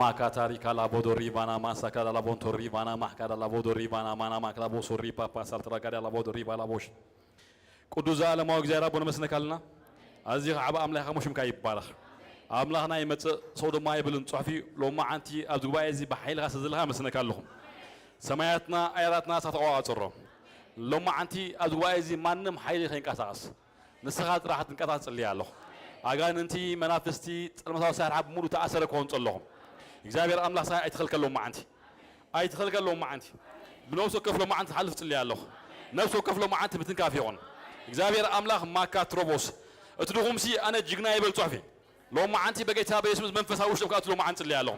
ማካታሪ ካላቦዶ ሪቫና ማሳካዳ ላቦንቶ ሪቫና ማካዳ ላቦዶ ሪቫና ማና ማክላቦሶ ሪፓፓ ሳልትራጋዳ ላቦዶ ሪቫ ላቦሽ። ቅዱስ ዘላለማዊ እግዚኣብሔር ኣቦ ነመስግነካ ኣለና። ኣዝዩ ከዓ ኣምላኽካ ሽምካ ይባረኽ። ኣምላኽና ይመጽእ ሰው ድማ ኣይብልን ጽሑፍ እዩ። ሎማዓንቲ ኣብዚ ጉባኤ እዚ ብሓይልኻ ስለ ዘለኻ ኣመስግነካ ኣለኹ። ሰማያትና ኣየራትና እሳት ተቆጻጽሮ። ሎማዓንቲ ኣብዚ ጉባኤ እዚ ማንም ሓይሊ ከይንቀሳቐስ ንስኻ ጥራሕ ትንቀሳቐስ ጽልያ ኣለኹ። ኣጋንንቲ መናፍስቲ ጸልመታዊ ሳርሓ ብምሉእ ተኣሰረ ክኾን ጸለኹ። እግዚኣብሔር ኣምላኽ ስኻ ኣይትኸልከል ሎማዓንቲ ኣይትኸልከል ሎማዓንቲ ብነፍሲ ወከፍ ሎማዓንቲ ክሓልፍ ጽልያ ኣለኹ። ነፍሲ ወከፍ ሎማዓንቲ ምትንካፍ ይኹን። እግዚኣብሔር ኣምላኽ ማካ ትሮቦስ እቲ ድኹምሲ ኣነ ጅግና ይበል ጽሑፊ። ሎማዓንቲ በጌታ በየሱስ መንፈሳዊ ውሽጥም ክኣቱ ሎማዓንቲ ጽልያ ኣለኹ።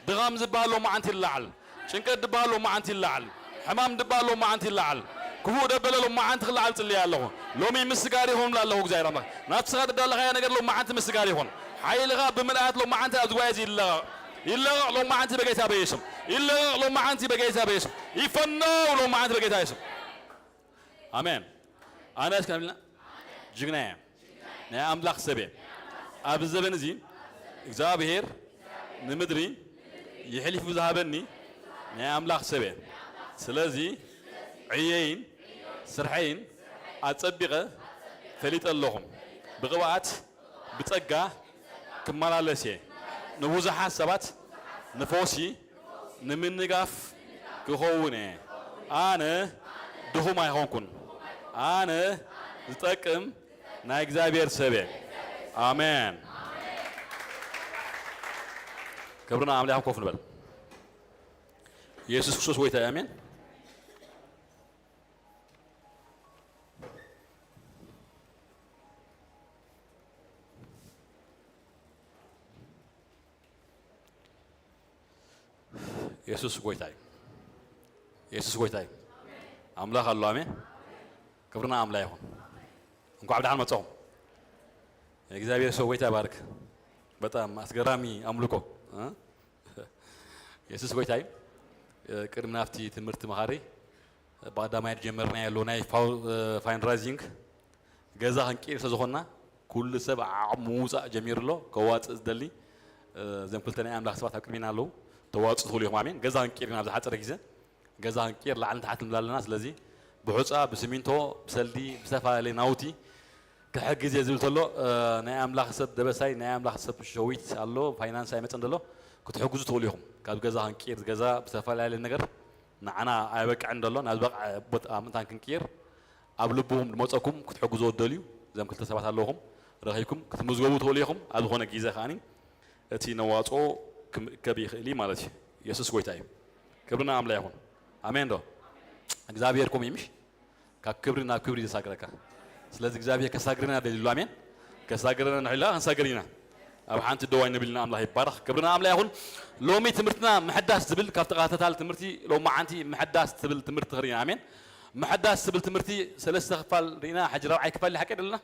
ድኻም ዝበሃል ሎማዓንቲ ይለዓል። ጭንቀት ዝበሃል ሎማዓንቲ ይለዓል። ሕማም ዝበሃል ሎማዓንቲ ይለዓል። ክፉእ ደበለ ሎማዓንቲ ክለዓል ጽልያ ኣለኹ። ሎሚ ምስጋር ይኹን እብላ ኣለኹ እግዚኣብሔር ኣምላኽ። ናትስኻ ትዳለኻያ ነገር ሎማዓንቲ ምስጋር ይኹን። ሓይልኻ ብምልኣት ሎማዓንቲ ኣብ ዝጓየ እዚ ይለቐቕ። ይለቐቕ ሎማዓንቲ በጌታ በየሱስ። ይለቐቕ ሎማዓንቲ በጌታ በየሱስ። ይፈነው ሎማዓንቲ በጌታ በየሱስ። ኣሜን። ኣነ እስከ ንብልና ጅግና እየ። ናይ ኣምላኽ ሰብ እየ። ኣብዚ ዘበን እዚ እግዚኣብሔር ንምድሪ የሕሊፉ ዝሃበኒ ናይ ኣምላኽ ሰብ እየ። ስለዚ ዕየይን ስርሐይን ኣጸቢቐ ፈሊጠ ኣለኹ። ብቕብኣት ብጸጋ ክመላለስ እየ። ንብዙሓት ሰባት ንፈውሲ ንምንጋፍ ክኸውን እየ። ኣነ ድኹም ኣይኾንኩን። ኣነ ዝጠቅም ናይ እግዚኣብሔር ሰብ እየ። ኣሜን። ክብርና ኣምላኽ ኮፍ ንበል። ኢየሱስ ክርስቶስ ጎይታ እዩ። ኣሜን። የሱስ ጎይታ እዩ። የሱስ ጎይታ እዩ። ኣምላኽ ኣሎ። ኣሜን። ክብርና ኣምላኽ ይኹን። እንኳዕ ብደሓን መጻኹም። የእግዚኣብሔር ሰው ጎይታ ይባርክ። በጣም አስገራሚ አምልኮ እ? የሱስ ጎይታ እዩ። ቅድሚ ናብቲ ትምህርቲ መኻሪ ብቐዳማይ ጀመርና ያለው ናይ ፋው- ፋንድራይዚንግ ገዛ ክንቅይር ስለ ዝኾንና ኩሉ ሰብ ዓቕሙ ምውፃእ ጀሚሩ ኣሎ። ከዋፅእ ዝደሊ እዞም ክልተ ናይ ኣምላኽ ሰባት ኣብ ቅድሚና ኣለዉ። ተዋፅኡ ትኽእሉ ኢኹም። ኣሜን። ገዛ ክንቅይር ኢና ኣብዚ ሓፂር ግዜ ገዛ ክንቅይር ላዕልን ታሕትን ንብል ኣለና። ስለዚ ብሑፃ ብስሚንቶ ብሰልዲ ብዝተፈላለየ ናውቲ ክሕግዝ እየ ዝብል ተሎ ናይ ኣምላኽ ሰብ ደበሳይ ናይ ኣምላኽ ሰብ ሸዊት ኣሎ ፋይናንስ ኣይመፀን ዘሎ ክትሕግዙ ትኽእሉ ኢኹም። ካብ ገዛ ክንቅይር ገዛ ብዝተፈላለየ ነገር ንዓና ኣይበቅዕን ዘሎ ናብ ዝበቕዐ ቦታ ምእንታን ክንቅይር ኣብ ልብኹም ዝመፀኩም ክትሕግዝዎ ትደልዩ እዞም ክልተ ሰባት ኣለኹም ረኺብኩም ክትምዝገቡ ትኽእሉ ኢኹም። ኣብ ዝኾነ ግዜ ከዓኒ እቲ ነዋፅኦ ክምእከብ ይኽእል እዩ ማለት እዩ። የሱስ ጎይታ እዩ። ክብርና ኣምላ ይኹን። ኣሜን ዶ? እግዚኣብሔር ኮም ይምሽ ካብ ክብሪ ናብ ክብሪ ዘሳግረካ። ስለዚ እግዚኣብሔር ከሳግረና ደልዩ ኣሎ። ኣሜን። ከሳግረና ንሕላ ክንሳግር ኢና። ኣብ ሓንቲ ደዋይ ንብልና ኣምላኽ ይባረኽ። ክብርና ኣምላኽ ይኹን። ሎሚ ትምህርትና ምሕዳስ ዝብል ካብ ተኸታታሊ ትምህርቲ ሎሚ ዓንቲ ምሕዳስ ትብል ትምህርቲ ትኽሪ ኢና። ኣሜን። ምሕዳስ ትብል ትምህርቲ ሰለስተ ክፋል ርኢና ሕጂ ራብዓይ ክፋል ሓቂ ደለና።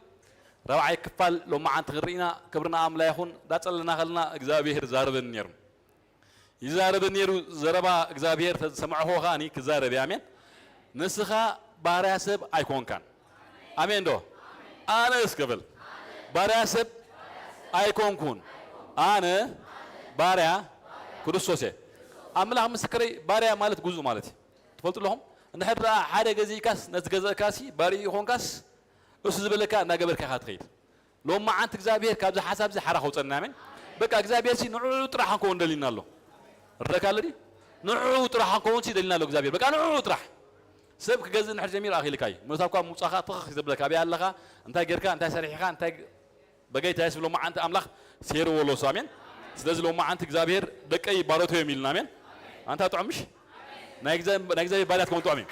ራብዓይ ክፋል ሎሚ ዓንቲ ክንርኢና ክብርና ኣምላኽ ይኹን። ዳጸለና ከለና እግዚኣብሔር ዛረበኒ ነይሩ። ይዛረብ ነይሩ ዘረባ እግዚኣብሔር ዝሰማዕኹ ከኣኒ ክዛረብ እየ። ኣሜን። ንስኻ ባርያ ሰብ ኣይኮንካን። ኣሜን ዶ? ኣነ እስከ በል ባርያ ሰብ ኣይኮንኩን። ኣነ ባርያ ክርስቶስ እየ። ኣምላኽ ምስክረይ ባርያ ማለት ግዙእ ማለት እዩ። ትፈልጡ ኣለኹም? እንድሕር ደኣ ሓደ ገዚእካስ ነቲ ገዘእካሲ ባርዩ ይኾንካስ እሱ ዝበለካ እናገበርካ ኢኻ ትኸይድ። ሎማዓንቲ እግዚኣብሔር ካብዚ ሓሳብ እዚ ሓራ ከውፀና። ኣሜን። በቃ እግዚኣብሔር ሲ ንዕኡ ጥራሕ ክንከውን ደሊና ኣሎ። ረካ ኣለዲ ንዕኡ ጥራሕ ክንከውን ሲ ደሊና ኣሎ እግዚኣብሔር። በቃ ንዕኡ ጥራሕ ሰብ ክገዝእ ንሕር ጀሚር ኣኺልካ እዩ። መታ እኳ ምውፃኻ ትኽኽ ዘብለካ ኣበይ ኣለኻ እንታይ ጌርካ እንታይ ሰሪሕኻ እንታይ በገይታ የስ ሎማዓንቲ ኣምላኽ ሴርዎ ኣሎ እሱ። ኣሜን። ስለዚ ሎማዓንቲ እግዚኣብሔር ደቀይ ባሮቶ እዮም ኢልና። ኣሜን። ኣንታ ጥዑም ምሽ ናይ እግዚኣብሔር ባርያ ትከውን ጥዑም እዩ።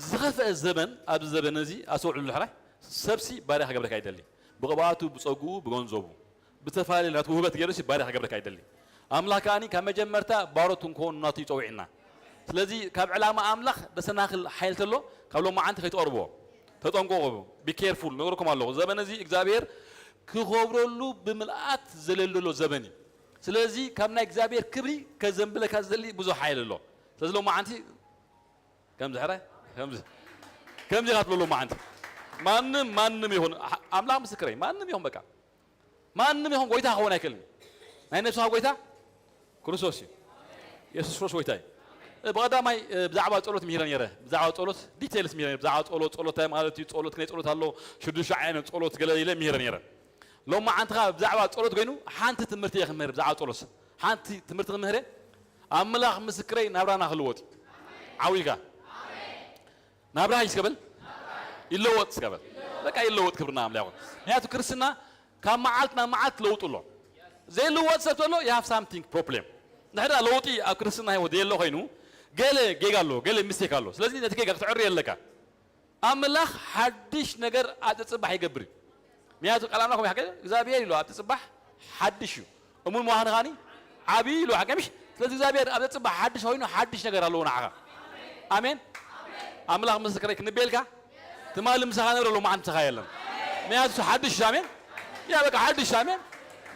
ዝኸፍአ ዘበን ኣብዚ ዘበን እዚ ኣስተውዕሉ ሕራይ ሰብሲ ባርያ ክገብረካ ይደሊ ብቕብኣቱ ብፀጉኡ ብገንዘቡ ብተፈላለየ ናቱ ውህበት ገይሩሲ ባርያ ክገብረካ ይደሊ ኣምላኽ ከኣኒ ካብ መጀመርታ ባሮት ክንከውን ናቱ ይፀውዕና ስለዚ ካብ ዕላማ ኣምላኽ ደሰናኽል ሓይል ተሎ ካብ ሎማዓንቲ ከይትቐርብዎ ተጠንቀቑ be careful ነግረኩም ኣለኹ ዘበን እዚ እግዚኣብሔር ክኸብረሉ ብምልኣት ዘለሉ ዘሎ ዘበን እዩ ስለዚ ካብ ናይ እግዚኣብሔር ክብሪ ከዘንብለካ ዝደሊ ብዙሕ ሓይል ኣሎ ስለዚ ሎማዓንቲ ከምዚ ሕራይ ከምዚ ከምዚ ኢኻ ትብሎ ሎማዓንቲ ማንም ማንም ይኹን ኣምላኽ ምስክረይ ማንም ይኹን በቃ ማንም ይኹን ጎይታ ክኸውን ኣይክእልን ናይ ነብስኻ ጎይታ ክርስቶስ እዩ። የሱስ ክርስቶስ ጎይታ እዩ። ብቐዳማይ ብዛዕባ ጸሎት ምሂረ ነይረ። ብዛዕባ ጸሎት ዲቴልስ ምሂረ ነይረ። ብዛዕባ ጸሎት፣ ጸሎት እንታይ ማለት እዩ፣ ጸሎት፣ ክንደይ ጸሎት ኣሎ፣ ሽዱሽተ ዓይነት ጸሎት ገለ ኢለ ምሂረ ነይረ። ሎማዓንቲ ኸኣ ብዛዕባ ጸሎት ኮይኑ ሓንቲ ትምህርቲ እየ ክምህር። ብዛዕባ ጸሎት ሓንቲ ትምህርቲ ክምህር እየ። ኣምላኽ ምስክረይ፣ ናብራና ክልወጥ እዩ። ዓው ኢልካ ናብራ እስከ በል፣ ይለወጥ እስከ በል። በቃ ይለወጥ፣ ክብርና ኣምላኽ ይኹን። ምክንያቱ ክርስትና ካብ መዓልቲ ናብ መዓልቲ ለውጡ ኣሎ። ዘይልወጥ ሰብ ተሎ you have something problem። ንሕና ለውጢ ኣብ ክርስትና ህይወት የለ ኮይኑ፣ ገለ ጌጋ ኣሎ፣ ገለ ሚስቴክ ኣሎ። ስለዚ ነቲ ጌጋ ክትዕሪ የለካ። ኣምላኽ ሓድሽ ነገር ኣብ ጽባሕ ይገብር እዩ። ምክንያቱ ቃል ኣምላኽ ይሓገ እግዚኣብሔር ኢሉ ኣብ ጽባሕ ሓድሽ እዩ። እሙን ምዃንኻኒ ዓብዪ ኢሉ ሓገምሽ። ስለዚ እግዚኣብሔር ኣብ ጽባሕ ሓድሽ ኮይኑ ሓድሽ ነገር ኣለዎ ንዓኻ። ኣሜን። ኣምላኽ ምስክረይ ክንቤልካ ትማሊ ምሳኻ ነብረ ሎማዓንቲ ምሳኻ የለን። ምክንያቱ ሓድሽ እዩ። ኣሜን። ያ በቃ ሓድሽ እዩ። ኣሜን።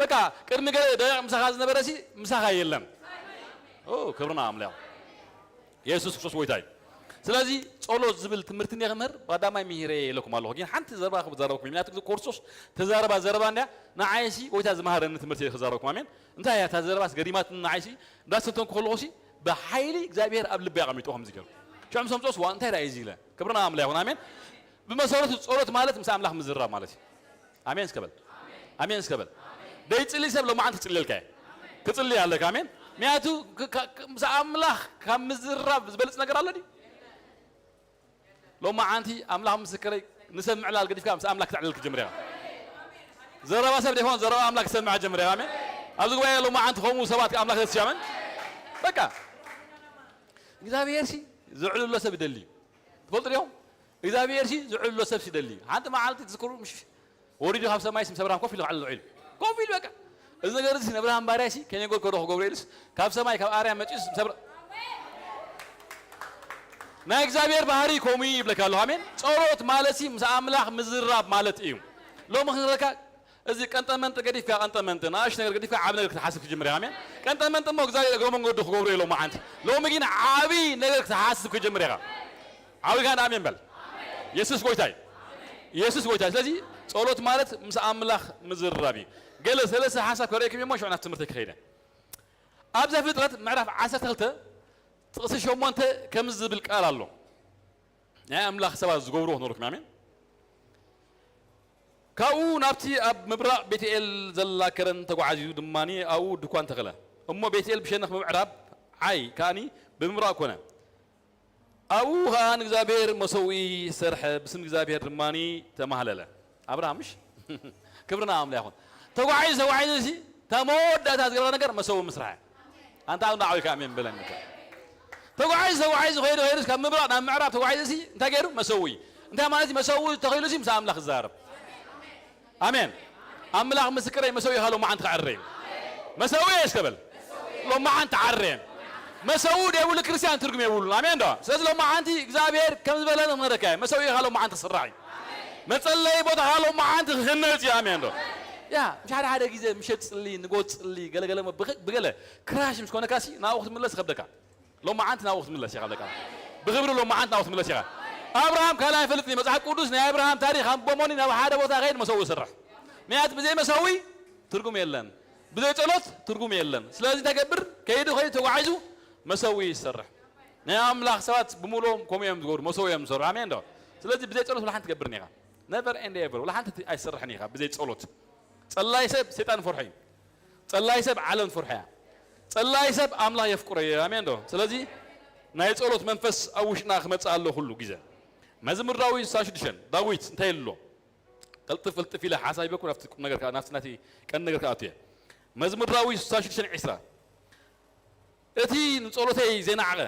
በቃ ቅድሚ ገለ ደቂቕ ምሳኻ ዝነበረ ሲ ምሳኻ የለን። ኦ ክብርና ኣምላኽ። የሱስ ክርስቶስ ጎይታ እዩ። ስለዚ ጸሎት ዝብል ትምህርቲ እኔ ክምህር ብቐዳማይ ምሂረ ኢለኩም ኣለኹ። ግን ሓንቲ ዘረባ ክዛረበኩም እዩ። ምክንያቱ እዚ ኮርሶስ ተዛረባ ዘረባ እንድያ ንዓይሲ ጎይታ ዝመሃረኒ ትምህርቲ እየ ክዛረበኩም። ኣሜን። እንታይ እያ እታ ዘረባስ ገሪማትኒ ንዓይሲ እንዳስተንተንኩ ከለኹሲ ብሓይሊ እግዚኣብሔር ኣብ ልበይ ኣቐሚጡ ከምዚ ገይሩ። ሽዑ ምስ ኣምጽኦስ ዋ እንታይ ደኣ እዩ እዚ ኢለ። ክብርና ኣምላኽ ይኹን። ኣሜን። ብመሰረቱ ጸሎት ማለት ምስ ኣምላኽ ምዝራብ ማለት እዩ። ኣሜን እስከ በል። ኣሜን እስከ በል። ደይጽሊ ሰብ ሎማዓንቲ ክጽልየልካ እየ። ክጽሊ ኣለካ። ኣሜን። ምክንያቱ ክ- ክ- ክ- ምስ ኣምላኽ ካብ ምዝራብ ዝበልጽ ነገር ኣሎ ድዩ? ሎማዓንቲ ኣምላኽ ምስክረይ ንሰብ ምዕላል ገዲፍካ ምስ ኣምላኽ ክትዕልል ክጅምር ኢኻ። ዘረባ ሰብ ደይኮን ዘረባ ኣምላኽ ክሰምዕ ጀምር ኢኻ። ኣሜን። ኣብዚ ጉባኤ ሎማዓንቲ ከምኡ ሰባት ኣምላኽ ዘስያመን በቃ እግዚኣብሔር ሲ ዝዕልሎ ሰብ ይደሊ እዩ። ትፈልጡ ዲኹም? እግዚኣብሔር ሲ ዝዕልሎ ሰብ ሲ ይደሊ እዩ። ሓንቲ መዓልቲ ትዝክሩ ምሽ ወሪዱ ካብ ሰማይ ምስ ኣብርሃም ኮፍ ኢሉ ክዓልል ውዒሉ። ኮፍ ኢሉ በቃ። እዚ ነገር እዚ ንኣብርሃም ባርያሲ ከነይ ጎል ከዶ ክገብሮ ኢሉስ ካብ ሰማይ ካብ ኣርያም መጺኡስ ምስ ኣብርሃም ናይ እግዚኣብሔር ባህሪ ከምኡ እዩ ይብለካ ኣለኹ። ኣሜን። ጸሎት ማለት ሲ ምስ ኣምላኽ ምዝራብ ማለት እዩ። ሎሚ ክንረካ እዚ ቀንጠመንጢ ገዲፍካ ቀንጠመንጢ ንኣሽ ነገር ገዲፍካ ዓብ ነገር ክትሓስብ ክጅምር እያ። ኣሜን። ቀንጠመንጢ እሞ እግዚኣብሔር እግረ መንገዱ ክገብሮ ኢሎም መዓንቲ ሎሚ ግን ዓብዪ ነገር ክትሓስብ ክጅምር ኢኻ። ዓብይካ ኣሜን በል። የሱስ ጎይታ እዩ። የሱስ ጎይታ እዩ። ስለዚ ጸሎት ማለት ምስ ኣምላኽ ምዝርራብ እዩ። ገለ ሰለስተ ሓሳብ ከርእየኩም እሞ ሽዑ ናብ ትምህርቲ ክኸይደ። ኣብ ዘፍጥረት ምዕራፍ ዓሰርተ ክልተ ጥቕሲ ሸሞንተ ከምዚ ዝብል ቃል ኣሎ። ናይ ኣምላኽ ሰባት ዝገብርዎ ክነግረኩም። ኣሜን። ካብኡ ናብቲ ኣብ ምብራቕ ቤትኤል ዘላ ከረን ተጓዓዝዩ ድማ ኣብኡ ድኳን ተኸለ። እሞ ቤትኤል ብሸነኽ ብምዕራብ፣ ዓይ ከኣኒ ብምብራቕ ኮነ። ኣብኡ ኸኣ ንእግዚኣብሔር መሰውኢ ሰርሐ፣ ብስም እግዚኣብሔር ድማ ተማህለለ። ኣብርሃም ምሽ ክብርና ኣምላ ይኹን። ተጓዒዙ ተጓዒዙ ሲ እታ መወዳእታ ዝገበረ ነገር መሰውኢ ምስራሕ። ኣንታ ኣብ ንዓዊ ከኣሜን በለኒ። ተጓዒዙ ተጓዒዙ ኸይዱ ኸይዱ ካብ ምብራቕ ናብ ምዕራብ ተጓዒዙ ሲ እንታይ ገይሩ? መሰውኢ። እንታይ ማለት እዩ? መሰውኢ ተኺሉ ሲ ምስ ኣምላኽ ዝዛረብ። ኣሜን። ኣምላኽ ምስክረይ መሰውኢ ኢኻ ሎማዓንቲ ክዓረ እዩ። መሰውኢ እስከ በል። ሎማዓንቲ ዓረ። መሰውኢ ደይብሉ ክርስቲያን ትርጉም የብሉን። ኣሜን ዶ? ስለዚ ሎማዓንቲ እግዚኣብሔር ከም ዝበለኒ ክነግረካ እየ። መሰውኢ ኢኻ ሎማዓንቲ ክስራሕ እዩ። መጸለዪ ቦታኻ ሎማዓንቲ ክህነጽ እዩ። ኣሜን ዶ? ያ፣ ምሽ ሓደ ሓደ ግዜ ምሸት ጽሊ፣ ንጎት ጽሊ፣ ገለገለ እሞ ብኸ- ብገለ ክራሽ ምስ ኮነካ ሲ ናብኡ ክትምለስ ይኸብደካ። ሎማዓንቲ ናብኡ ክትምለስ ኢኻ ኣለካ። ብኽብሪ ሎማዓንቲ ናብኡ ክትምለስ ኢኻ። ኣብርሃም ካልእ ኣይፈልጥን እዩ። መጽሓፍ ቅዱስ ናይ ኣብርሃም ታሪኽ ኣንብቦ እሞኒ ናብ ሓደ ቦታ ከይድ መሰውኢ ይሰርሕ። ምክንያቱ ብዘይ መሰውኢ ትርጉም የለን። ብዘይ ጸሎት ትርጉም የለን። ስለዚ እንታይ ገብር? ከይዱ ከይዱ ተጓዒዙ መሰውኢ ይሰርሕ። ናይ ኣምላኽ ሰባት ብምልኦም ከምኡ እዮም ዝገብሩ፣ መሰውኢ እዮም ዝሰርሑ። ኣሜን ዶ? ስለዚ ብዘይ ጸሎት ወላ ሓንቲ ትገብርን ኢኻ። ነቨር ኤንድ ኤቨር ወላ ሓንቲ ኣይሰርሕን ኢኻ ብዘይ ጸሎት። ጸላይ ሰብ ሰይጣን ፈርሖ እዩ። ጸላይ ሰብ ዓለም ፈርሖ እያ። ጸላይ ሰብ ኣምላኽ የፍቅሮ እዩ። ኣሜን ዶ? ስለዚ ናይ ጸሎት መንፈስ ኣብ ውሽጥና ክመጽእ ኣሎ ኩሉ ግዜ። መዝሙር ዳዊት ስሳ ሽዱሽተ ዳዊት እንታይ ኢሉ ኣሎ? ቅልጥፍ ቅልጥፍ ኢለ ሓሳብ ይበኩ ናብቲ ቁም ነገር ከኣ ናብቲ ናቲ ቀንዲ ነገር ከኣ ኣትየ። መዝሙር ዳዊት ስሳ ሽዱሽተ ዕስራ እቲ ንጸሎተይ ዘይነዓቐ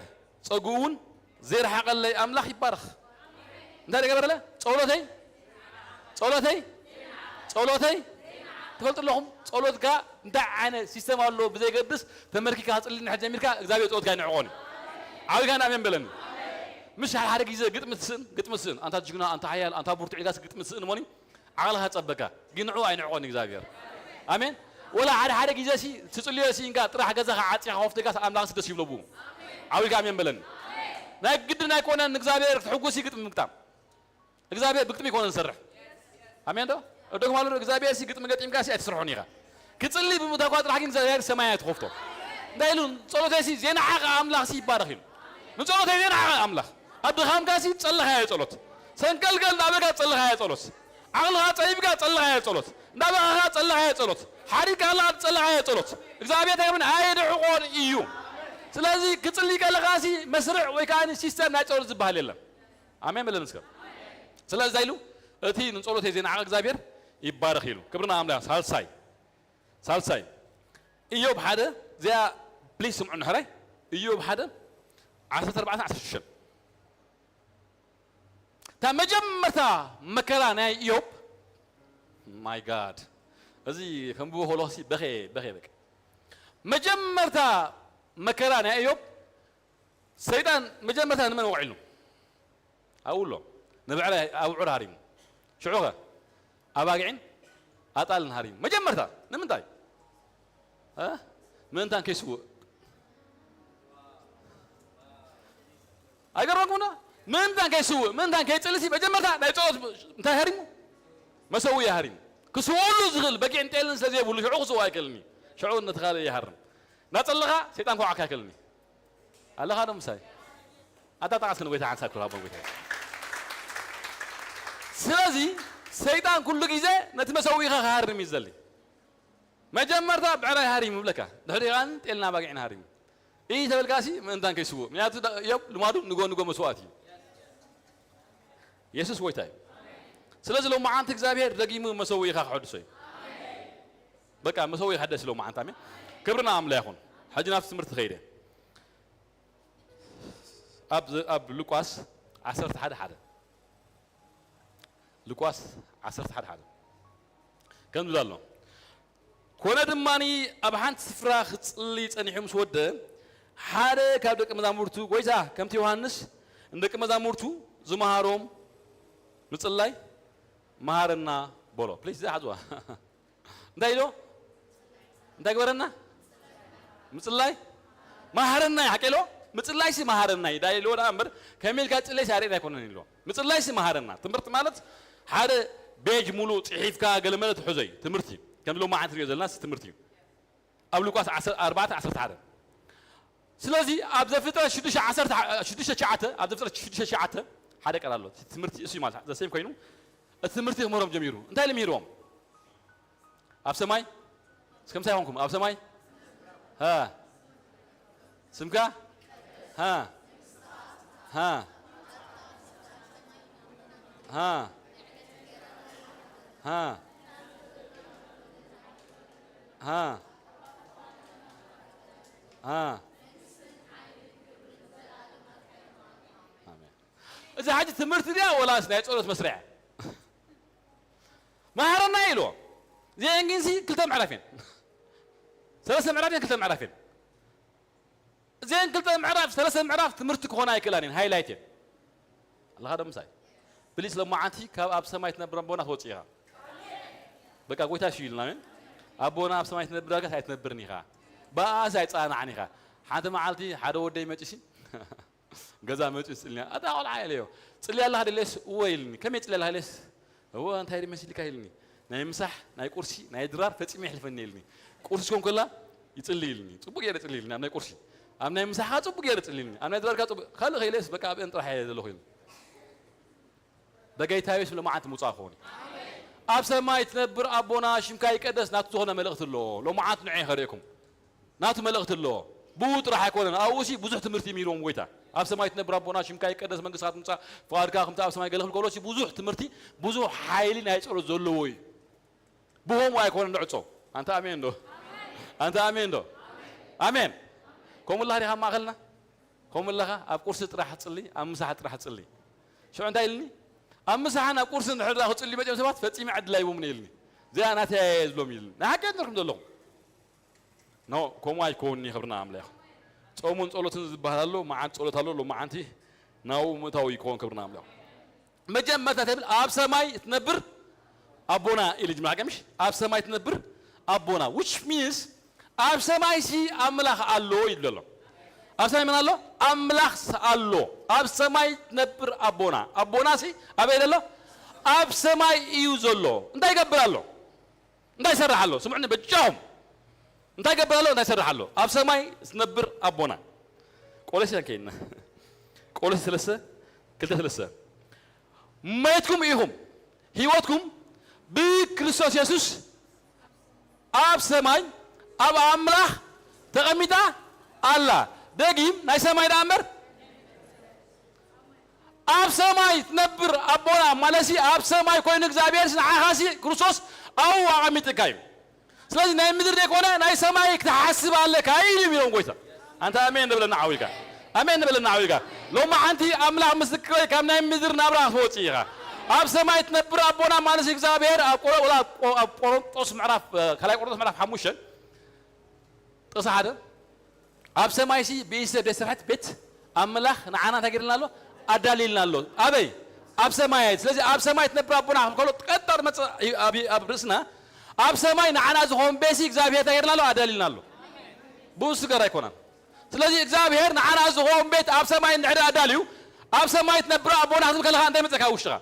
ጸግኡ እውን ዘይረሓቐለይ ኣምላኽ ይባረኽ። እንታይ ደገበረለ? ጸሎተይ ጸሎተይ ጸሎተይ ትፈልጡ ኣለኹም? ጸሎትካ እንታይ ዓይነት ሲስተም ኣሎ ብዘይገድስ ተመርኪካ ክጽሊ እንድሕር ጀሚርካ እግዚኣብሔር ጸሎትካ ኣይንዕቆን እዩ። ዓብይካ ኣሜን በለኒ። ምሽ ሓደ ሓደ ግዜ ግጥሚ ትስእን ግጥሚ ትስእን ኣንታ ጅግና ኣንታ ሓያል ኣንታ ብርቱዕ ኢልካስ ግጥሚ ትስእን እሞኒ ዓቕልኻ ጸበካ ግን ንዕኡ ኣይንዕቆን እግዚኣብሔር። ኣሜን። ወላ ሓደ ሓደ ግዜ ሲ ትጽልዮ ሲ እንካ ጥራሕ ገዛኻ ዓጺኻ ኮፍ ተጋስ ኣምላኽ ደስ ይብሎ ብኡ። ዓብይካ ኣሜን በለኒ። ናይ ግድን ኣይኮነን ንእግዚኣብሔር ክትሕጉስ ግጥሚ ምግጣም እግዚኣብሔር ብግጥሚ ይኮነ ዝሰርሕ። ኣሜን ዶ? እደግም ኣሎ እግዚኣብሔር ሲ ግጥሚ ገጢምካ ሲ ኣይትስርሖን ኢኻ። ክጽሊ ብምእታው እኳ ጥራሕ ግን እግዚኣብሔር ሰማይ ኣይትኸፍቶ። እንታይ ኢሉ? "ጸሎተይሲ ዜናዓቐ ኣምላኽሲ ይባረኽ" ኢሉ። "ንጸሎተይ ዜናዓቐ ኣምላኽ፣ ኣብ ድኻምካሲ ጸለኻዮ ጸሎት፣ ሰንቀልቀል እንዳበልካ ጸለኻዮ ጸሎት፣ ዓቕልኻ ጸቢብካ ጸለኻዮ ጸሎት፣ እንዳበኻኻ ጸለኻዮ ጸሎት፣ ሓዲግካ ከለኻ ጸለኻዮ ጸሎት እግዚኣብሔር እንታይ ክብል ኣየድሕቆን እዩ።" ስለዚ ክጽሊ ከለኻሲ መስርዕ ወይ ከኣ ሲስተም ናይ ጸሎት ዝበሃል የለን። ኣሜን በለኒ እስከ። ስለዚ እንታይ ኢሉ? "እቲ ንጸሎተይ ዜናዓቐ እግዚኣብሔር ይባረኽ" ኢሉ። ክብሪ ንኣምላኽ። ሳልሳይ፣ ሳልሳይ፣ ኢዮብ ሓደ፣ እዚኣ ፕሊዝ ስምዑ ሕራይ። ኢዮብ ሓደ፣ ዓሰርተ ኣርባዕተ ዓሰርተ ሽዱሽተ። እታ መጀመርታ መከራ ናይ ኢዮብ፣ ማይ ጋድ፣ እዚ ከንብቦ ከለኹሲ በኸየ፣ በኸየ በቃ። መጀመርታ መከራ ናይ ኢዮብ፣ ሰይጣን መጀመርታ ንመን ወቒዕሉ? ኣብኡ ኣሎ። ንብዕራይ ኣብዑር ሃሪሙ። ሽዑኸ? ኣባጊዕን ኣጣልን ሃሪሙ። መጀመርታ ንምንታይ? እ? ምእንታን ከይስውእ። ኣይገረመኩምና? ምእንታን ከይስውእ፣ ምእንታን ከይጽልሲ መጀመርታ ናይ ጸሎት እንታይ ሃሪሙ? መሰውኢ ሃሪሙ። ክስውኣሉ ዝኽእል በጊዕን ጤልን ስለ ዘይብሉ ሽዑ ክስውእ ኣይክእልን እዩ። ሽዑ ነቲ ካልእ ይሃርም። እናጸለኻ ሰይጣን ክወዓካ ኣይክእልን እዩ። ኣለኻ ዶ ምሳይ? ኣታ ጠቓስ ክንጎይታ ሓንሳብ ክብራ ኣቦን ጎይታ። ስለዚ ሰይጣን ኩሉ ግዜ ነቲ መሰዊኢኻ ክሃርም እዩ ዝደሊ። መጀመርታ ብዕራይ ሃሪሙ ይብለካ፣ ድሕሪኡ ከኣ ጤልና ባጊዕን ሃሪሙ። እይ ተበልካሲ ምእንታን ከይስውእ። ምክንያቱ ዳ-፣ እዮብ ልማዱ ንጎ ንጎ መስዋእቲ እዩ። የሱስ ጎይታ እዩ። ስለዚ ሎማዓንቲ እግዚኣብሔር ደጊሙ መሰዊኢኻ ክሕድሶ እዩ። በቃ መሰዊኢኻ ደስ ሎማዓንቲ። ኣሜን። ክብሪ ንኣምላኽ ይኹን። ሕጂ ናብቲ ትምህርቲ ከይደ። ኣብ፣ ኣብ ሉቃስ ዓሰርተ ሓደ ሓደ። ሉቃስ ዓሰርተ ሓደ ሓደ። ከም ዝብል ኣሎ። ኮነ ድማ ኣብ ሓንቲ ስፍራ ክጽሊ ጸኒሑ ምስ ወደ፣ ሓደ ካብ ደቂ መዛሙርቱ፣ "ጎይታ፣ ከምቲ ዮሃንስ ንደቂ መዛሙርቱ ዝመሃሮም ምጽላይ መሃረና" በሎ። ፕሊዝ፣ እዛ ሓዝዋ። እንታይ ኢሎ? እንታይ ግበረና? ምጽላይ መሃረና እዩ። ሓቂ ኢሎ? ምጽላይሲ መሃረና እዩ። ዳይ ኢልዎ ደኣ እምበር፣ ከመይ ኢልካ ትጽለይሲ ኣርእየና ኣይኮነን ኢልዎ። ምጽላይሲ መሃረና። ትምህርቲ ማለት ሓደ ቤጅ ሙሉእ ጽሒፍካ ገለ መለ ትሕዞ እዩ። ትምህርቲ። ከም ሎማዓንቲ ንሪኦ ዘለና ትምህርቲ እዩ። ኣብ ሉቃስ ዓሰርተ ኣርባዕተ ዓሰርተ ሓደ። ስለዚ ኣብ ዘፍጥረት ሽዱሽተ ዓሰርተ፣ ሽዱሽተ ትሽዓተ፣ ኣብ ዘፍጥረት ሽዱሽተ ትሽዓተ ሓደ ቃል ኣሎ። ትምህርቲ እሱ እዩ ማለት፣ ዘ ሴም ኮይኑ፣ እቲ ትምህርቲ ክምህሮም ጀሚሩ። እንታይ ኢሉ ምሂርዎም? ኣብ ሰማይ? እስከ ምሳይ ኮንኩም። ኣብ ሰማይ? ሃ። ስምካ? ሃ። ሃ። ሃ። ሃ። ሃ። ሃ። ኣሜን። እዚ ሕጂ ትምህርቲ ድያ ወላስ ናይ ጸሎት መስርያ? መሃረና ኢልዎ። እዚአን ግንሲ ክልተ ምዕራፍ እየን። ሰለስተ ምዕራፍ እየን፣ ክልተ ምዕራፍ እየን። እዚአን ክልተ ምዕራፍ፣ ሰለስተ ምዕራፍ ትምህርቲ ክኾና ኣይክእላን እየን፣ ሃይላይት እየን። ኣለኻ ዶ ምሳይ? ፕሊስ ሎማዓንቲ ካብ ኣብ ሰማይ ትነብር ኣቦና ትወጽእ ኢኻ። በቃ ጎይታ ሽዩ ኢልና፣ ኣሜን። ኣቦና ኣብ ሰማይ ትነብር ዳርጋስ ኣይትነብርን ኢኻ። ብኣኣስ ኣይጸናናዕን ኢኻ። ሓንቲ መዓልቲ ሓደ ወደይ መጺሲ ገዛ መጺኡ ይጽልያ። ኣታ ቆልዓ ኢለዮ። "ጽልያ ኣለኻ ድሌስ?" "እወ" ኢልኒ። "ከመይ ጽልያ ኣለኻ ድሌስ?" "እወ፣ እንታይ ድዩ መሲልካ?" ኢልኒ። "ናይ ምሳሕ፣ ናይ ቁርሲ፣ ናይ ድራር ፈጺሙ የሕልፈኒ" ኢልኒ። "ቁርሲ ክኾን ከላ ይጽሊ" ኢልኒ። ጽቡቅ ገይረ ጽሊ ኢልኒ፣ ኣብ ናይ ቁርሲ። ኣብ ናይ ምሳሕ ከኣ ጽቡቅ ገይረ ጽሊ ኢልኒ። ኣብ ናይ ድራር ከኣ ጽቡቅ፣ ካልእ ከይለስ በቃ ኣብአን ጥራሕ እየ ዘለኹ ኢልኒ። በጌታ የሱስ ሎማዓንቲ ምውጻእ ክኸውን እዩ። ኣብ ሰማይ ትነብር ኣቦና ሽምካ ይቀደስ ናቱ ዝኾነ መልእኽቲ ኣለዎ። ሎማዓንቲ ንዑ ከርእየኩም። ናቱ መልእኽቲ ኣለዎ። ብኡ ጥራሕ ኣይኮነን። ኣብኡ ሲ ብዙሕ ትምህርቲ ምሂርዎም ጎይታ። ኣብ ሰማይ ትነብር ኣቦና ሽምካ ይቀደስ መንግስትካ ትምጻእ ፍቓድካ ከምቲ ኣብ ሰማይ ገለ ክብል ከሎ ሲ ብዙሕ ትምህርቲ፣ ብዙሕ ሓይሊ ናይ ጸሎት ዘለዎ እዩ። ብኸምኡ ኣይኮነን ንዕጾ። ኣንታ ኣሜን ዶ? ኣንታ ኣሜን ዶ? ኣሜን። ከምኡ ኣለኻ ዲኻ ኣብ ማእከልና? ከምኡ ኣለኻ? ኣብ ቁርሲ ጥራሕ ጽሊ፣ ኣብ ምሳሕ ጥራሕ ጽሊ። ሽዑ እንታይ ኢልኒ? ኣብ ምሳሕን ኣብ ቁርሲ እንድሕር ደኣ ክጽልዩ መጺኦም ሰባት ፈጺመ ዕድል ኣይቦምን ኢልኒ። እዚኣ ናተይ እየ ዝብሎም ኢልኒ። ናይ ሓቂ ነርኩም ዘለኹም። ኖ፣ ከምኡ ኣይከውንኒ። ክብርና ኣምላኽ። ጾምን ጸሎትን ዝበሃል ኣሎ፣ መዓልቲ ጸሎት ኣሎ፣ ሎማዓንቲ ናብኡ ምእታው ይከውን። ክብርና ኣምላኽ። መጀመርታ ተብል ኣብ ሰማይ ትነብር ኣቦና ኢሉ ጅምዓ ቀምሽ፣ ኣብ ሰማይ ትነብር ኣቦና፣ which means ኣብ ሰማይ ሲ ኣምላኽ ኣሎ ይብሎ ኣሎ። ኣብ ሰማይ መን ኣሎ? ኣምላኽ ስ ኣሎ። ኣብ ሰማይ ትነብር ኣቦና፣ ኣቦና ሲ ኣበይ ዘሎ? ኣብ ሰማይ እዩ ዘሎ። እንታይ ይገብር ኣሎ? እንታይ ይሰርሕ ኣሎ? ስምዑኒ በጃኹም። እንታይ ይገብር ኣሎ? እንታይ ይሰርሕ ኣሎ? ኣብ ሰማይ ዝነብር ኣቦና። ቆሎሴ ከይና። ቆሎሴ ሰለስተ፣ ክልተ ሰለስተ። ሞይትኩም ኢኹም፣ ህይወትኩም ብክርስቶስ የሱስ ኣብ ሰማይ ኣብ ኣምላኽ ተቐሚጣ ኣላ። ደጊም ናይ ሰማይ ደኣ እምበር ኣብ ሰማይ ትነብር ኣቦና ማለትሲ ኣብ ሰማይ ኮይኑ እግዚኣብሔር ንዓኻሲ ክርስቶስ ኣብኡ ኣቐሚጥካ እዩ። ስለዚ ናይ ምድር ዘይኮነ ናይ ሰማይ ክትሓስብ ኣለካ እዩ ኢሉ ኢሎም ጎይታ። ኣንታ ኣሜን ንብለና ዓው ኢልካ። ኣሜን ንብለና ዓው ኢልካ። ሎማዓንቲ ኣምላኽ ምስክረይ ካብ ናይ ምድር ናብራ ክትወጽእ ኢኻ። ኣብ ሰማይ ትነብር ኣቦና ማለት እግዚኣብሔር ኣብ ቆሮ-፣ ወላ ኣብ ቆ-፣ ኣብ ቆሮንጦስ ምዕራፍ፣ እ፣ ካልኣይ ቆሮንጦስ ምዕራፍ ሓሙሽተ ጥቕሲ ሓደ ኣብ ሰማይሲ ብኢድ ሰብ ዘይተሰርሐት ቤት ኣምላኽ ንዓና እንታይ ገይርልና ኣሎ? ኣዳልይልና ኣሎ። ኣበይ? ኣብ ሰማያት። ስለዚ ኣብ ሰማይ ትነብር ኣቦና ከም ከሎ ቀጥታ መጽ-፣ ኣብ፣ ኣብ ርእስና ኣብ ሰማይ ንዓና ዝኾን ቤሲ እግዚኣብሔር እንታይ ገይርና ኣሎ? ኣዳልይልና ኣሎ። ብኡ ስገር ኣይኮነን። ስለዚ እግዚኣብሔር ንዓና ዝኾን ቤት ኣብ ሰማይ እንድሕር ኣዳልዩ ኣብ ሰማይ ትነብር ኣቦና ክትብል ከለኻ እንታይ መጸካ ውሽጥኻ?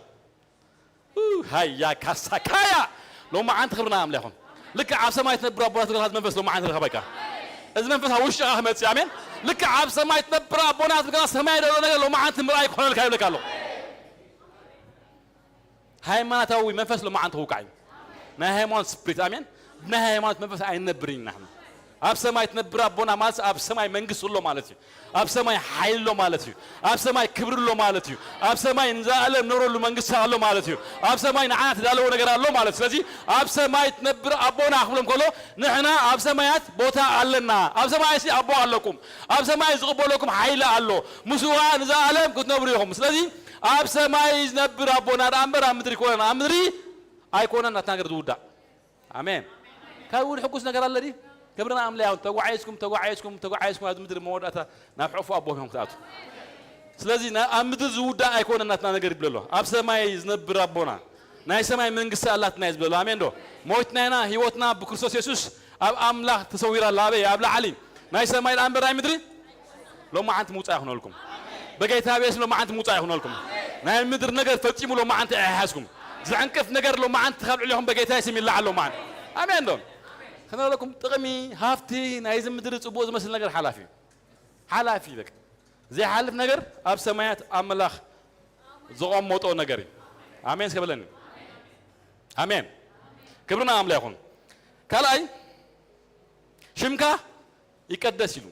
ሃያ ካሳካያ ሎማዓንቲ ክብርና ኣምላኽ ይኹን። ልክዕ ኣብ ሰማይ ትነብር ኣቦና ትብለካ መንፈስ ሎማዓንቲ ረኸበካ። እዚ መንፈስ ኣብ ውሽጥኻ ክመጽእ ኣሜን። ልክዕ ኣብ ሰማይ ትነብር ኣቦና ትብለካ ሰማይ ዘሎ ነገር ሎማዓንቲ ምርኣይ ክኾነልካ ይብለካ ኣሎ። ሃይማኖታዊ መንፈስ ሎማዓንቲ ክውቃዕ እዩ። ናይ ሃይማኖት ስፕሪት ኣሜን። ብናይ ሃይማኖት መንፈስ ኣይንነብርን ኢና ንሕና። ኣብ ሰማይ ትነብር ኣቦና ማለት ኣብ ሰማይ መንግስቲ ኣሎ ማለት እዩ። ኣብ ሰማይ ሓይሊ ኣሎ ማለት እዩ። ኣብ ሰማይ ክብሪ ኣሎ ማለት እዩ። ኣብ ሰማይ ንዘኣለም ንነብረሉ መንግስቲ ኣሎ ማለት እዩ። ኣብ ሰማይ ንዓና ተዳለወ ነገር ኣሎ ማለት እዩ። ስለዚ ኣብ ሰማይ ትነብር ኣቦና ክብሎም ከሎ ንሕና ኣብ ሰማያት ቦታ ኣለና። ኣብ ሰማይ ሲ ኣቦ ኣለኩም። ኣብ ሰማይ ዝቕበለኩም ሓይሊ ኣሎ። ምስኡ ኸዓ ንዘኣለም ክትነብሩ ኢኹም። ስለዚ ኣብ ሰማይ ዝነብር ኣቦና ደኣ እምበር ኣብ ምድሪ ኣይኮነን። ኣብ ምድሪ ኣይኮነን ናትና ነገር ዝውዳእ። ኣሜን። ካብ ውድ ሕጉስ ነገር ኣለ ድዩ? ክብርና ኣምላኽ ይኹን። ተጓዒዝኩም፣ ተጓዒዝኩም፣ ተጓዒዝኩም ኣብዚ ምድሪ መወዳእታ ናብ ሕፉ ኣቦኹም ክትኣቱ። ስለዚ ና-፣ ኣብ ምድሪ ዝውዳእ ኣይኮነን ናትና ነገር ይብለሎ። ኣብ ሰማይ ዝነብር ኣቦና፣ ናይ ሰማይ መንግስቲ ኣላትና እዩ ዝብለሎ። ኣሜን ዶ? ሞይትና ኢና፣ ህይወትና ብክርስቶስ የሱስ ኣብ ኣምላኽ ተሰዊራ ኣላ። ኣበይ? ኣብ ላዕሊ። ናይ ሰማይ ደኣ እምበር ናይ ምድሪ ሎማዓንቲ ምውጻእ ይኹነልኩም። በጌታ ብየሱስ ሎማዓንቲ ምውጻእ ይኹነልኩም። ናይ ምድሪ ነገር ፈጺሙ ሎማዓንቲ ኣይሓዝኩም። ዝዕንቅፍ ነገር ሎማዓንቲ ካብ ልዕሌኹም በጌታ ስም ይለዓል ሎማዓንቲ። ኣሜን ዶ? ከነለኩም ጥቕሚ፣ ሃፍቲ፣ ናይዚ ምድሪ ጽቡቕ ዝመስል ነገር ሓላፊ እዩ። ሓላፊ በቃ። ዘይሓልፍ ነገር ኣብ ሰማያት ኣምላኽ ዘቐመጦ ነገር እዩ። ኣሜን እስከ በለኒ። ኣሜን። ክብርና ኣምላኽ ይኹን። ካልኣይ ሽምካ ይቀደስ ኢሉ።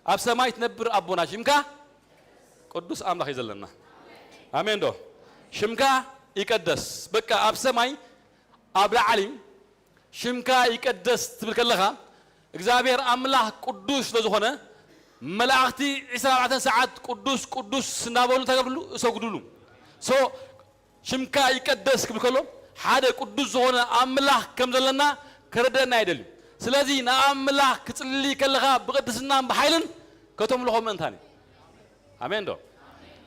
ኣብ ሰማይ ትነብር ኣቦና ሽምካ ቅዱስ ኣምላኽ እዩ ዘለና። ኣሜን ዶ? ሽምካ ይቀደስ። በቃ ኣብ ሰማይ ኣብ ላዕሊ ሽምካ ይቀደስ ትብል ከለኻ እግዚኣብሔር ኣምላኽ ቅዱስ ስለ ዝኾነ መላእኽቲ ዕስራን ኣርባዕተን ሰዓት ቅዱስ ቅዱስ እናበሉ እንታይ ገብርሉ? እሰግዱሉ። ሶ ሽምካ ይቀደስ ክብል ከሎ ሓደ ቅዱስ ዝኾነ ኣምላኽ ከም ዘለና ከረደአና ይደሊ። ስለዚ ንኣምላኽ ክጽሊ ከለኻ ብቅድስናን ብሓይልን ከተምልኾ ምእንታን እዩ። ኣሜን ዶ?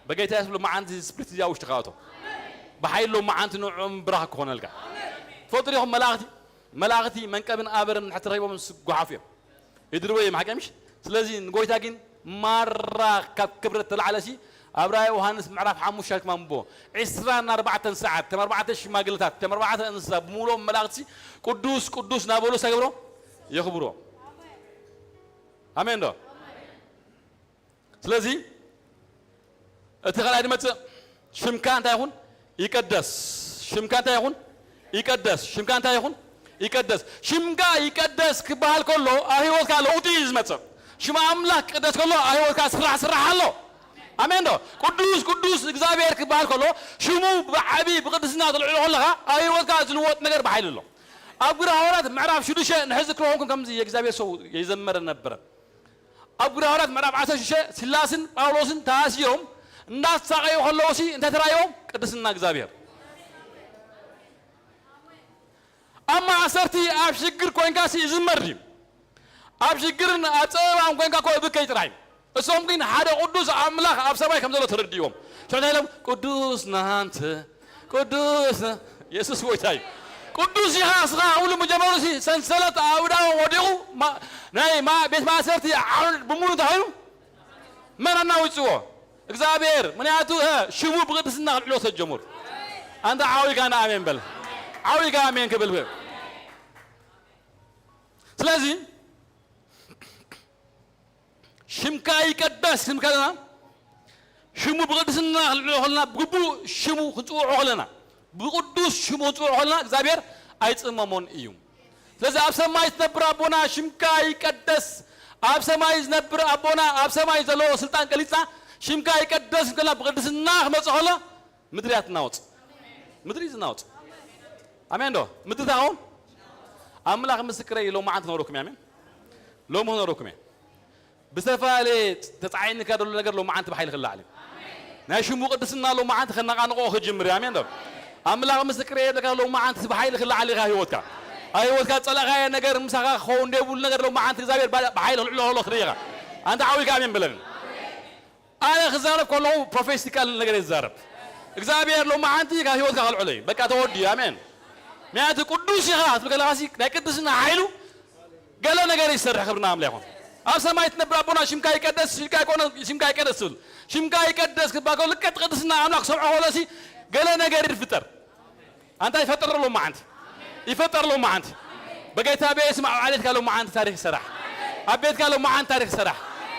በጌታ የሱስ ሎማዓንቲ ስፕሪት እዚኣ ውሽጥኻ ኣቶ። ብሓይሊ ሎማዓንቲ ንዕኦም ብራኽ ክኾነልካ። ትፈልጡ ዲኹም መላእኽቲ? መላእኽቲ መንቀብን ኣበርን ንሕቲ ረኺቦም ዝጓሓፉ እዮም። ይድርበ እዮም ሓቂ ምሽ? ስለዚ ንጎይታ ግን ማራ ካብ ክብረት ተላዕለሲ ኣብ ራእይ ዮሃንስ ምዕራፍ ሓሙሽተ ኣልክም ኣንብቦ። ዕስራን ኣርባዕተን ሰዓት፣ ከም ኣርባዕተ ሽማግለታት፣ ከም ኣርባዕተ እንስሳ ብምሉኦም መላእኽቲ ቅዱስ ቅዱስ እናበሉ እንታይ ገብሮ? የኽብሮ። ኣሜን ዶ? ስለዚ እቲ ካልኣይ ዝመጽእ ሽምካ እንታይ ይኹን? ይቀደስ። ሽምካ እንታይ ይኹን? ይቀደስ። ሽምካ እንታይ ይኹን? ይቀደስ። ሽምካ ይቀደስ ክበሃል ከሎ ኣብ ህይወትካ ለውጢ እዩ ዝመጽእ። ሽም ኣምላኽ ክቅደስ ከሎ ኣብ ህይወትካ ስራሕ ስራሕ ኣሎ። ኣሜን ዶ? ቅዱስ ቅዱስ እግዚኣብሔር ክበሃል ከሎ ሽሙ ብዓቢ ብቅድስና ተልዕሎ ከለኻ ኣብ ህይወትካ ዝልወጥ ነገር ብሓይሊ ኣሎ። ኣብ ግብረ ሃዋርያት ምዕራፍ ሽዱሽተ ንሕዚ ክረኹምኩም ከምዚ የእግዚኣብሔር ሰው የዘመረ ነበረ። ኣብ ግብረ ሃዋርያት ምዕራፍ ዓሰርተ ሽዱሽተ ሲላስን ጳውሎስን ተኣሲሮም እንዳተሳቀዩ ከለዉ ሲ እንታይ ተራእዮም? ቅድስና እግዚኣብሔር። ኣብ ማእሰርቲ ኣብ ሽግር ኮንካ ሲ ይዝመር ድዩ? ኣብ ሽግርን ኣብ ጸበባን ኮንካ እኮ እብከይ ጥራይ። እሶም ግን ሓደ ቅዱስ ኣምላኽ ኣብ ሰማይ ከም ዘሎ ተረዲእዎም። ሽዑ እንታይ ኢሎም? ቅዱስ ናንተ ቅዱስ ነ-፣ የሱስ ጎይታ እዩ። ቅዱስ ኢኻ እስኻ ክብሉ መጀመሩ ሲ ሰንሰለት ኣብ እዳዎም ወዲቑ ማ-፣ ናይ ማ-፣ ቤት ማእሰርቲ ዓውድ ብምሉ እንታይ ኮይኑ? መን ኣናዊጽዎ? እግዚኣብሔር። ምክንያቱ፣ እ፣ ሽሙ ብቅድስና ክልዕሎ ተጀምሩ። ኣንታ ዓው ኢልካ ንኣሜን በል። ዓው ኢልካ ኣሜን ክብል በል። ስለዚ ሽምካ ይቀደስ ክንብል ከለና፣ ሽሙ ብቅድስና ክንልዕሎ ከለና፣ ብግቡእ ሽሙ ክንጽውዖ ከለና፣ ብቅዱስ ሽሙ ክንጽውዖ ከለና እግዚኣብሔር ኣይጽመሞን እዩ። ስለዚ ኣብ ሰማይ ትነብር ኣቦና ሽምካ ይቀደስ። ኣብ ሰማይ ዝነብር ኣቦና ኣብ ሰማይ ዘለዎ ስልጣን ቀሊጽና ሽምካ ይቀደስ እንከልና ብቅድስና ክመጽእ ከሎ ምድሪ እያ ትናወጽ። ምድሪ እዩ ዝናወጽ። ኣሜን ዶ? ምድሪ ትኸውን። ኣምላኽ ምስክረይ እዩ፣ ሎማዓንቲ ክነግረኩም እየ። ኣሜን። ሎሚ ክነግረኩም እየ። ብዝተፈላለየ ተጻዒንካ ዘሎ ነገር ሎማዓንቲ ብሓይሊ ክለዓል እዩ። ናይ ሽሙ ቅድስና ሎማዓንቲ ከነቓንቆ ክጅምር እዩ። ኣሜን ዶ? ኣምላኽ ምስክረይ እዩ፣ ብለካ ሎማዓንቲ ብሓይሊ ክለዓል ኢኻ ህይወትካ። ኣብ ህይወትካ ዝጸላእካዮ ነገር ምሳኻ ክኸውን ዘይብሉ ነገር ሎማዓንቲ እግዚኣብሔር ባ-፣ ብሓይሊ ክልዕሎ ከሎ ክትርኢ ኢኻ። ኣንታ ዓው ኢልካ ኣሜን በለኒ። ኣነ ክዛረብ ከለኹ ፕሮፌቲካል ነገር እየ ዝዛረብ። እግዚኣብሔር ሎማዓንቲ ካብ ህይወትካ ከልዕሎ እዩ። በቃ ተወዲኡ። ኣሜን። ምክንያቱ ቅዱስ ኢኻ ክትብል ከለኻሲ ናይ ቅድስና ሓይሉ ገለ ነገር ይሰርሕ። ክብሪ ንኣምላኽ ይኹን። ኣብ ሰማይ ትነብር ኣቦና ሽምካ ይቀደስ፣ ሽምካ ይኮነ፣ ሽምካ ይቀደስ ትብል። ሽምካ ይቀደስ ክባል ከሎ ልክዕ ቅድስና ኣምላኽ ክሰምዖ ከሎሲ ገለ ነገር ይፍጠር። ኣንታ ይፈጠር ሎማዓንቲ። ይፈጠር ሎማዓንቲ። በጌታ በኢየሱስ ኣብ ዓሌትካ ሎማዓንቲ ታሪኽ ይሰራሕ። ኣብ ቤትካ ሎማዓንቲ ታሪኽ ይሰራሕ።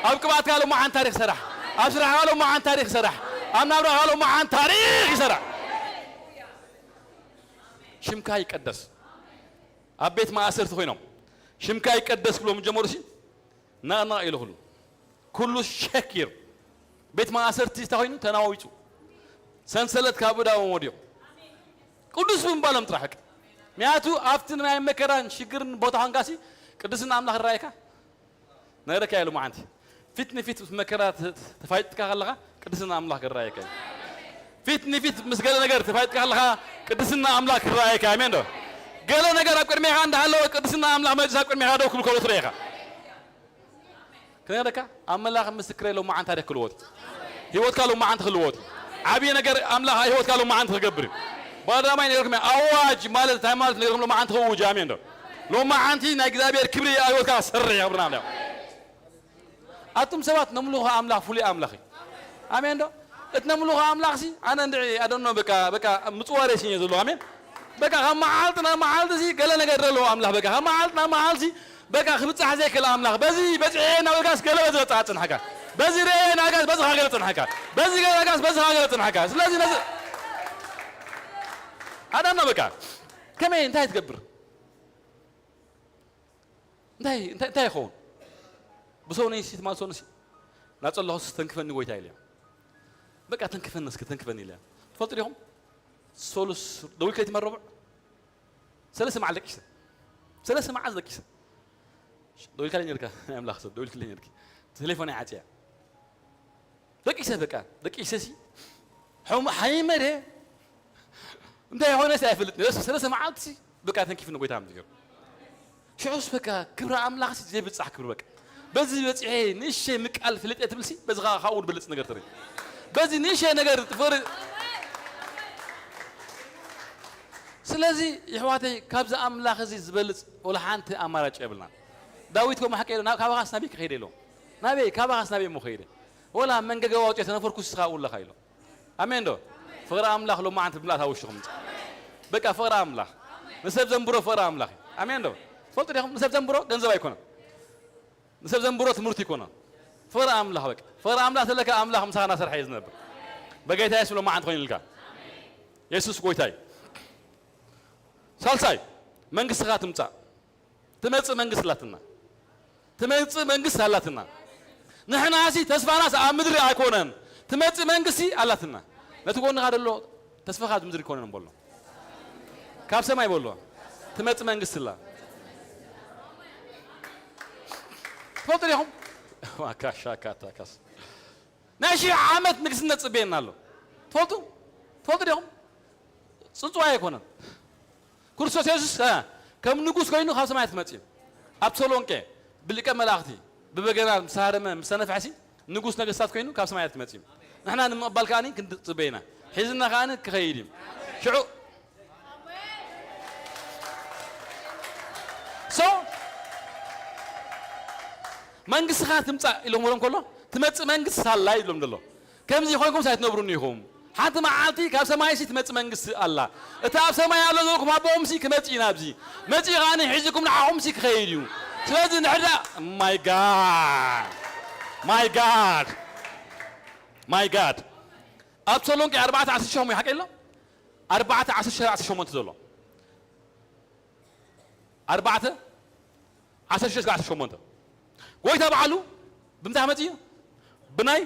ኣብ ቅብኣትካ ሎማዓንቲ ታሪኽ ይሰራሕ። ኣብ ስራሕካ ሎማዓንቲ ታሪኽ ይሰራሕ። ኣብ ናብራኻ ሎማዓንቲ ታሪኽ ይሰራሕ። ሽምካ ይቀደስ። ኣብ ቤት ማእሰርቲ ኮይኖም ሽምካ ይቀደስ ክብሎም ጀመሩ ሲ ነቕነቕ ኢሉ ኩሉ። ኩሉ ሸኪር። ቤት ማእሰርቲ እንታይ ኮይኑ? ተናዊጹ። ሰንሰለት ካብ እዳዎም ወዲቑ። ቅዱስ ብምባሎም ጥራሕ በቃ። ምክንያቱ ኣብቲ ናይ መከራን ሽግርን ቦታ ኾንካሲ ቅድስና ኣምላኽ ይረኣየካ። ነግረካ እየ ሎማዓንቲ። ፊት ንፊት ምስ መከራ ተ-፣ ተ-፣ ተፋይጥካ ከለኻ ቅድስና ኣምላኽ ክረኣየካ እዩ። ፊት ንፊት ምስ ገለ ነገር ተፋይጥካ ከለኻ ቅድስና ኣምላኽ ክረኣየካ። ኣሜን ዶ? ገለ ነገር ኣብ ቅድሜኻ እንዳሃለወ ቅድስና ኣምላኽ መጺኡ ኣብ ቅድሜኻ ደው ክብል ከሎ ትረኤኻ። ክነግረካ፣ ኣምላኽ ምስክረይ ሎማዓንቲ ታሪኽ ክልወጥ እዩ። ህይወትካ ሎማዓንቲ ክልወጥ እዩ። ዓብዪ ነገር ኣምላኽ ህይወትካ ሎማዓንቲ ክገብር እዩ። ባዳማይ ነይርኩም እያ። ኣዋጅ ማለት እንታይ ማለት ነይርኩም? ሎማዓንቲ ክእውጅ። ኣሜን ዶ? ሎማዓንቲ ናይ እግዚኣብሔር ክብሪ ኣብ ህይወትካ ክሰርሕ ይገብርና ኣሎ። ኣቱም ሰባት ነምልኾ ኣምላኽ ፍሉይ ኣምላኽ እዩ። ኣሜን ዶ? እቲ ነምልኾ ኣምላኽ ሲ ኣነ እንድዒ ኣደኖ በቃ በቃ ምጽዋር የሲኘ ዘሎ። ኣሜን። በቃ ካብ መዓልቲ ናብ መዓልቲ ሲ ገለ ነገር ዘለዎ ኣምላኽ በቃ ካብ መዓልቲ ናብ መዓልቲ በቃ ክብጻሕ ዘይክእል ኣምላኽ። በዚ በጺሐ እናበልካስ ገለ በዚ በጻሕ ጽንሓካ። በዚ ርኤ እናበልካስ በዚ ካገለ ጽንሓካ። በዚ ገለ በዚ ካገለ ጽንሓካ። ስለዚ ነዚ ኣዳምና በቃ ከመይ እንታይ ትገብር? እንታይ እንታይ እንታይ ይኸውን? ብሰው ነይሲ ትማል ሰው ነሲ ናጸለኹስ ተንክፈኒ ጎይታ ኢለ። በቃ ተንክፈኒ እስኪ ተንክፈኒ ኢለ። ትፈልጡ ዲኹም? ሶሉስ ደዊልካ ይትመረብዕ ሰለስተ መዓልቲ ደቂሰ። ሰለስተ መዓልቲ ደቂሰ። ደዊልካ ለኝ ርካ ናይ ኣምላኽ ሰብ ደዊልካ ለኝ ርኪ። ቴሌፎን ይዓጽያ። ደቂሰ በቃ ደቂሰ ሲ። ሐም-፣ ሓይመደ እንታይ የሆነ ሲ ኣይፈልጥ። ሰለስተ መዓልቲ ሲ በቃ ተንኪፍኒ ጎይታ ምዝገር። ሽዑስ በቃ ክብሪ ኣምላኽ ሲ ዘይብጻሕ ክብሪ በቃ። በዚ በጺሐ ንእሸ ምቃል ፍልጥ ትብል ሲ በዚ ኻው ድብልጽ ነገር ትርኢ። በዚ ንእሸ ነገር ትፈሪ። ስለዚ ይሕዋተይ ካብዚ ኣምላኽ እዚ ዝበልጽ ወላ ሓንቲ ኣማራጭ የብልና። ዳዊት ከምኡ ሓቂ ኢሉ ናብ ካባኻስ ናበይ ክኸይደ ኢሎ። ናበይ ካባኻስ ናበይ እሞ ኸይደ። ወላ መንገገ ኣውጽኦ ተነፈርኩ ስኻ ኣለኻ ኢሎ። ኣሜን ዶ? ፍቕሪ ኣምላኽ ሎማዓንቲ ብምልኣት ኣብ ውሽኹም ይምጻእ። በቃ ፍቕሪ ኣምላኽ። ንሰብ ዘንብሮ ፍቕሪ ኣምላኽ እዩ። ኣሜን ዶ? ትፈልጡ ዲኹም? ንሰብ ዘንብሮ ገንዘብ ኣይኮነን። ንሰብ ዘንብሮ ትምህርቲ ኣይኮነን። ፍቕሪ ኣምላኽ በቃ። ፍቕሪ ኣምላኽ ተለካ ኣምላኽ ምሳኻ እናሰርሐ እዩ ዝነብር። በጌታ የሱስ ሎማዓንቲ ኮይኑ ኢልካ። የሱስ ጎይታ እዩ። ሳልሳይ መንግስትኻ ትምጻእ። ትመጽእ መንግስቲ ኣላትና። ትመጽእ መንግስቲ ኣላትና። ንሕናሲ ተስፋናስ ኣብ ምድሪ ኣይኮነን። ትመጽእ መንግስቲ ኣላትና። ነቲ ጎንኻ ደሎ ተስፋኻ ኣብ ምድሪ ኣይኮነን በሎ። ካብ ሰማይ በሎ። ትመጽእ መንግስቲ ኣላ። ትፈልጡ ዲኹም? ማካሻ ካታካስ። ናይ ሺሕ ዓመት ንግስነት ጽበየና ኣሎ። ትፈልጡ? ትፈልጡ ዲኹም? ጽጽዋ ኣይኮነን። ክርስቶስ የሱስ፣ እ፣ ከም ንጉስ ኮይኑ ካብ ሰማያት ክመጽእ እዩ። ኣብ ተሰሎንቄ ብሊቀ መላእኽቲ ብበገና ምስ ሃረመ፣ ምስ ተነፍሐ ሲ ንጉስ ነገስታት ኮይኑ ካብ ሰማያት ክመጽእ እዩ። ንሕና ንምቕባል ከኣኒ ክንጽበ ኢና። ሒዝና ከኣኒ ክኸይድ እዩ። ሽዑ፣ ሶ፣ መንግስትኻ ትምጻእ ኢሎም ወሎም ከሎ፣ ትመጽእ መንግስቲ ሳላ እዩ ዝብሎም ዘሎ። ከምዚ ኮይንኩም ሳይትነብሩኒ ኢኹም። ሓንቲ መዓልቲ ካብ ሰማይሲ ትመጽእ መንግስቲ ኣላ። እቲ ኣብ ሰማይ ኣሎ ዘለኩም ኣቦኹምሲ ክመጽእ እዩ ናብዚ። መጺኡ ከኣኒ ሒዝኩም ንዓኹምሲ ክኸይድ እዩ። ስለዚ ንሕዳ my God my God my God ኣብ ተሰሎንቄ ኣርባዕተ ዓሰርተ ሸሞንተ ሓቂ ኣሎ። ኣርባዕተ ዓሰርተ ሸሞንተ ዘሎ ኣርባዕተ ዓሰርተ ሸሞንተ ጎይታ ባዕሉ ብምንታይ ክመጽእ እዩ? ብናይ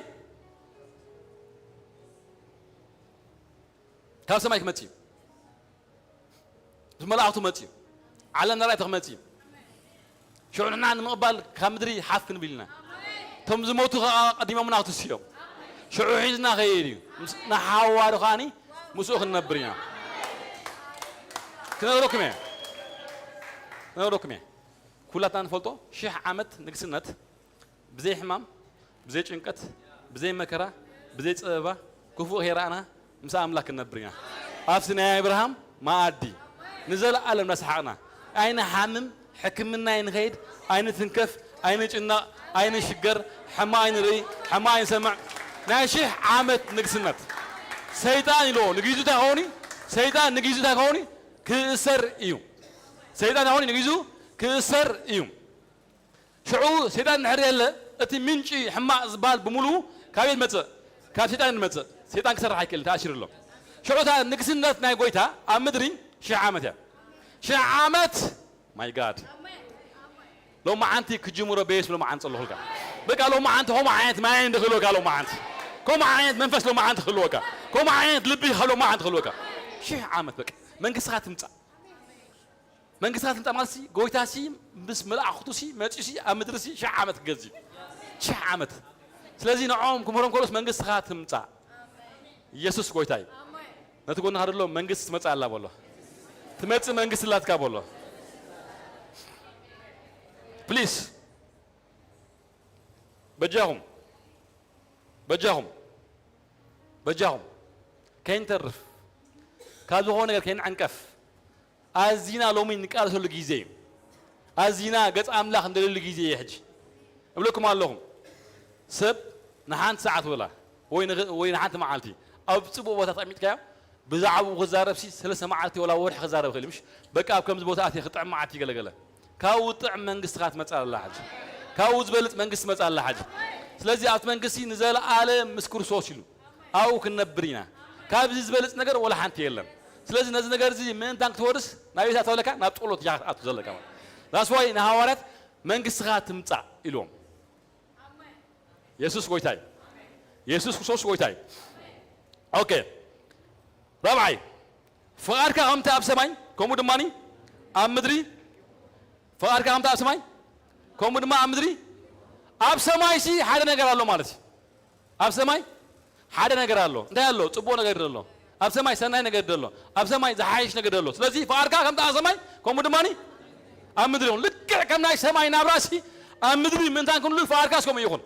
ካብ ሰማይ ክመጽእ እዩ። ምስ መላእኽቱ መጽእ እዩ። ዓለም ንራእይ ክመጽእ እዩ። ሽዑ ንሕና ንምቕባል ካብ ምድሪ ሓፍ ክንብል ኢና። እቶም ዝሞቱ ከኣ ቀዲሞምና ክትስዮም። ሽዑ ሒዝና ከይድ እዩ። ምስ- ንሓዋሩ ከኣኒ ምስኡ ክንነብር ኢና። ክነግረኩም እየ። ክነግረኩም እየ። ኩላትና ንፈልጦ ሽሕ ዓመት ንግስነት ብዘይ ሕማም፣ ብዘይ ጭንቀት፣ ብዘይ መከራ፣ ብዘይ ጸበባ፣ ክፉእ ከይረኣና ምስ ኣምላኽ ክንነብር ኢና። ኣብቲ ናይ ኣብርሃም መኣዲ ንዘለኣለም እናሰሓቕና ኣይንሓምም፣ ሕክምና ኣይንኸይድ፣ ኣይንትንከፍ፣ ኣይንጭነቕ፣ ኣይንሽገር፣ ሕማቕ ኣይንርኢ፣ ሕማቕ ኣይንሰምዕ። ናይ ሽሕ ዓመት ንግስነት ሰይጣን ኢልዎ ንግዜኡ እንታይ ክኸውን እዩ? ሰይጣን ንግዜኡ እንታይ ክኸውን እዩ? ክእሰር እዩ። ሰይጣን እንታይ ክኸውን እዩ? ንግዜኡ ክእሰር እዩ። ሽዑ ሰይጣን እንድሕር የለ እቲ ምንጪ ሕማቕ ዝበሃል ብምሉኡ ካበይ ዝመጽእ? ካብ ሰይጣን ዝመጽእ። ሰይጣን ክሰርሕ ኣይክእልን፣ ተኣሲሩ ኣሎ። ሽዑ እታ ንግስነት ናይ ጎይታ ኣብ ምድሪ ሽሕ ዓመት እያ። ሽሕ ዓመት my God ሎማዓንቲ ክጅምሮ በየስ ሎማዓንቲ ጸለኹልካ። በቃ ሎማዓንቲ ከምኡ ዓይነት ማይ እንድኽልወካ ሎማዓንቲ ከምኡ ዓይነት መንፈስ ሎማዓንቲ ክህልወካ ከምኡ ዓይነት ልቢ ሎማዓንቲ ክህልወካ ሽሕ ዓመት በቃ መንግስትኻ ትምጻእ። መንግስታት ህንጻ ማለትሲ ጎይታሲ ምስ መላእኽቱሲ መጺኡሲ ኣብ ምድርሲ ሽሕ ዓመት ክገዝእ እዩ። ሽሕ ዓመት። ስለዚ ንዕኦም ክምህሮም ከሎስ መንግስትኻ ትምጻእ። ኢየሱስ ጎይታ እዩ። ነቲ ጎንኻ ዘሎ መንግስቲ ትመጽእ ኣላ በሎ። ትመጽእ መንግስቲ ኣላትካ በሎ። ፕሊስ በጃኹም በጃኹም በጃኹም ከይንተርፍ ካብ ዝኾነ ነገር ከይንዕንቀፍ ኣዚና ሎሚ ንቃለሰሉ ግዜ እዩ። ኣዚና ገጽ ኣምላኽ እንደልሉ ግዜ እዩ ሕጂ። እብለኩም ኣለኹም ሰብ ንሓንቲ ሰዓት ወላ ወይ ንግ- ወይ ንሓንቲ መዓልቲ ኣብ ጽቡቕ ቦታ ተቐሚጥካዮ ብዛዕባኡ ክዛረብሲ ሰለስተ መዓልቲ ወላ ወርሒ ክዛረብ ይኽእል እዩ። ምሽ በቃ ኣብ ከምዚ ቦታ ኣትየ ክጥዕም መዓልቲ ገለገለ ካብኡ ጥዕም መንግስትኻ ትመጽእ ኣላ ሕጂ። ካብኡ ዝበልጽ መንግስቲ ትመጽእ ኣላ ሕጂ። ስለዚ ኣብቲ መንግስቲ ንዘለኣለም ምስ ክርስቶስ ኢሉ ኣብኡ ክንነብር ኢና። ካብዚ ዝበልጽ ነገር ወላ ሓንቲ የለን። ስለዚ ነዚ ነገር እዚ ምእንታን ክትወርስ ናብ ቤት ኣትወለካ ናብ ጸሎት ኢኻ ክትኣቱ ዘለካ ማለት። ዛስዋይ ንሃዋርያት መንግስትኻ ትምጻእ ኢልዎም። የሱስ ጎይታ እዩ። የሱስ ክርስቶስ ጎይታ እዩ። ኦኬ ራብዓይ ፍቓድካ ከምቲ ኣብ ሰማይ ከምኡ ድማ ኣብ ምድሪ ፍቓድካ ከምቲ ኣብ ሰማይ ከምኡ ድማ ኣብ ምድሪ ኣብ ሰማይ ሲ ሓደ ነገር ኣሎ ማለት እዩ። ኣብ ሰማይ ሓደ ነገር ኣሎ። እንታይ ኣሎ? ጽቡቕ ነገር ኣሎ። ኣብ ሰማይ ሰናይ ነገር ኣሎ። ኣብ ሰማይ ዝሓይሽ ነገር ኣሎ። ስለዚ ፍቓድካ ከምቲ ኣብ ሰማይ ከምኡ ድማ ኣብ ምድሪ ይኹን። ልክዕ ከም ናይ ሰማይ ናብራሲ ኣብ ምድሪ ምእንታን ክንሉ ፍቓድካስ ከምኡ ይኹን።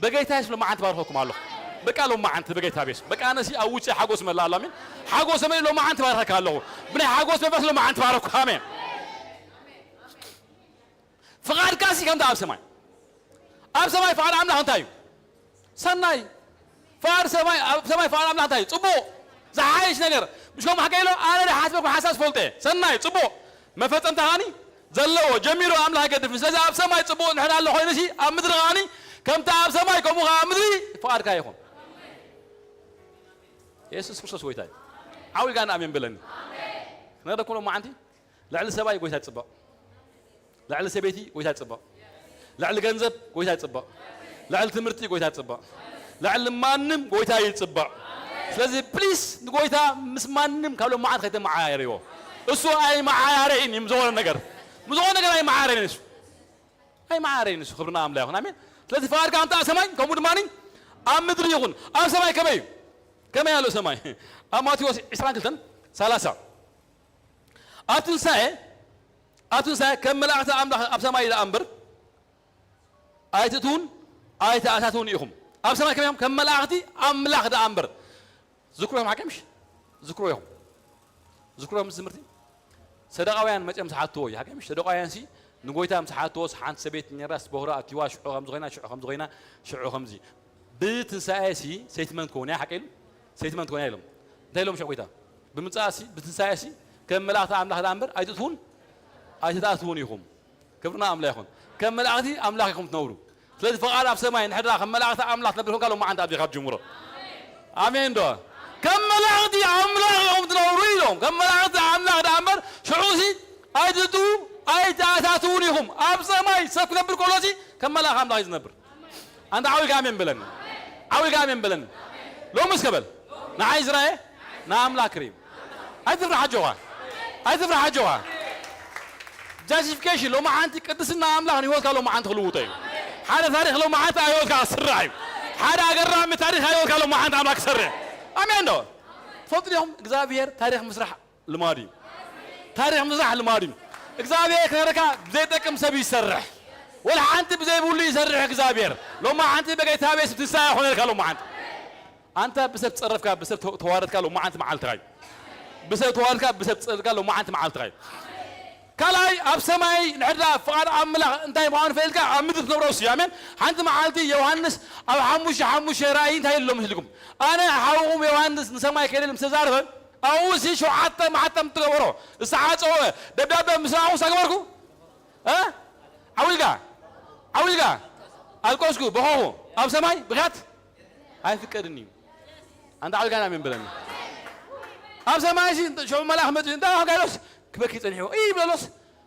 በጌታ ስለ መዓንቲ ባርኸኩም ኣለኹ። በቃ ሎም መዓንቲ በጌታ ቤስ በቃ ኣነሲ ኣብ ውጭ ሓጎስ መላ ኣሎ ኣሜን። ሓጎስ መላ ሎም መዓንቲ ባርኸካ ኣለኹ። ብናይ ሓጎስ መንፈስ ሎም መዓንቲ ባርኩ ኣሜን። ፍቓድካ ሲ ከምቲ ኣብ ሰማይ ኣብ ሰማይ ፍቓድ ኣምላኽ እንታይ እዩ? ሰናይ ፍቓድ ሰማይ ኣብ ሰማይ ፍቓድ ኣምላኽ እንታይ እዩ? ጽቡቕ ዝሓይሽ ነገር ምሽ ከም ሓቀ ኢሎ ኣነ ዝሓስበኩም ሓሳብ ዝፈልጦ እየ። ሰናይ ጽቡቕ መፈጸምታ ኸኣኒ ዘለዎ ጀሚሩ ኣምላኽ ኣይገድፍን። ስለዚ ኣብ ሰማይ ጽቡቕ እንድሕር ኣሎ ኮይኑሲ ኣብ ምድሪ ኸኣኒ ከምቲ ኣብ ሰማይ ከምኡ ኸዓ ኣብ ምድሪ ፍቓድካ ይኹን። የሱስ ክርስቶስ ጎይታ እዩ። ዓው ኢልካ ኣሜን በለኒ። ክነግረኩም ሎማዓንቲ ልዕሊ ሰብኣይ ጎይታ ይጽበቕ። ልዕሊ ሰበይቲ ጎይታ ይጽበቕ። ልዕሊ ገንዘብ ጎይታ ይጽበቕ። ልዕሊ ትምህርቲ ጎይታ ይጽበቕ። ልዕሊ ማንም ጎይታ ይጽበቕ። ስለዚ ፕሊስ ንጎይታ ምስ ማንም ካብ ሎማዓንቲ ከይተመዓራረይዎ። እሱ ኣይመዓራረይን እዩ ምስ ዝኾነ ነገር። ምስ ዝኾነ ነገር ኣይመዓራረይን እሱ። ኣይመዓራረይን እሱ። ክብሪ ንኣምላኽ ይኹን። ኣሜን። ስለዚ ፍቓድካ ከምቲ ኣብ ሰማይ ከምኡ ድማ ኣብ ምድሪ ይኹን። ኣብ ሰማይ ከመይ እዩ? ከመይ ኣሎ ሰማይ? ኣብ ማቴዎስ ዕስራን ክልተን ሰላሳ ኣብ ትንሳኤ ኣብ ትንሳኤ ከም መላእኽቲ ኣምላኽ ኣብ ሰማይ ደኣ እምበር ኣይትእትዉን ኣይትኣታትዉን ኢኹም። ኣብ ሰማይ ከመይ ኢኹም? ከም መላእኽቲ ኣምላኽ ደኣ እምበር። ዝክሮ ኢኹም ሓቂ ምሽ? ዝክሮ ኢኹም። ዝክሮ ምስ ትምህርቲ ሰደቃውያን መጺኦም ዝሓትዎ እዩ። ሓቂ ምሽ? ሰደቃውያን ሲ ንጎይታ ምስ ሓትዎስ ሓንቲ ሰበይቲ ነራስ ቦኽራ ኣትዋ ሽዑ ከምዚ ኮይና ሽዑ ከምዚ ኮይና ሽዑ ከምዚ ብትንሳኤ ሲ ሴትመንት ከውን እያ ሓቂ ኢሉ ሴትመንት ከውን እያ ኢሎም እንታይ ኢሎም ሽዑ ጎይታ ብምጻእ ሲ ብትንሳኤ ሲ ከም መላእኽቲ ኣምላኽ ደኣ እምበር ኣይትእትዉን ኣይትኣትዉን ኢኹም። ክብርና ኣምላኽ ይኹን። ከም መላእኽቲ ኣምላኽ ኢኹም ትነብሩ። ስለዚ ፍቓድ ኣብ ሰማይ እንድሕር ደኣ ከም መላእኽቲ ኣምላኽ ትነብር ኮንካ፣ ሎማዓንቲ ኣቢኻ ትጅምሮ። ኣሜን ዶ? ከም መላእኽቲ ኣምላኽ ኢኹም ትነብሩ ኢሎም። ከም መላእኽቲ ኣምላኽ ደኣ እምበር፣ ሽዑሲ ኣይትእትዉ ኣይትኣታትዉን ኢኹም። ኣብ ሰማይ ሰብ ክነብር ከሎሲ ከም መልኣኽ ኣምላኽ እዩ ዝነብር። ኣንታ ዓው ኢልካ ኣሜን በለኒ። ዓው ኢልካ ኣሜን በለኒ። ሎሚ እስከ በል። ንዓይ ዝረኣየ ንኣምላኽ ክርኢ። ኣይትፍራሕ ኣጆኻ። ኣይትፍራሕ ኣጆኻ። ጃስቲፊኬሽን ሎማዓንቲ ቅድስና ኣምላኽ ንህይወትካ ሎማዓንቲ ክልውጦ እዩ። ሓደ ታሪኽ ሎማዓንቲ ኣብ ህይወትካ ክስራሕ እዩ። ሓደ ኣገራሚ ታሪኽ ኣብ ህይወትካ ሎማዓንቲ ኣምላኽ ክሰርሕ። ኣሜን ዶ? ትፈልጡ ዲኹም? እግዚኣብሔር ታሪኽ ምስራሕ ልማዱ እዩ። ታሪኽ ምስራሕ ልማዱ እዩ። እግዚኣብሔር ክነግረካ ብዘይጠቅም ሰብ ይሰርሕ። ወላ ሓንቲ ብዘይብሉ ይሰርሕ እግዚኣብሔር። ሎማዓንቲ በጌታ በኢየሱስ ትንሳኤ ይኾነልካ ሎማዓንቲ። ኣንታ ብሰብ ጸረፍካ፣ ብሰብ ተዋረድካ ሎማዓንቲ መዓልትኻ እዩ። ብሰብ ተዋረድካ፣ ብሰብ ጸረፍካ ሎማዓንቲ መዓልትኻ እዩ። ካልኣይ ኣብ ሰማይ እንድሕር ደኣ ፍቓድ ኣምላኽ እንታይ ምዃኑ ፈሊጥካ ኣብ ምድሪ ትነብሮ እሱ እዩ። ኣሜን። ሓንቲ መዓልቲ ዮሃንስ ኣብ ሓሙሽተ ሓሙሽተ ራእይ እንታይ ኢሎም መስልኩም? ኣነ ሓውኹም ዮሃንስ ንሰማይ ከይደ ኢሉ ምስ ተዛረበ ኣብኡ ሲ ሸውዓተ ማሕተም ትገበሮ ዝተዓጸወ ደብዳበ ምስ ረኣኹ እንታይ ገበርኩ? እ? ዓው ኢልካ ዓው ኢልካ ኣልቀስኩ፣ በኸኹ። ኣብ ሰማይ ብኽያት ኣይፍቀድን እዩ። ኣንታ ዓው ኢልካ ኣሜን በለኒ። ኣብ ሰማይ ሲ ሽዑ መልኣኽ መጺኡ እንታይ ሆጋሎስ ክበኪ ጸኒሑ እዩ በሎስ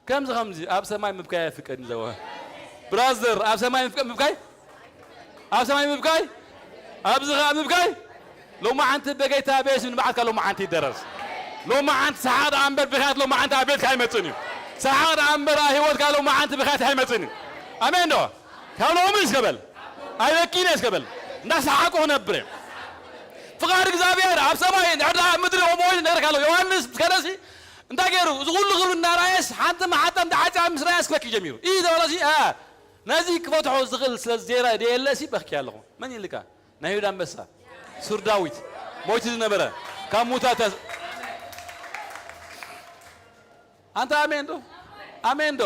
ከምዚ ከምዚ ኣብ ሰማይ ምብካይ ኣይፍቀድን ዘወ ብራዘር ኣብ ሰማይ ምፍቀ- ምብካይ ኣብ ሰማይ ምብካይ ኣብዚ ኸኣ ምብካይ ሎማዓንቲ በጌታ በየሱስ ንብዓትካ ሎማዓንቲ ይደረስ። ሎማዓንቲ ሰሓቕ ደኣ እምበር ብኽያት ሎማዓንቲ ኣብ ቤትካ ኣይመጽእን እዩ። ሰሓቕ ደኣ እምበር ኣብ ህይወትካ ሎማዓንቲ ብኽያት ኣይመጽእን እዩ። ኣሜን ዶ? ካብ ሎሚ እስከ በል። ኣይበኪን እየ እስከ በል። እንዳሰሓቁ ክነብር እየ። ፍቓድ እግዚኣብሔር ኣብ ሰማይ እንድሕር ደኣ ኣብ ምድሪ ከምኡ ኢሉ ነገርካ ኣሎ። ዮሃንስ ምስ ከደሲ እንታይ ገይሩ? እዚ ኩሉ ክብሪ እናረኣየስ ሓንቲ መሓተም ተዓጽያ ምስ ረኣየስ ክበኪ ጀሚሩ። ኢህ ተበለሲ፣ እ፣ ነዚ ክፈትሖ ዝኽእል ስለ ዘየለ-፣ ዘየለሲ በኽኪ ኣለኹ። መን ኢልካ? ናይ ይሁዳ ኣንበሳ፣ ሱር ዳዊት፣ ሞይቱ ዝነበረ፣ ካብ ሙታት ያስ-፣ ኣንታ ኣሜን ዶ? ኣሜን ዶ?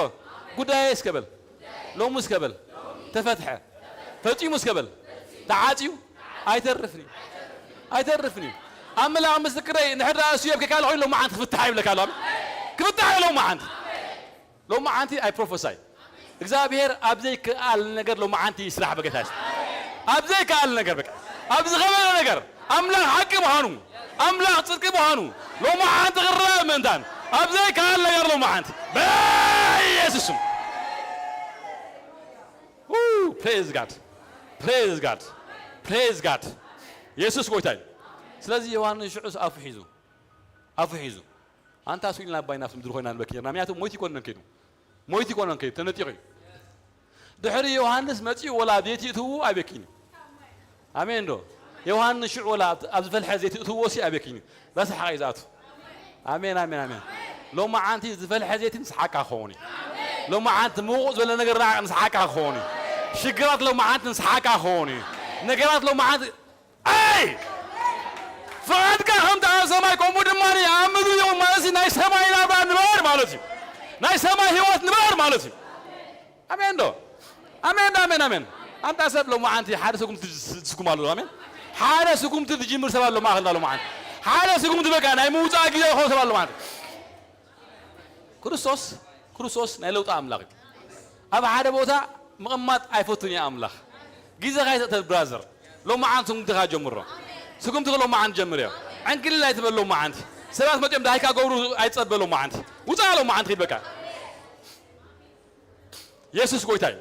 ጉዳየ እስከ በል። ሎሚ እስከ በል። ተፈትሐ። ፈጺሙ እስከ በል። ተዓጽዩ ኣይተርፍን እዩ። ኣይተርፍን እዩ። ኣምላኽ ምስክረይ፣ እንድሕር ደኣ እሱ የብከካ ኣሎ ኮይኑ፣ ሎማዓንቲ ክፍታሕ ይብለካ ኣሎ። ኣሜን። ክፍታሕ እዩ ሎማዓንቲ። ሎማዓንቲ ኣይ ፕሮፈሳይ። እግዚኣብሔር ኣብ ዘይከኣል ነገር ሎማዓንቲ ይስራሕ በጌታ የሱስ። ኣብ ዘይከኣል ነገር በቃ። ኣብ ዝኸበረ ነገር ኣምላኽ ሓቂ ምዃኑ፣ ኣምላኽ ጽድቂ ምዃኑ፣ ሎማዓንቲ ክረአ ምእንታን ኣብ ዘይከኣል ነገር ሎማዓንቲ በኢየሱስ ስም። ው፣ ፕሬዝ ጋድ፣ ፕሬዝ ጋድ፣ ፕሬዝ ጋድ። የሱስ ጎይታ እዩ። ስለዚ ዮሃንስ ሽዑስ ኣፉ ሒዙ፣ ኣፉ ሒዙ፣ ኣንታ ስኢልና ኣባይ ናብቲ ምድሪ ኮይና ንበኪ ነርና። ምክንያቱ ሞይቱ ይኮነን ከይዱ፣ ሞይቱ ይኮነን ከይዱ፣ ተነጢቑ እዩ። ድሕሪ ዮሃንስ መጺኡ ወላ ኣብ ዘይትእትውዎ ኣበኪኒ። ኣሜን ዶ? ዮሃንስ ሽዑ ወላ ኣብ፣ ኣብ ዝፈልሐ ዘይትእትውዎ ሲ ኣበኪኒ። በስሓቕ እዩ ዝኣቱ። ኣሜን፣ ኣሜን፣ ኣሜን። ሎማዓንቲ ዝፈልሐ ዘይትን ሰሓቅካ ክኸውን እዩ። ሎማዓንቲ ምውቕ ዝበለ ነገር ንዓ-፣ ንሰሓቅካ ክኸውን እዩ። ሽግራት ሎማዓንቲ ንሰሓቅካ ክኸውን እዩ። ነገራት ሎማዓንቲ ኣይ! ፍቓድካ ከምቲ ኣብ ሰማይ ከምኡ ድማ ኣብ ምድሪ ይኹን ማለት እዩ። ናይ ሰማይ ናብራ ንበር ማለት እዩ። ናይ ሰማይ ህይወት ንበር ማለት እዩ። ኣሜን ዶ? ኣሜን ዶ? ኣሜን፣ ኣሜን። ኣንታ ሰብ ሎማዓንቲ ሓደ ስጉምቲ ዝስ-፣ ዝስጉም ኣሎ። ኣሜን። ሓደ ስጉምቲ ዝጅምር ሰብ ኣሎ ማእኸልና ሎማዓንቲ። ሓደ ስጉምቲ በቃ ናይ ምውጻእ ግዜ ዝኾነ ሰብ ኣሎ ማለት እዩ። ክርስቶስ፣ ክርስቶስ ናይ ለውጢ ኣምላኽ እዩ። ኣብ ሓደ ቦታ ምቕማጥ ኣይፈቱን እዩ ኣምላኽ። ግዜኻ ኣይተእተል ብራዘር። ሎማዓንቲ ስጉምትኻ ጀምሮ። ስጉምትኻ ሎማዓንቲ ጀምርዮ። ዕንክሊል ኣይትበል ሎማዓንቲ። ሰባት መጺኦም ዳሂካ ገብሩ ኣይትጸበ ሎማዓንቲ። ውጻእ ሎማዓንቲ ኪድ በቃ። የሱስ ጎይታ እዩ።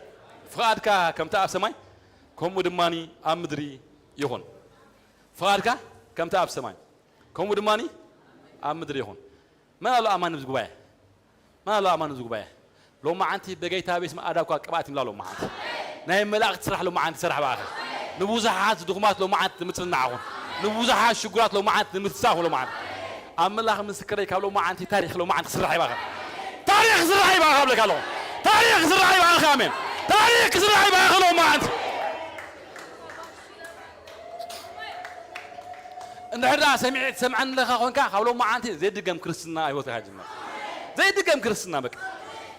ፍቓድካ ከምቲ ኣብ ሰማይ ከምኡ ድማ ኣብ ምድሪ ይኹን። ፍቓድካ ከምቲ ኣብ ሰማይ ከምኡ ድማ ኣብ ምድሪ ይኹን። መን ኣሎ ኣማኒ ኣብዚ ጉባኤ? መን ኣሎ ኣማኒ ኣብዚ ጉባኤ? ሎማዓንቲ በጌታ በስመ ኣዳኳ ቅብኣት ይምላ ሎማዓንቲ። ናይ መላእክቲ ስራሕ ሎማዓንቲ ይሰርሕ ብኣኻ። ንብዙሓት ድኹማት ሎማዓንቲ ንምጽንናዕ ኹን። ንብዙሓት ሽጉራት ሎማዓንቲ ንምትሳፍ ሎማዓንቲ። ኣምላኽ ምስክረይ ካብ ሎማዓንቲ ታሪኽ ሎማዓንቲ ክስራሕ ይባኻ። ታሪኽ ክስራሕ ይባኻ እብለካ ኣለኹ። ታሪኽ ክስራሕ ይባኻ ኣሜን። ታሪኽ ክስራሕ ይባኻ ሎማዓንቲ። እንድሕር ደኣ ሰሚዐ ትሰምዐኒ ኣለኻ ኾንካ፣ ካብ ሎማዓንቲ ዘይድገም ክርስትና ህይወትካ ጅመር። ዘይድገም ክርስትና በቃ።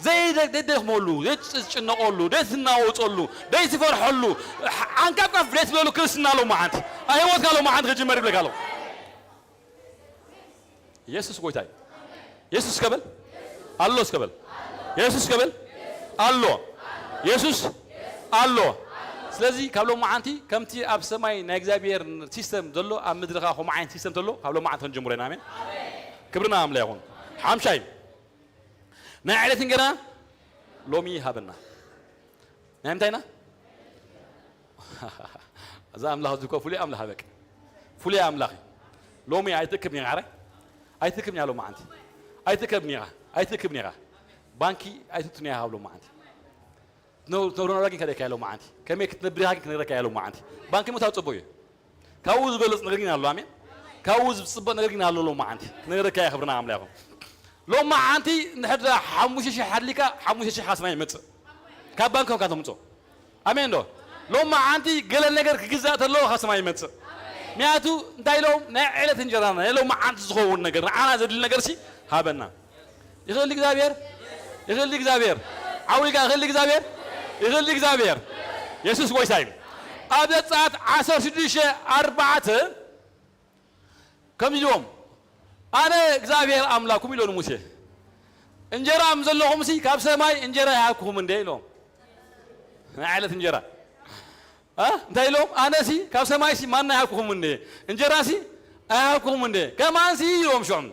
ዘይደ-፣ ዘይደኽመሉ፣ ዘይትጭነቐሉ፣ ዘይትናወፀሉ፣ ዘይትፈርሐሉ፣ ዓንካፍካፍ ዘይትብለሉ ክርስትና ሎማዓንቲ። ኣብ ህይወትካ ሎማዓንቲ ክጅመር ይብለካ ኣለኹ። የሱስ ጎይታ እዩ። የሱስ ከበል ኣሎ እስከበል። የሱስ ከበል ኣሎ። የሱስ ኣሎ። ስለዚ ካብ ሎመዓንቲ ከምቲ ኣብ ሰማይ ናይ እግዚኣብሔር ሲስተም ዘሎ ኣብ ምድሪ ኸዓ ከምኡ ዓይነት ሲስተም ዘሎ ካብ ሎመዓንቲ ክንጅምሮ ኢና። ኣሜን። ክብሪ ንኣምላኽ ይኹን። ሓምሻይ ናይ ዕለት እንጀራ ሎሚ ሃበና። ናይ ምንታይ ኢና? እዚ ኣምላኽ እዚ እኮ ፍሉይ ኣምላኽ በቃ። ፍሉይ ኣምላኽ እዩ። ሎሚ ኣይትእከብን ኢኻ፣ ሓራይ? ኣይትእከብን ኢኻ ሎመዓንቲ። ኣይትእከብን ኢኻ፣ ኣይትእከብን ኢኻ። ባንኪ ኣይትእቱን ኢኻ ካብ ሎመዓንቲ። ትነብሮ፣ ትነብሮ ናብራ ግን ከርእየካ እየ ሎመዓንቲ። ከመይ ክትነብር ኢኻ ግን ክነግረካ እየ ሎመዓንቲ። ባንኪ ምእታው ጽቡቕ እዩ። ካብኡ ዝበለጽ ነገር ግን ኣሎ፣ ኣሜን። ካብኡ ዝጽበቕ ነገር ግን ኣሎ ሎመዓንቲ። ክነግረካ እየ፣ ክብሪ ንኣምላኽ ይኹን። ሎመዓንቲ እንድሕር ደኣ ሓሙሽተ ሽሕ ሓሊካ፣ ሓሙሽተ ሽሕ ካብ ሰማይ ይመጽእ። ካብ ባንኪ ኮንካ ተምጽኦ። ኣሜን ዶ? ሎመዓንቲ ገለ ነገር ክግዛእ ተሎ ካብ ሰማይ ይመጽእ። ምክንያቱ እንታይ ኢሎም? ናይ ዕለት እንጀራና፣ ናይ ሎመዓንቲ ዝኸውን ነገር፣ ንዓና ዘድሊ ነገር ሲ ሃበና። ይኽእል እግዚኣብሔር? ይኽእል እግዚኣብሔር? ዓው ኢልካ ይኽእል እግዚኣብሔር? ይኽእል እግዚኣብሔር? የሱስ ጎይታ እዩ። ኣብ ዘጸኣት ዓሰርተ ሽዱሽተ ኣርባዕተ ከምዚ ኢልዎም፣ "ኣነ እግዚኣብሔር ኣምላኩም" ኢሎ ንሙሴ። "እንጀራ ምስ ዘለኹምሲ ካብ ሰማይ እንጀራ ይሃብኩኹም እንዴ?" ኢሎም። ናይ ዕለት እንጀራ። እ? እንታይ ኢሎም? "ኣነሲ ካብ ሰማይሲ ማና ይሃብኩኹም እንዴ? እንጀራሲ ኣይሃብኩኹም እንዴ? ከማንሲ" ኢሎም ሽዑም።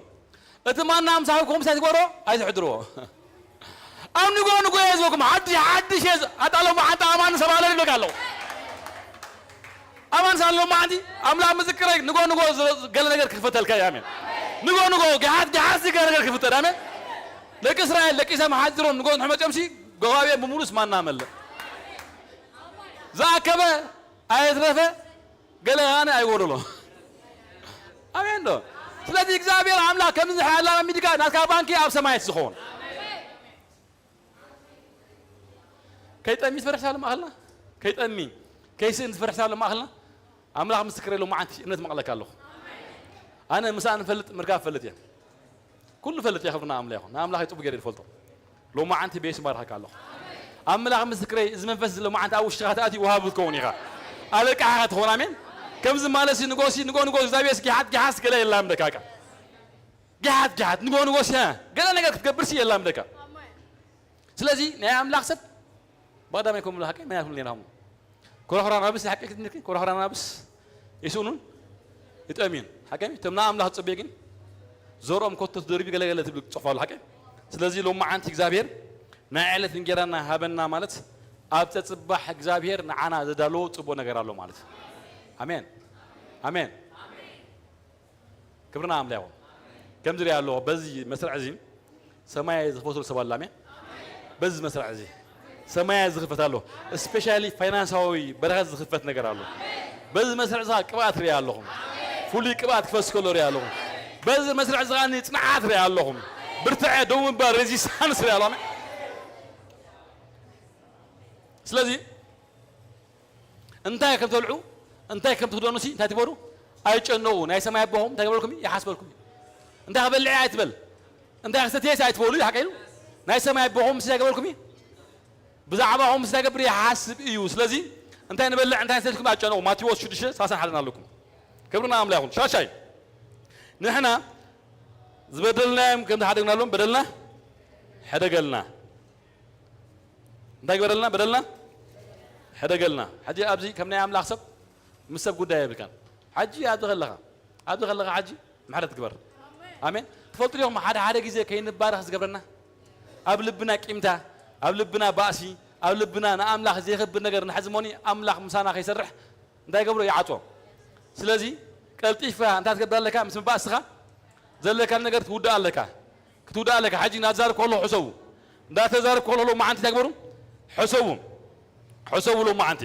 "እቲ ማና ምስ ሃብኩኹም እንታይ ትግበሮ? ኣይትሕድርዎ። ኣብ ንጎ ንጎ እየ ዝበኩም፣ ሓድሽ፣ ሓድሽ እየ ዝ-" ኣታ ሎመዓንቲ ኣማን ሰብ ኣለኒ ይብለካ ኣለኹ። ኣማን ሰብ ኣለኒ ሎመዓንቲ፣ ኣምላኽ ምስክረይ፣ ንጎ ንጎ ዝ-፣ ገለ ነገር ክኽፈተልካ እዩ። ኣሜን። ንጎ ንጎ፣ ግሓት ግሓት ሲ ገለ ነገር ክፍጠር። ኣሜን። ደቂ እስራኤል፣ ደቂ ኢሳ መሓድሮም ንጎ ንድሕር መጺኦምሲ፣ ጎባብኦም ብምሉስ ማና መለእ። ዝኣከበ ኣየትረፈ፣ ገለ ኸኣነ ኣይጎደሎ። ኣሜን ዶ? ስለዚ እግዚኣብሔር ኣምላኽ ከምዚ ንድሕር ኣላማሚድካ ናትካ ባንኪ ኣብ ሰማያት ዝኸውን። ከይጠሚ ትፈርሕሳ ኣሎ ማእኸልና? ከይጠሚ፣ ከይስእን ትፈርሕሳ ኣሎ ማእኸልና? ኣምላኽ ምስክረይ ሎመዓንቲ እምነት መቕለካ ኣለኹ። ኣነ ምሳእ ንፈልጥ ምርካብ ፈልጥ እየ። ኩሉ ፈልጥ እየ፣ ክብሪ ንኣምላኽ ይኹን። ንኣምላኽ እዩ ጽቡቕ ገይረ ዝፈልጦ። ሎመዓንቲ ቤስ ባርኸካ ኣለኹ። ኣምላኽ ምስክረይ፣ እዚ መንፈስ እዚ ሎመዓንቲ ኣብ ውሽጥኻ ተኣትዩ ወሃቢ ክትከውን ኢኻ። ኣለቃ ኢኻ ትኸውን፣ ኣሜን። ከምዚ ማለት ሲ ንጎ ሲ፣ ንጎ ንጎ እግዚኣብሔር ሲ፣ ጊሓት ጊሓት ሲ ገለ የላምደካ፣ በቃ። ጊሓት ጊሓት፣ ንጎ ንጎ ሲ፣ ገለ ነገር ክትገብር ሲ የላምደካ። ስለዚ ናይ ኣምላኽ ሰብ ብቐዳማይ ከም ብሎ ሓቀይ መን ያትም ሌናኹም ኮራኹራ ናብስ ሓቀይ ክትንርኪ ኮራኹራ ናብስ ይስኡኑን ይጠምዩን ሓቀይ እቶም ንኣምላኽ ዝጽበዩ ግን ዘርኦም ኮቶ ተደርቢ ገለገለ ትብል ጽሑፍ ኣሎ ሓቀይ። ስለዚ ሎመዓንቲ እግዚኣብሔር ናይ ዕለት እንጌራና ሃበና ማለት ኣብ ጸጽባሕ እግዚኣብሔር ንዓና ዘዳለዎ ጽቡቕ ነገር ኣሎ ማለት እዩ። ኣሜን ኣሜን። ክብርና ኣምላኽ ይኹን። ከምዚ ሪኣ ኣለኹ በዚ መስርዕ እዚ ሰማይ ዝኽፈተሉ ሰብ ኣሎ ኣሜን። በዚ መስርዕ እዚ ሰማይ ዝኽፈት ኣሎ። ስፔሻሊ ፋይናንሳዊ በረኸት ዝኽፈት ነገር ኣሎ። በዚ መስርዕ እዚ ቅብኣት ሪኣ ኣለኹ። ፍሉይ ቅብኣት ክፈስ ከሎ ሪኣ ኣለኹ። በዚ መስርዕ እዚ ጽንዓት ሪኣ ኣለኹ። ብርትዐ ደው ምባል ሬዚስታንስ ሪኣ ኣለኹ ኣሜን። ስለዚ እንታይ ከም ተብልዑ እንታይ ከም ትኽደኑ ሲ እንታይ ትበሉ ኣይጨነቑ። ናይ ሰማይ ኣቦኹም እንታይ ገበልኩም ይሓስበልኩም እዩ። እንታይ ክበልዕ ኣይትበል እንታይ ክሰትየስ ኣይትበሉ እዩ ሓቀ ኢሉ። ናይ ሰማይ ኣቦኹም ሲ እንታይ ገበልኩም እዩ። ብዛዕባኹም ሲ እንታይ ገብር ይሓስብ እዩ። ስለዚ እንታይ ንበልዕ እንታይ ንሰትኩም ኣይጨነቑ። ማቴዎስ ሽዱሽተ ሰላሳ ሓደ ኣለኩም። ክብርና ኣምላኽ ይኹን። ሻሻይ ንሕና ዝበደልናዮም ከም ዝሓደግናሎም በደልና ሕደገልና። እንታይ ግበረልና በደልና ሕደገልና። ሕጂ ኣብዚ ከም ናይ ኣምላኽ ሰብ ምስ ሰብ ጉዳይ የብልካን። ሕጂ ኣብዚ ከለኻ ኣብዚ ከለኻ ሕጂ ምሕረት ግበር። ኣሜን። ትፈልጡ ዲኹም ሓደ ሓደ ግዜ ከይንባረኽ ዝገብረና ኣብ ልብና ቂምታ ኣብ ልብና ባእሲ ኣብ ልብና ንኣምላኽ ዘይኸብር ነገር ንሕዚ ሞኒ ኣምላኽ ምሳና ከይሰርሕ እንታይ ገብሮ ይዓጾ። ስለዚ ቀልጢፍካ እንታይ ትገብር ኣለካ ምስ ምባእስኻ ዘለካ ነገር ክትውድእ ኣለካ ክትውድእ ኣለካ። ሕጂ እናተዛረብኩ ከለኹ ሕሰቡ። እንዳተዛረብኩ ከለኹ ሎመዓንቲ እንታይ ግበሩ? ሕሰቡ። ሕሰቡ ሎመዓንቲ።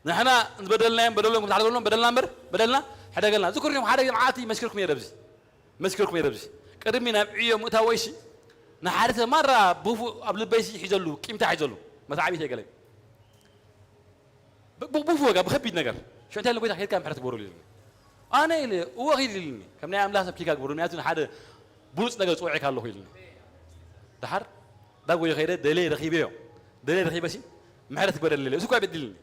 ንሕና ዝበደልናዮም በደሎም ከም ዝሓደገሎም በደልና እምበር በደልና ሕደገልና። ዝክርኩም ሓደ ግዜ መዓልቲ መስክርኩም እየ ደብዚ መስክርኩም እየ ደብዚ ቅድሚ ናብ ዕዮ ምእታወይሲ ንሓደ ሰብ ማራ ብፉ ኣብ ልበይሲ ሒዘሉ ቂምታ ሒዘሉ መትዓቢት ኣይገለኝ ብፉ ወጋ ብከቢድ ነገር ሽዑ እንታይ ኢሉ ጎይታ ከድካ ምሕረት ግበረሉ ኢሉኒ። ኣነ ኢለ እወ ኺድ ኢሉኒ። ከም ናይ ኣምላኽ ሰብ ኪካ ግበሩ ምክንያቱ ንሓደ ብሉፅ ነገር ፅውዒካ ኣለኹ ኢሉኒ። ድሓር ዳጎየ ከይደ ደለየ ረኺበዮ። ደለየ ረኺበሲ ምሕረት ግበረለይ ኢለ እሱ እኳ በዲልኒ።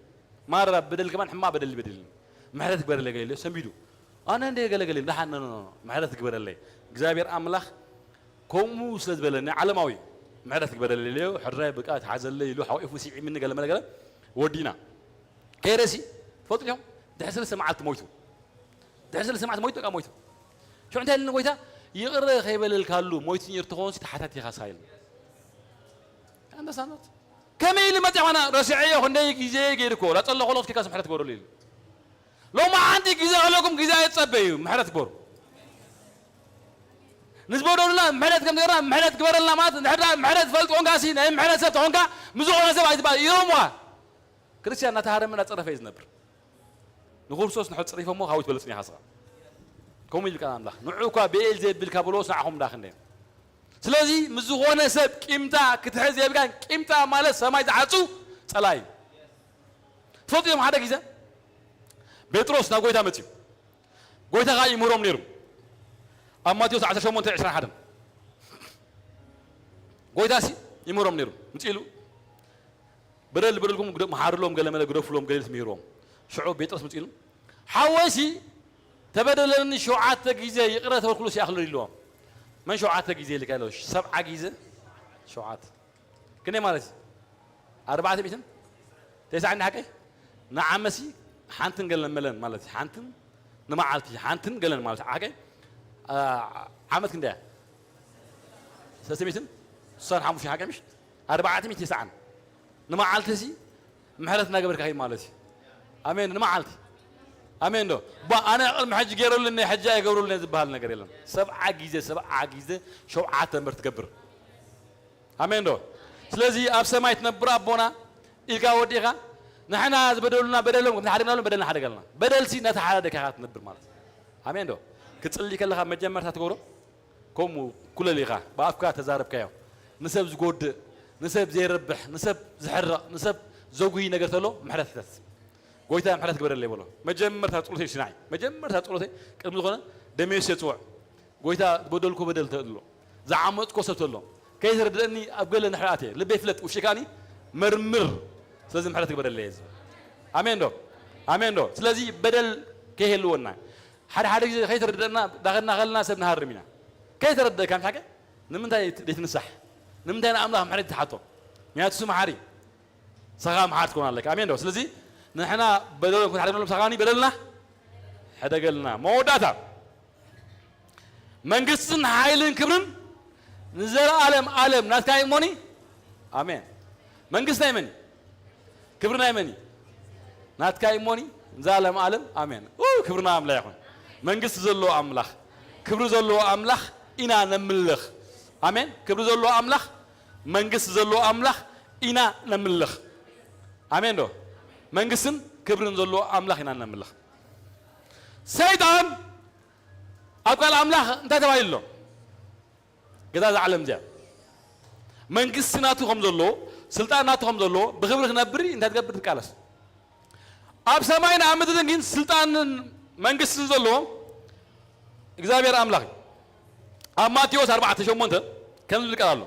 ማራ በደል ከማን ሕማቕ በደል በዲልኒ። ምሕረት ግበረለይ ገለ ኢለ ሰንቢዱ። ኣነ እንደ ገለገለ ድሓን ኖ ኖ ኖ ምሕረት ግበረለይ እግዚኣብሔር ኣምላኽ ከምኡ ስለ ዝበለኒ ዓለማዊ ምሕረት ግበረለይ ኢለዮ፣ ሕራይ በቃ ተሓዘለይ ኢሉ ሓቂፉ ስዒምኒ ገለ መለ ገለ ወዲና። ከይረሲ ትፈልጡ ዲኹም? ድሕሪ ሰለስተ መዓልቲ ሞይቱ። ድሕሪ ሰለስተ መዓልቲ ሞይቱ፣ በቃ ሞይቱ። ሽዑ እንታይ ኢሉኒ ጎይታ? ይቕረ ከይበለልካሉ ሞይቱ ነይሩ ተኾንሲ ተሓታቲኻ ስኻ ኢሉኒ። ኣንደሳኖት ከመይ ኢሉ መጽእ ኾና ረሲዐዮ፣ ክንደይ ግዜ ገይርኮ ላጸለኹ ለውስ ኪካስ ምሕረት ግበረሉ ኢሉ። ሎማዓንቲ ግዜ ከለኩም ግዜ ኣይትጸበዩ፣ ምሕረት ግበሩ። ንዝበደሉና ምሕረት ከም ዝገበርና ምሕረት ግበረልና ማለት እንድሕር ደኣ ምሕረት ዝፈልጥ ኮንካ ሲ ናይ ምሕረት ሰብ ተኾንካ ምስ ዝኾነ ሰብ ኣይትበሃል ኢሎምዋ። ክርስትያን እናተሃረመ እናጸረፈ እዩ ዝነብር። ንክርስቶስ ንሕድ ጽሪፎሞ ካብ ትበልጽ ኢኻ ስኻ። ከምኡ ይብል ቃል ኣምላኽ። ንዑ እኳ ብኤል ዜብል ካብ በልዎ ስማዕኹም እንዳኽ እንደ። ስለዚ ምስ ዝኾነ ሰብ ቂምታ ክትሕዝ የብልካን። ቂምታ ማለት ሰማይ ዝዓጹ ጸላኢ እዩ። ትፈልጡ እዮም ሓደ ግዜ ጴጥሮስ ናብ ጎይታ መጽዩ። ጎይታ ኸዓ ይምህሮም ነይሩ። ኣብ ማቴዎስ ዓሰርተ ሸሞንተ ዕስራን ሓደን ጎይታ ሲ ይምህሮም ነይሩ። ምጽእ ኢሉ በደል ዝበደልኩም ግደ-፣ መሓርሎም፣ ገለ መለ ግደፍሎም፣ ገለ ኢሉ ምህሮም። ሽዑ ጴጥሮስ ምጽእ ኢሉ ሓወይሲ ተበደለኒ ሸውዓተ ግዜ ይቕረ ተበልኩሉ ሲኣኽሎ ኢልዎም። መን ሸውዓተ ግዜ ኢልካ ኢሎ? ሰብዓ ግዜ ሸውዓተ። ክንደይ ማለት እዩ? ኣርባዕተ ሚእትን ተስዓን ሓቀይ? ንዓመሲ ሓንትን ገለን መለን ማለት እዩ። ሓንትን ንመዓልቲ ሓንትን ገለን ማለት እዩ። ሓቀይ? አ-፣ ዓመት ክንደይ እያ? ሰለስተ ሚእትን ስሳን ሓሙሽተን ሓቀይ ምሽ? ኣርባዕተ ሚእትን ተስዓን። ንመዓልቲ ሲ ምሕረት እናገበርካ ከይድ ማለት እዩ። ኣሜን። ንመዓልቲ። ኣሜን ዶ? ባ-፣ ኣነ ቅድሚ ሕጂ ገይረሉኒ፣ ሕጂ ኣይገብረሉኒ ዝበሃል ነገር የለን። ሰብዓ ግዜ፣ ሰብዓ ግዜ ሸውዓተ እምበር ትገብር። ኣሜን ዶ? ስለዚ ኣብ ሰማይ ትነብር ኣቦና ኢልካ ወዲኻ፣ ንሕና ዝበደሉና በደሎም፣ ከም ተሓደግናሎም በደልና ሓደገልና። በደልሲ እናተሓዳደግካ ኢኻ ትነብር ማለት እዩ። ኣሜን ዶ? ክትጽሊ ከለኻ መጀመርታ ትገብሮ ከምኡ ኩለል ኢኻ፣ ብኣፍካ ተዛረብካዮ። ንሰብ ዝጎድእ፣ ንሰብ ዘይረብሕ፣ ንሰብ ዝሕረቕ፣ ንሰብ ዘጉሂ ነገር ተሎ ምሕረት ሕተት። ጎይታ ምሕረት ግበረለይ በሎ። መጀመርታ ጸሎተይ ሲናይ፣ መጀመርታ ጸሎተይ ቅድሚ ዝኾነ ደሜስ የጽውዕ። ጎይታ ዝበደልኮ በደል ተሎ፣ ዝዓመጽኮ ሰብ ተሎ፣ ከይተረድአኒ ኣብ ገለ ንሕርኣት እየ። ልበይ ፍለጥ፣ ውሽጢ ከኣኒ መርምር። ስለዚ ምሕረት ግበረለይ እየ ዝብል። ኣሜን ዶ? ኣሜን ዶ? ስለዚ በደል ከይህልወና። ሓደ ሓደ ግዜ ከይተረድአና፣ ዳኸና ከለና ሰብ ንሃርም ኢና። ከይተረድአካ ምሽ ሓቀ ንምንታይ ዘይትንሳሕ? ንምንታይ ንኣምላኽ ምሕረት ትሓቶ? ምክንያቱ እሱ መሓሪ። ሰኻ መሓር ትኮን ኣለካ። ኣሜን ዶ? ስለዚ ንሕና በደሎም ክትሓደገሎም ሰኻኒ በደልና ሕደገልና። መወዳእታ መንግስትን ሓይልን ክብርን ንዘለኣለም ኣለም ናትካ እዩ እሞኒ። ኣሜን። መንግስት ናይ መን እዩ? ክብሪ ናይ መን እዩ? ናትካ እዩ እሞኒ ንዘለኣለም ኣለም። ኣሜን። ኡ፣ ክብሪ ንኣምላኽ ይኹን። መንግስቲ ዘለዎ ኣምላኽ፣ ክብሪ ዘለዎ ኣምላኽ ኢና ነምልኽ። ኣሜን። ክብሪ ዘለዎ ኣምላኽ፣ መንግስቲ ዘለዎ ኣምላኽ ኢና ነምልኽ። ኣሜን ዶ? መንግስትን ክብርን ዘለዎ ኣምላኽ ኢና ነምልኽ። ሰይጣን ኣብ ቃል ኣምላኽ እንታይ ተባሂሉ ኣሎ? ገዛ እዛ ዓለም እዚኣ መንግስቲ ናቱ ከም ዘለዎ፣ ስልጣን ናቱ ከም ዘለዎ፣ ብክብሪ ክነብር እንታይ ትገብር ትቃለስ። ኣብ ሰማይን ኣብ ምድርን ግን ስልጣንን መንግስትን ዘለዎ እግዚኣብሔር ኣምላኽ እዩ። ኣብ ማቴዎስ ኣርባዕተ ሸሞንተ ከምዚ ዝብል ቃል ኣሎ።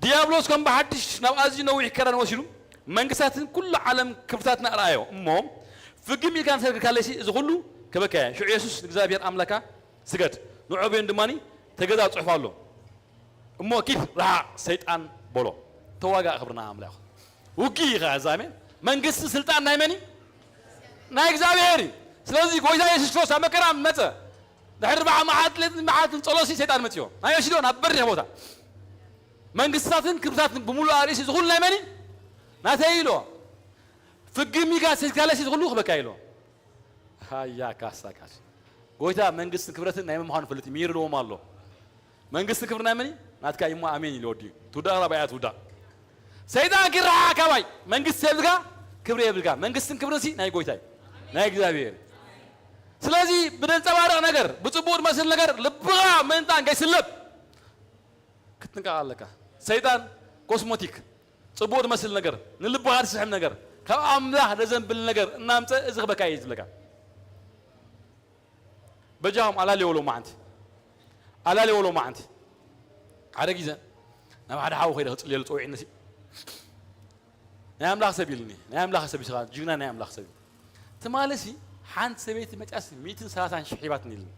ዲያብሎስ ከም ብሓድሽ ናብ ኣዝዩ ነዊሕ ከራን ወሲዱ መንግስታትን ኩሉ ዓለም ክብርታትን ኣርኣዮ እሞ፣ ፍግም ኢልካ እንተሰግድካለይሲ እዚ ኩሉ ክበካ እየ። ሽዑ የሱስ ንእግዚኣብሔር ኣምላካ ስገድ፣ ንዑ በይኑ ድማ ተገዛ ጽሑፍ ኣሎ። እሞ ኪድ ርሓቕ ሰይጣን በሎ። ተዋጋእ ክብርና ኣምላኽ። ውጊ ኢኻ እዛ ኣሜን። መንግስቲ ስልጣን ናይ መን እዩ? ናይ እግዚኣብሔር እዩ። ስለዚ ጎይታ የሱስ ክርስቶስ ኣብ መከራ መጸ። ድሕሪ ኣርብዓ መዓልቲ ለይትን መዓልትን ጸሎሲ ሰይጣን መጽዮ። ናይ ወሲዶ ናብ በሪኽ ቦታ። መንግስታትን ክብርታትን ብምሉእ ኣርእሲ ዝኹሉ ናይ መን እዩ? ናተይ ኢሎ። ፍግም ኢልካ ሰይድካለሲ ዝኹሉ ክበካ ኢሎ። ሃያ ካሳ ካሲ። ጎይታ መንግስትን ክብረትን ናይ መን ምዃኑ ፈልጥ እዩ። ምሂርልዎም ኣሎ። መንግስትን ክብሪ ናይ መን እዩ? ናትካ እዩ እሞ ኣሜን ኢሉ ወዲኡ። ትውዳእ ራባያ ትውዳእ። ሰይጣን ኪራሓ ካባይ። መንግስቲ የብልካ፣ ክብሪ የብልካ። መንግስትን ክብርን ሲ ናይ ጎይታ እዩ። ናይ እግዚኣብሔር እዩ። ስለዚ ብደንጸባርቕ ነገር፣ ብጽቡቕ ዝመስል ነገር ልብኻ ምእንታን ከይስለብ ክትጥንቀቕ ኣለካ። ሰይጣን ኮስሞቲክ፣ ጽቡቕ ዝመስል ነገር፣ ንልብኻ ዝስሕብ ነገር፣ ካብ ኣምላኽ ዘዘንብል ነገር እናምጸ እዚ ክበካ እዩ ዝብለካ። በጃኹም ኣላልዮ ሎማዓንቲ፣ ኣላልዮ ሎማዓንቲ። ሓደ ግዜ ናብ ሓደ ሓው ከይደ ክጽልየሉ ጸዊዕኒ ሲ፣ ናይ ኣምላኽ ሰብ ኢልኒ። ናይ ኣምላኽ ሰብ ኢኻ፣ ጅግና ናይ ኣምላኽ ሰብ እዩ። ትማሊ ሲ ሓንቲ ሰበይቲ መጺኣስ ሚእትን ሰላሳን ሽሕ ሂባትኒ ኢልኒ።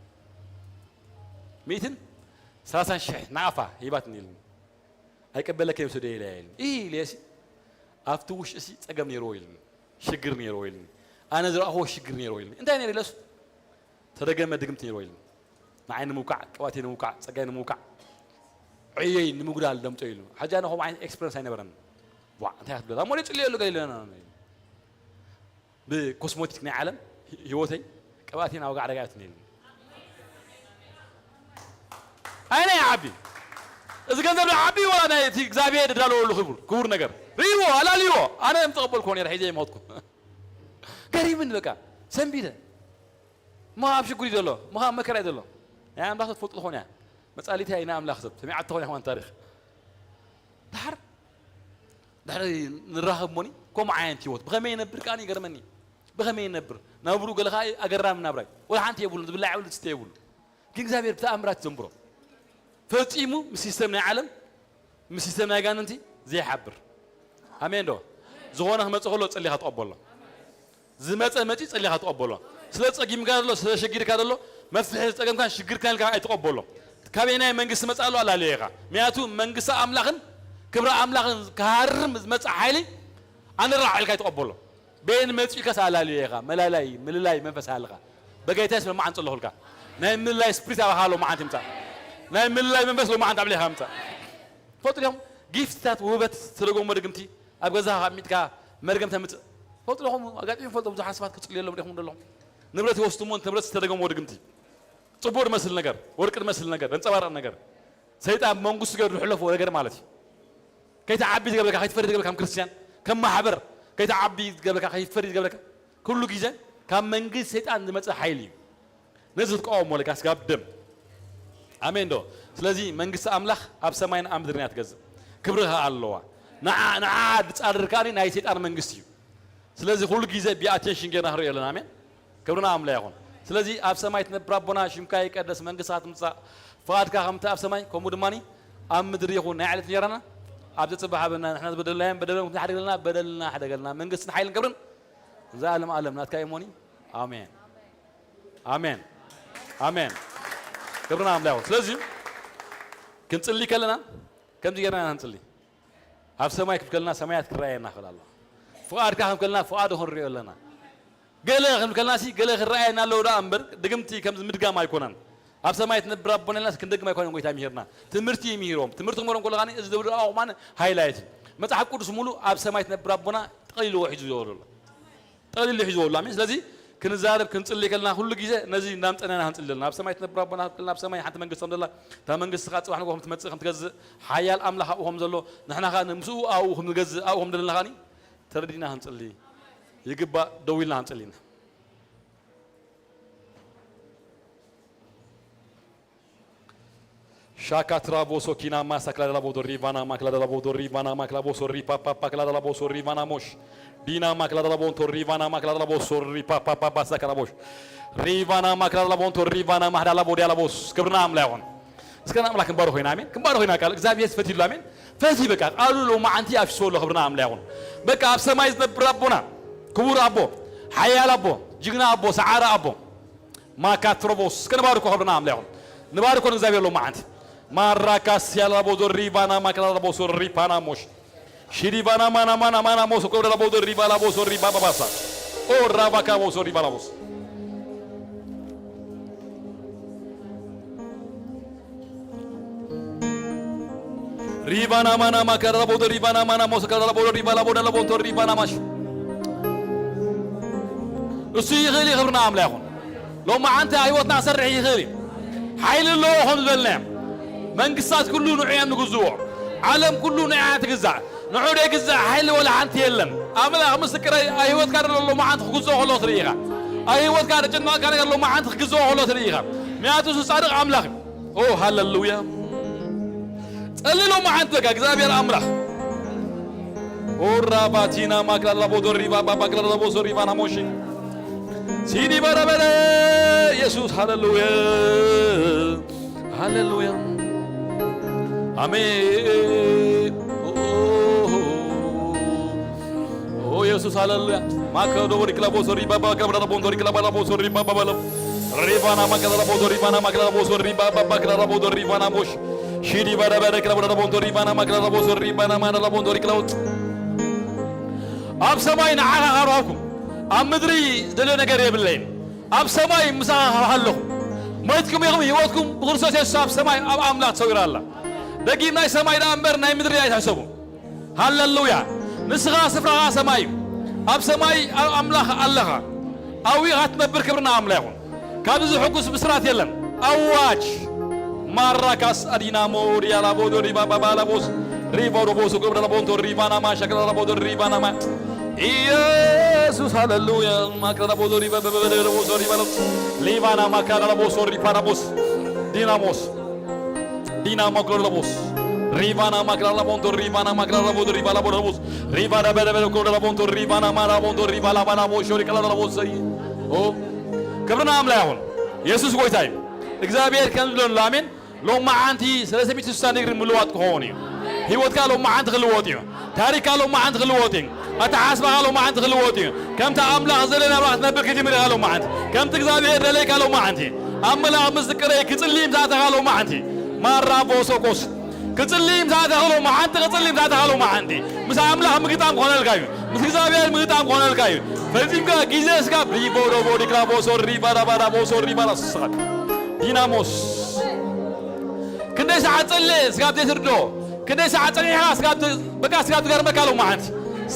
ሚእትን ሰላሳን ሽሕ ናቕፋ ሂባትኒ ኢልኒ። ኣይቀበለከ ይውሰደ ኢለ ኢሉ። ይህ ኢለ ሲ ኣብቲ ውሽጢ ሲ ጸገም ነይርዎ ኢሉኒ። ሽግር ነይርዎ ኢሉኒ። ኣነ ዝረኣኽዎ ሽግር ነይርዎ ኢሉኒ። እንታይ ነይሩ ኢለሱ? ተደገመ ድግምቲ ነይርዎ ኢሉኒ። ንዓይ ንምውቃዕ፣ ቅባቴ ንምውቃዕ፣ ጸጋይ ንምውቃዕ፣ ዕየይ ንምጉዳል ደምጦ ኢሉ። ሕጂ ኣነ ከምኡ ዓይነት ኤክስፐረንስ ኣይነበረን። ዋ፣ እንታይ ክትብለና? እሞ ጽልየሉ ገለ ኢለና ኢሉ። ብኮስሞቲክ ናይ ዓለም ሂ-፣ ህይወተይ ቅብኣቴን ኣብ ጋዕረጋያትን የለን። ኣይ ናይ ዓቢ፣ እዚ ገንዘብ ናይ ዓቢ ወላ ናይ እቲ እግዚኣብሔር እዳለወሉ ክቡር፣ ክቡር ነገር ርእይዎ፣ ኣላልይዎ። ኣነ ምተቐበልኩዎ ነይረ፣ ሒዘ ይመኸትኩ። ገሪምን በቃ፣ ሰንቢደ። እሞ ኣብ ሽጉር እዩ ዘሎ፣ እሞ ኣብ መከራ እዩ ዘሎ። ናይ ኣምላኽ ሰብ ትፈልጡ ትኾኑ እያ። መጻሊት እያ፣ ናይ ኣምላኽ ሰብ። ሰሚዓ ትኾኑ ኢኹም ታሪኽ። ድሓር ድሕሪ ንራኸብ እሞኒ፣ ከምኡ ዓይነት ህይወት ብኸመይ ይነብር ከኣ ይገርመኒ። ብኸመይ ይነብር? ናብርኡ ገለ ከኣ ኣገራሚ ናብራ እዩ። ወላ ሓንቲ የብሉን፣ ዝብላዕ የብሉ፣ ዝስተ የብሉ። ግን እግዚኣብሔር ብተኣምራት ዘንብሮ። ፈጺሙ ምስ ሲስተም ናይ ዓለም፣ ምስ ሲስተም ናይ ኣጋንንቲ ዘይሓብር። ኣሜን ዶ? ዝኾነ ክመጽእ ከሎ ጸሊኻ ትቐበሎ። ዝመጸ መጺ ጸሊኻ ትቐበሎ። ስለ ጸጊምካ ዘሎ፣ ስለ ሸጊርካ ዘሎ፣ መፍትሒ ዝጸገምካን ሽግርካን ኢልካ ኣይትቐበሎ። ካበየናይ መንግስቲ መጽእ ኣሎ ኣላለየ ኢኻ። ምክንያቱ መንግስቲ ኣምላኽን ክብሪ ኣምላኽን ክሃርም ዝመጽእ ሓይሊ ኣነራዕ ኢልካ ኣይትቐበሎ። በየን መጺኡ ኢልካስ ኣላለየ ኢኻ። መላላይ፣ ምልላይ መንፈስ ሃልኻ። በጌታ ስም መዓን ጸለኹልካ። ናይ ምልላይ ስፕሪት ኣባኻ ሎመዓንቲ ይምጻእ። ናይ ምልላይ መንፈስ ሎመዓንቲ ኣብ ልዕሌኻ ይምጻእ። ትፈልጡ ዲኹም? ጊፍትታት ውህበት ዝተደገሞ ድግምቲ ኣብ ገዛኻ ኣሚጥካ መርገም ተምጽእ። ትፈልጡ ዲኹም? ኣጋጢሙ ይፈልጡ ብዙሓት ሰባት ክጽልየሎም ዲኹም ዘለኹም። ንብረት ይወስዱ እሞ ንብረት ዝተደገሞ ድግምቲ። ጽቡቕ ዝመስል ነገር፣ ወርቂ ዝመስል ነገር፣ ዘንጸባርቕ ነገር። ሰይጣን መንግስቱ ገይሩ ዝሕለፎ ነገር ማለት እዩ። ከይትዓቢ ዝገብረካ፣ ከይትፈሪ ዝገብረካ ከም ክርስትያን፣ ከም ማሕበር፣ ከይትዓቢ ዝገብረካ፣ ከይትፈሪ ዝገብረካ፣ ኩሉ ግዜ ካብ መንግስቲ ሰይጣን ዝመጽእ ሓይሊ እዩ። ነዚ ክትቃወሞ ለካ ስጋብ ደም። ኣሜን ዶ? ስለዚ መንግስቲ ኣምላኽ ኣብ ሰማይን ኣብ ምድርን እያ ትገዝእ። ክብሪ ኸኣ ኣለዋ። ንዓ፣ ንዓ ዝጻረር ከኣ ናይ ሰይጣን መንግስቲ እዩ። ስለዚ ኩሉ ግዜ ብኣቴንሽን ጌርና ክንሪኦ ኣለና። ኣሜን። ክብርና ኣምላኽ ይኹን። ስለዚ ኣብ ሰማይ ትነብር ኣቦና ሽምካ ይቀደስ፣ መንግስትኻ ትምጻእ፣ ፍቓድካ ከምቲ ኣብ ሰማይ ከምኡ ድማ ኣብ ምድሪ ይኹን። ናይ ዕለት እንጀራና ኣብዚ ጽባሕ ሃበና፣ ንሕና ዝበደልናዮም በደሎም ክትሓድገልና በደልና ሕደገልና፣ መንግስትን ሓይልን ክብርን ንዘለኣለም ዓለም ናትካ እዩ እሞኒ። ኣሜን። ኣሜን። ኣሜን። ክብርና ኣምላኽ ይኹን። ስለዚ ክንጽሊ ከለና ከምዚ ጌርና ኢና ክንጽሊ። ኣብ ሰማይ ክብከልና ሰማያት ክረኣየና ክብል ኣሎ። ፍቓድካ ክብከልና ፍቓዱ ክንሪኦ ኣለና። ገለ ክንብከልና ሲ ገለ ክረኣየና ኣለዎ ደኣ እምበር ድግምቲ ከምዚ ምድጋም ኣይኮነን። ኣብ ሰማይ ትነብር ኣቦና ኢልና ክንደግም ኣይኮነን ጎይታ ምሂርና። ትምህርቲ እዩ ምሂሮም። ትምህርቲ ክምህሮም ከሎ ከኣ እዚ ዝብሉ ኣቑማን ሃይላይት። መጽሓፍ ቅዱስ ሙሉ ኣብ ሰማይ ትነብር ኣቦና ጠቕሊልዎ ሒዙ ዘሎ። ጠቕሊሉ ሒዝዎ ኣሎ። ኣሜን። ስለዚ ክንዛረብ ክንጽሊ ከለና ኩሉ ግዜ ነዚ እንዳምጠና ኢና ክንጽሊ ዘለና። ኣብ ሰማይ ትነብር ኣቦና፣ ኣብ ሰማይ ሓንቲ መንግስቲ ከም ዘላ፣ እታ መንግስቲ ከኣ ጽባሕ ንግሆ ከም ትመጽእ፣ ከም ትገዝእ፣ ሓያል ኣምላኽ ኣብኡ ከም ዘሎ፣ ንሕና ከኣ ንምስኡ ኣብኡ ከም ንገዝእ፣ ኣብኡ ከም ዘለና ከኣ ተረዲእና ክንጽሊ ይግባእ። ደው ኢልና ክንጽሊ ኢና። ሻካ ትራቦ ሶኪና ማሳ ክላዳ ላቦ ዶ ሪቫና ማክላዳ ላቦ ዶ ሪቫና ማክላቦ ሶ ሪፓ ፓፓ ክላዳ ላቦ ሶ ሪቫና ሞሽ ዲና ማክላዳ ላቦ ቶ ሪቫና ማክላዳ ላቦ ሶ ሪፓ ፓፓ ባሳ ክላቦሽ ሪቫና ማክላዳ ላቦ ቶ ሪቫና ማህዳ ላቦ ዲያ ላቦስ። ክብርና ኣምላኽ ይኹን። እስከ ንኣምላኽ ክንባርኾ ኢና። ኣሜን። ክንባርኾ ኢና። ቃል እግዚኣብሔር ፈትዩ ኣሎ። ኣሜን። ፈትዩ በቃ ቃሉ ሎማዓንቲ ኣፍስዎ ኣሎ። ክብርና ኣምላኽ ይኹን። በቃ ኣብ ሰማይ ዝነብር ኣቦና፣ ክቡር ኣቦ፣ ሓያል ኣቦ፣ ጅግና ኣቦ፣ ሰዓረ ኣቦ፣ ማካትሮቦስ ከነባርኮ ክብርና ኣምላኽ ይኹን። ንባርኮ ንእግዚኣብሔር ሎማዓንቲ። ማራካስ ያላቦ ዶ ሪቫና ማክላላቦ ሶ ሪፓና ሞሽ። ሺሪቫና ማና ማና ማና ሞሶ ኮብራ ላቦ ዶ ሪቫ ላቦ ሶ ሪቫ ባባሳ። ኦ ራቫካ ቦ ሶ ሪቫ ላቦስ። ሪቫና ማና ማካላላቦ ዶ ሪቫና ማና ሞሶ ካላላቦ ዶ ሪቫ ላቦ ዶ ላቦ ቶ ሪቫና ማሽ። እሱ ይኽእል እዩ፣ ክብርና ኣምላኽ ይኹን። ሎማዓንቲ ኣብ ህይወትና ክሰርሕ ይኽእል እዩ። ሓይሊ ኣለዎ ከም ዝበልናዮ። መንግስታት ኩሉ ንዑ እዮም ዝግዝዎ። ዓለም ኩሉ ንዓ ትግዛእ። ንዑ ዘይግዛእ ሓይሊ ወላ ሓንቲ የለን። ኣምላኽ ምስክረይ፣ ኣብ ህይወትካ ዘሎ ሎማዓንቲ ክግዝኦ ከሎ ትርኢ ኢኻ። ኣብ ህይወትካ ዘጨነቐካ ነገር ሎማዓንቲ ክግዝኦ ከሎ ትርኢ ኢኻ። ምክንያቱ እሱ ጻድቕ ኣምላኽ እዩ። ኦ ሃሌሉያ። ጸሊ ሎማዓንቲ በቃ እግዚኣብሔር ኣምላኽ። ኦራ ባቲና ማክላላ ቦዶ ሪባ ባባ ክላላ ቦሶ ሪባ ናሞሺ። ሲኒ በረበረ ኢየሱስ ሃሌሉያ። ሃሌሉያ። ኣሜን። ኦ፣ ኦ፣ ኦ፣ ኢየሱስ ሃሌሉያ። ማከዶ ወዲ ክላቦ ሶሪ ባባ ክላቦ ዳቦ ሶሪ ክላባ ዳቦ ሶሪ ባባ ባባ። ሪባና ማክላላ ቦዶ ሪባና ማክላላ ቦ ሶሪ ባባ ባባ ክላላ ቦዶ ሪባና ቦሽ። ሺዲ ባዳ ባዳ ክላቦ ዳዳ ቦንቶ ሪባና ማክላ ዳዳ ቦሶ ሪባና ማና ዳዳ ቦንቶ ሪክላቦ። ኣብ ሰማይ ንዓኻ ካብ ረኸብኩም ኣብ ምድሪ ዝደልዮ ነገር የብለይን። ኣብ ሰማይ ምሳኻ ካብ ሃለኹ ሞይትኩም ኢኹም፣ ህይወትኩም ብክርስቶስ የሱስ ኣብ ሰማይ ኣብ ኣምላኽ ተሰዊራ ኣላ። ደጊም ናይ ሰማይ ደኣ እምበር ናይ ምድሪ ኣይትሕሰቡ። ሃሌሉያ! ንስኻ ስፍራኻ ሰማይ እዩ። ኣብ ሰማይ ኣብ ኣምላኽ ኣለኻ። ኣዊኻ ትነብር፣ ክብሪ ንኣምላኽ ይኹን። ካብዚ ዝሕጉስ ብስራት የለን። ኣዋጅ! ማራካስ ኣዲናሞ ሪያላቦዶ ሪባ ባባላቦስ ሪቫ ዶቦሶ ገብረ ላቦንቶ ሪቫና ማሻ ገብረ ላቦዶ ሪቫና ማ ኢየሱስ ሃሌሉያ! ማክረ ላቦዶ ሪቫ በበበደ ዶቦሶ ሪቫ ላቦስ ሊቫና ማክረ ላቦሶ ሪፓ ላቦስ ዲናሞስ ዲና ማክረ ላቦስ ሪቫና ማክረ ላቦንቶ ሪቫና ማክረ ላቦዶ ሪቫ ላቦ ላቦስ ሪቫ ዳበደበደ ኮረ ላቦንቶ ሪቫና ማራ ቦንቶ ሪቫ ላባ ላቦ ሾሪ ከላ ላቦስ ኦ ክብርና ኣምላኽ ይኹን። የሱስ ጎይታ እዩ። እግዚኣብሔር ከም ዝብለሉ ኣሜን። ሎማዓንቲ ሰለስተ ሚእቲ ስሳ ዲግሪ ምልዋጥ ክኸውን እዩ። ህይወትካ ሎማዓንቲ ክልወጥ እዩ። ታሪክካ ሎማዓንቲ ክልወጥ እዩ። ኣተሓሳስባኻ ሎማዓንቲ ክልወጥ እዩ። ከምቲ ኣምላኽ ዘለ ናብራ ክትነብር ክትጅምር ኢኻ ሎማዓንቲ። ከምቲ እግዚኣብሔር ደለይካ ሎማዓንቲ። ኣብ መልኣኽ ምስ ዝቅረይ ክጽሊ ምስ ኣተኻ ሎማዓንቲ። ማራ ቦሶኮስ ክጽሊ ምስ ኣተኻ ሎማዓንቲ፣ ክጽሊ ምስ ኣተኻ ሎማዓንቲ። ምስ ኣምላኽ ምግጣም ክኾነልካ እዩ። ምስ እግዚኣብሔር ምግጣም ክኾነልካ እዩ። ፈጺምካ ግዜ ስጋብ ሪቦ ሮቦ ዲክላ ቦሶ ሪባ ዳባ ዳቦ ሶ ሪባ ዳስኻ ዲናሞስ ክንደይ ሰዓት ጸልየ ስጋብ ዘይትርድኦ፣ ክንደይ ሰዓት ጸኒሕካ ስጋብ ት-፣ በቃ ስጋብ ትገርመካ ሎማዓንቲ፣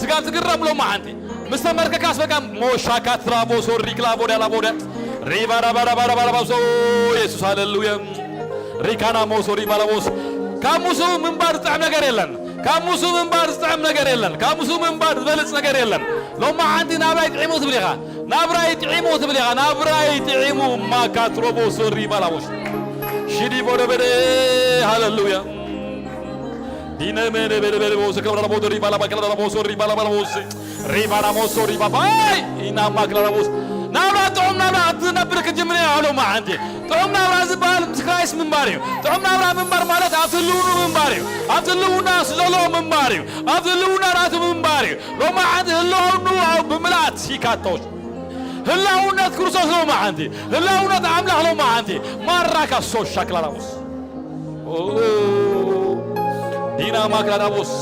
ስጋብ ትግረም ሎማዓንቲ። ምስ ተመርከካስ በቃ ሞሻካ ትራቦ ሶሪ ክላቦ ዳላ ቦደ ሪባ ራባ ራባ ራባ ራባ ሶ የሱስ ሃሌሉያ። ሪካና ሞሶ ሪባ ራቦስ ካብ ሙሱ ምንባር ዝጥዕም ነገር የለን። ካብ ሙሱ ምንባር ዝጥዕም ነገር የለን። ካብ ሙሱ ምንባር ዝበልጽ ነገር የለን። ሎማዓንቲ ናብራይ ጥዒሙ ትብል ኢኻ። ናብራይ ጥዒሙ ትብል ኢኻ። ናብራይ ጥዒሙ ማካ ትሮቦ ሶሪ ባላቦስ ሽዲ ቦደበደ ሃሌሉያ። ዲነ መነ በደ በደ ቦስ ክብረ ቦ ሪባ ላባ ክብረ ቦ ሶሪ ባላባ ቦስ ሪባ ና ሞሶ ሪባ ባይ ኢና ማክላ ቦስ ናብራ ጥዑም ናብራ ክትነብር ክትጅምር ኢኻ ሎማዓንቲ። ጥዑም ናብራ ዝበሃል ምስ ክራይስት ምንባር እዩ። ጥዑም ናብራ ምንባር ማለት ኣብቲ ህልውኑ ምንባር እዩ። ኣብቲ ህልውና ዘሎ ምንባር እዩ። ኣብቲ ህልውና ናቱ ምንባር እዩ። ሎማዓንቲ ህልውኑ ኣብ ብምልኣት ሲካቶስ ህላውነት ክርስቶስ ሎማዓንቲ፣ ህላውነት ኣምላኽ ሎማዓንቲ፣ ማራካ ሶሻ ክላላቦስ። ኦ፣ ዲና ማክላዳቦስ።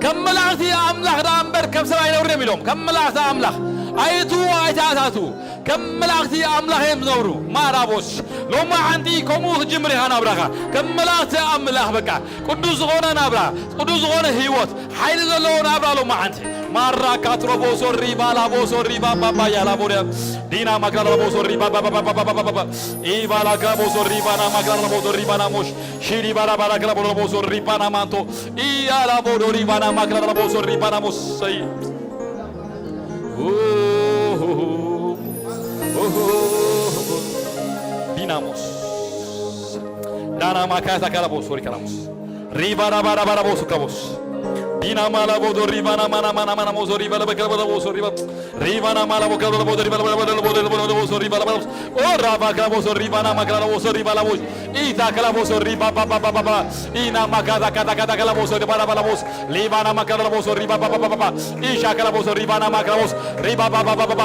ከም መላእኽቲ ኣምላኽ ደኣ እምበር ከም ሰብ ኣይነብርን እዮም ኢሎም። ከም መላእኽቲ ኣምላኽ ኣይእትዉ፣ ኣይተኣታትዉ። ከም መላእኽቲ ኣምላኽ እዮም ዝነብሩ። ማራቦስ። ሎማዓንቲ ከምኡ ክትጅምር ኢኻ ናብራኻ። ከም መላእኽቲ ኣምላኽ በቃ። ቅዱስ ዝኾነ ናብራ፣ ቅዱስ ዝኾነ ህይወት፣ ሓይሊ ዘለዎ ናብራ ሎማዓንቲ። ማራ ካትሮቦ ሶሪ ባላቦ ሶሪ ባባባ ያላቦ ዲና ማክራላቦ ሶሪ ባባባባባባባ ኢባላ ክራቦ ሶሪ ባና ማክራላቦ ሶሪ ባና ሞሽ ሺሪ ባላ ባላ ክራቦ ሶሪ ባና ማንቶ ኢያላቦ ዶሪ ባና ማክራላቦ ሶሪ ባና ሞሰይ ዲናሞስ ዳና ማካታ ካላቦ ሶሪ ካላሞስ ሪባ ራባ ራባ ራቦ ሱካቦስ ዲና ማላቦ ዶ ሪባ ና ማና ማና ማና ሞሶ ሪባ ለበ ክራቦ ሶ ሪባ ሪባ ና ማላቦ ክራቦ ሪባ ለቦ ሶ ሪባ ለቦ ኦ ራባ ክራቦ ሶ ሪባ ና ማክራቦ ሶ ሪባ ላቦ ኢታ ክራቦ ሶ ሪባ ባባ ባባ ኢና ማካታ ካታ ካታ ክራቦ ሶ ሪባ ራባ ላቦስ ሊባና ማካላ ቦሶ ሪባ ባባባባ ኢሻ ካላ ቦሶ ሪባና ማክራ ቦስ ሪባ ባባባባ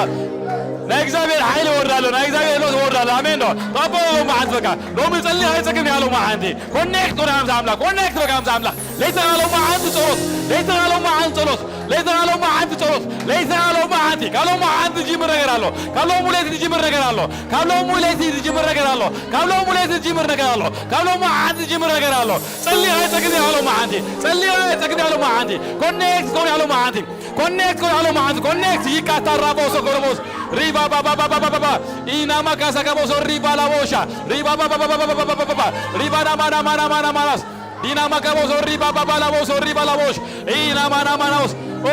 ናይ እግዚኣብሔር ሓይሊ ይወርድ ኣሎ። ናይ እግዚኣብሔር ሎት ይወርድ ኣሎ። ኣሜን ዶ ባቦ ሎማዓንቲ በቃ ሎሚ ጸሊ ኣይጸግም ያለው ማዓንቲ ኮኔክት ወደ ሃምሳ ኣምላኽ ኮኔክት በቃ ሃምሳ ኣምላኽ ለይተኻ ሎማዓንቲ ጸሎት ለይተኻ ሎማዓንቲ ጸሎት ለይተኻ ሎማዓንቲ ጸሎት ለይተኻ ሎማዓንቲ ካብ ሎማዓንቲ ዝጅምር ነገር ኣሎ። ካብ ሎሙ ለይቲ ዝጅምር ነገር ኣሎ። ካብ ሎሙ ለይቲ ዝጅምር ነገር ኣሎ። ካብ ሎሙ ለይቲ ዝጅምር ነገር ኣሎ። ካብ ሎማዓንቲ ዝጅምር ነገር ኣሎ። ጸሊኻ ኣይጸግም ያለው ማዓንቲ ጸሊኻ ኣይጸግም ያለው ማዓንቲ ኮኔክት ኮን ያለው ማዓንቲ ኮኔክት ኮን ያለው ማዓንቲ ኮኔክት ይካታ ራቦሶ ኮረቦስ ሪባ ባባባባባባ ኢናማ ካሳ ካቦሶ ሪባ ላቦሻ ሪባ ባባባባባባባባ ሪባ ናማናማናማናማናስ ዲናማ ካቦሶ ሪባ ባባ ላቦሶ ሪባ ላቦሽ ኢናማናማናውስ ኦ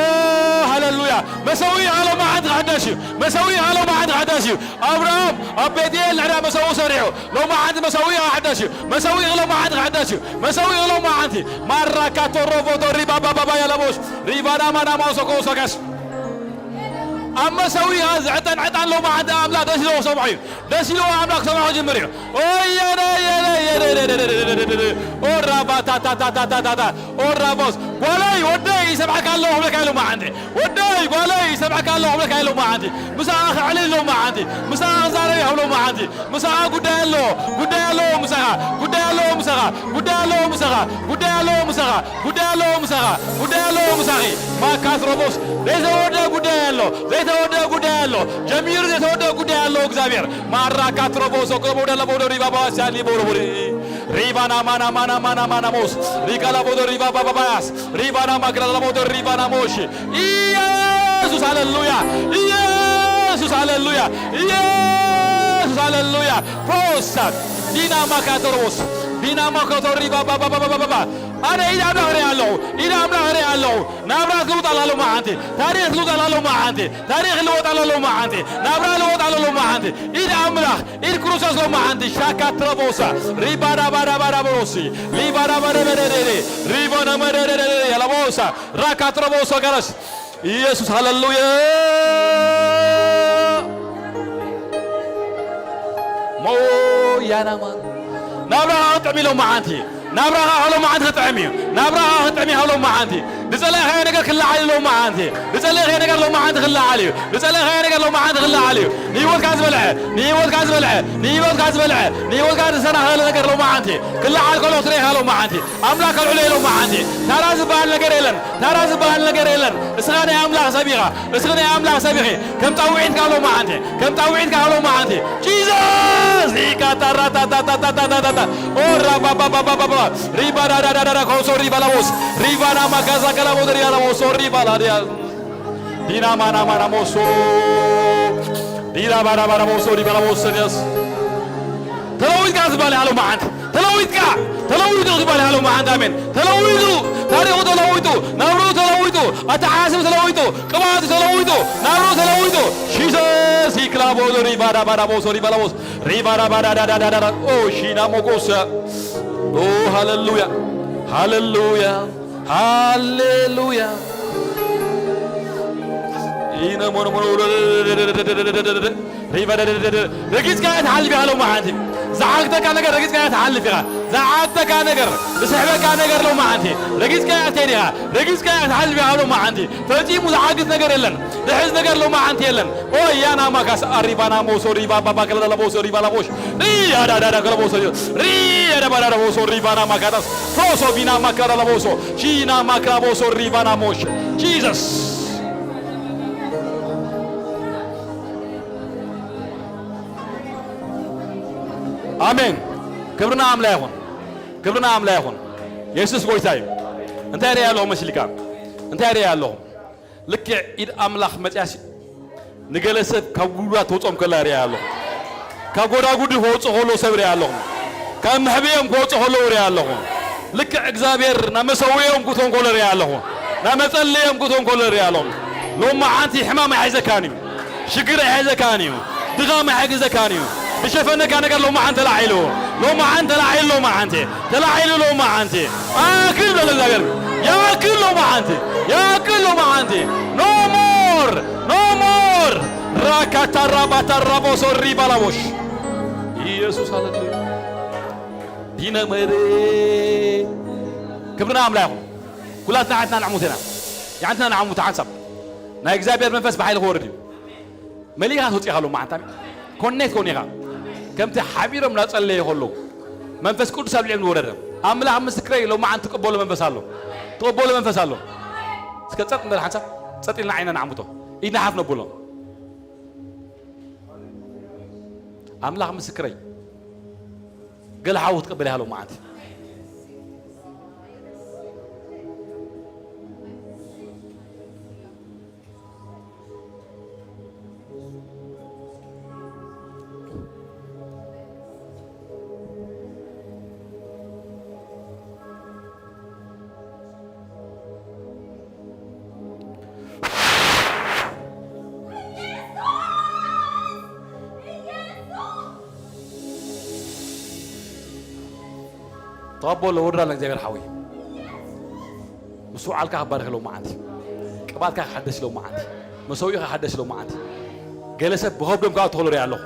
ሃሌሉያ መሰዊ ያለው ማዓንቲ ሓዳሽ እዩ። መሰዊ ያለው ማዓንቲ ሓዳሽ እዩ። ኣብርሃም ኣብ ቤትኤል ንሕና መሰዊ ሰሪሑ ሎማዓንቲ መሰዊ ሓዳሽ እዩ። መሰዊ ሎማዓንቲ ሓዳሽ እዩ። መሰዊ ሎማዓንቲ ማራካ ቶሮቦ ዶሪ ባባባባ ያለቦሽ ሪባዳ ማዳማ ሶኮ ሶጋሽ ኣብ መሰዊ ዝዕጠን ዕጣን ሎማዓንቲ ኣምላኽ ደስ ኢልዎ ክሰምዖ እዩ። ደስ ኢልዎ ኣምላኽ ክሰምዖ ክጅምር እዩ። ኦየደ የደ የደ ኦራባታታታታታታ ኦራቦስ ጓለይ ወደይ ይሰምዓካ ኣለዎ ክብለካ ኢሉ ማዓንቲ ወደይ ጓለይ ሰብዕካ ኣለኹ ክብለካ እየ ሎማዓንቲ። ምሳኻ ክዕልል ሎማዓንቲ። ምሳኻ ክዛረብ እየ ሎማዓንቲ። ምሳኻ ጉዳይ ኣለዎ። ጉዳይ ኣለዎ ምሳኻ። ጉዳይ ኣለዎ ምሳኻ። ጉዳይ ኣለዎ ምሳኻ። ጉዳይ ኣለዎ ምሳኻ። ጉዳይ ኣለዎ ምሳኻ። ጉዳይ ኣለዎ ምሳኺ። ማካትሮቦስ ዘይተወደአ ጉዳይ ኣሎ። ዘይተወደአ ጉዳይ ኣሎ። ጀሚሩ ዘይተወደአ ጉዳይ ኣሎ። እግዚኣብሔር ማራካትሮቦስ ኦክሎቦ ደለቦ ሪባባስ ያሊ ቦሎቦሊ ሪባና ማና ማና ማና ማና ሞስ ሪካላ ቦዶ ሪባባባያስ ሪባና ማክራላ ቦዶ ሪባና ሞሽ ኢየሱስ ሃሌሉያ! ኢየሱስ ሃሌሉያ! ኢየሱስ ሃሌሉያ! ፖሳት ዲና ማካቶሮስ ዲና ማካቶሪ ባባባባባባ ኣነ ኢድ ኣምላኽ ርኢ ኣለኹ። ኢድ ኣምላኽ ርኢ ኣለኹ። ናብራ ትልውጥ ኣላ ሎማዓንቲ። ታሪኽ ትልውጥ ኣላ ሎማዓንቲ። ታሪኽ ልወጥ ኣላ ሎማዓንቲ። ናብራ ልወጥ ኣላ ሎማዓንቲ። ኢድ ኣምላኽ ኢድ ክርስቶስ ሎማዓንቲ። ሻካ ትረቦሳ ሪባዳ ባዳ ባዳ በሮሲ ሊባዳ መደደደደደ ሪቦነ መደደደደ ያላቦሳ ራካ ትረቦሶ ገረስ ኢየሱስ ሃሌሉያ። ሞያናማ ናብራኻ ክጥዕም ኢሎም መዓንቲ ናብራኻ ሎማዓንቲ ክጥዕም እዩ። ናብራኻ ክጥዕም እዩ ሎም መዓንቲ ዝጸለእኻዮ ነገር ክለዓል እዩ ሎም መዓንቲ ዝጸለእኻዮ ነገር ሎም መዓንቲ ክለዓል እዩ። ዝጸለእኻዮ ነገር ሎም መዓንቲ ክለዓል እዩ። ንህይወትካ ዝበልዐ ንህይወትካ ዝበልዐ ንህይወትካ ዝበልዐ ንህይወትካ ዝሰናኸለ ነገር ሎም መዓንቲ ክለዓል ከሎ ትረኢኻ ሎም መዓንቲ ኣምላኽ ከልዕሎ ኢሎም መዓንቲ ታራ ዝበሃል ነገር የለን። ታራ ዝበሃል ነገር የለን። እስኻ ናይ ኣምላኽ ሰብ ኢኻ። እስኺ ናይ ኣምላኽ ሰብ ኢኺ። ከም ጣውዒትካ ሎም መዓንቲ ከም ጣውዒትካ ሎም መዓንቲ ጂዘስ ኢካ ታራታታታታታታታ ኦራ ባባባባባባ ሪባ ዳዳዳዳዳ ኮሶ ሪባ ላቦስ ሪባና ማካዛ ከላቦ ሪባ ላቦሶ ሪባ ላዲያ ዲና ማና ማና ሞሶ ዲና ባና ባና ሞሶ ዲና ሞሶ ዲያስ ተለዊጥካ ዝበሃል ኣሎ መዓንት ተለዊጥካ ተለዊጡ ዝበሃል ኣሎ መዓንት ኣሜን ተለዊጡ ታሪኹ ተለዊጡ ናብርኡ ተለዊጡ ኣተሓሳስብ ተለዊጡ ቅባቱ ተለዊጡ ናብርኡ ተለዊጡ ሺሰስ ይክላቦ ሪባዳ ባዳ ቦሶ ሪባዳ ቦስ ሪባዳ ባዳ ዳዳ ዳዳ ኦ ሺና ሞጎሰ ኦ ሃሌሉያ ሃሌሉያ ሃሌሉያ ኢነ ሞኖ ሞኖ ረጊጽካ እያ ትሓልፍ ኢኻ ሎማዓንቲ ዝዓግተካ ነገር ረጊጽካ እያ ትሓልፍ ኢኻ ዝዓግተካ ነገር ዝስሕበካ ነገር ሎማዓንቲ ረጊጽካ እያ ትኸይድ ኢኻ ረጊጽካ እያ ትሓልፍ ኢኻ ሎማዓንቲ ፈጺሙ ዝዓግት ነገር የለን ዝሕዝ ነገር ሎማዓንቲ የለን ኦያና ማካስ ኣሪባና ሞሶ ሪባ ባባ ከለላ ቦሶ ሪባ ላቦሽ ሪያዳዳዳ ከለቦሶ ሪያዳባዳዳ ቦሶ ሪባና ማካታስ ፕሮሶ ቢና ማካዳላ ቦሶ ሺና ማክራ ቦሶ ሪባና ሞሽ ጂሰስ ኣሜን። ክብርና ኣምላ ይኹን። ክብርና ኣምላ ይኹን። የሱስ ጎይታ እዩ። እንታይ ሪኣ ኣለኹ መሲልካ? እንታይ ሪኣ ኣለኹ? ልክዕ ኢድ ኣምላኽ መጽያሲ ንገለ ሰብ ካብ ጉድጓድ ተውጾም ከላ ሪኣ ኣለኹ። ካብ ጎዳጉዲ ክወጽእ ከሎ ሰብ ሪኣ ኣለኹ። ካብ መሕብኦም ክወጽእ ከለዉ ሪኣ ኣለኹ። ልክዕ እግዚኣብሔር ናብ መሰውኦም ክእቶም ከሎ ሪኣ ኣለኹ። ናብ መጸለዮም ክእቶም ከሎ ሪኣ ኣለኹ። ሎማዓንቲ ሕማም ኣይሕዘካን እዩ። ሽግር ኣይሕዘካን እዩ። ድኻም ኣይሕግዘካን እዩ። ዝሸፈነካ ነገር ሎማዓንቲ ተላዒሉ። ሎማዓንቲ ተላዒሉ ሎማዓንቲ። ተላዒሉ ሎማዓንቲ። ኣክል በለ እግዚኣብሔር። ያክል ሎማዓንቲ። ያክል ሎማዓንቲ። No more. No more. ራካታራ ባታራ ቦሶ ሪባላቦሽ። ኢየሱስ ሃሌሉያ። ዲነ መሬ ክብርና ኣምላ ይኹን። ኩላትና ዓንትና ንዓሙት ኢና። ዓንትና ንዓሙት ሓንሳብ። ናይ እግዚኣብሔር መንፈስ ብሓይሊ ክወርድ እዩ። መሊኻ ትወፅእ ኢኻ ሎማዓንቲ። ኮኔክት ኮን ኢኻ። ከምቲ ሓቢሮም እናጸለዩ ከለዉ መንፈስ ቅዱስ ኣብ ልዕሊኦም ዝወረደ። ኣምላኽ ምስክረይ ሎማዓንቲ ትቕበሎ መንፈስ ኣሎ። ትቕበሎ መንፈስ ኣሎ። እስከ ጸጥ ንበል ሓንሳብ። ጸጥ ኢልና ዓይና ንዓሙቶ። ኢድና ሓፍ ነብሎ። ኣምላኽ ምስክረይ። ገለ ሓዊ ክትቅበል ኢኻ ሎማዓንቲ። ተቐበሎ ወርዳልና እግዚኣብሔር ሓወይ። ምስትውዓልካ ክባረኽ ሎማዓንቲ። ቅባትካ ክሓደስ ሎማዓንቲ። መሰዊእኻ ክሓደስ ሎማዓንቲ። ገለ ሰብ ብኸብዶም ከዓ ትኸሎ ሪኣ ኣለኹ።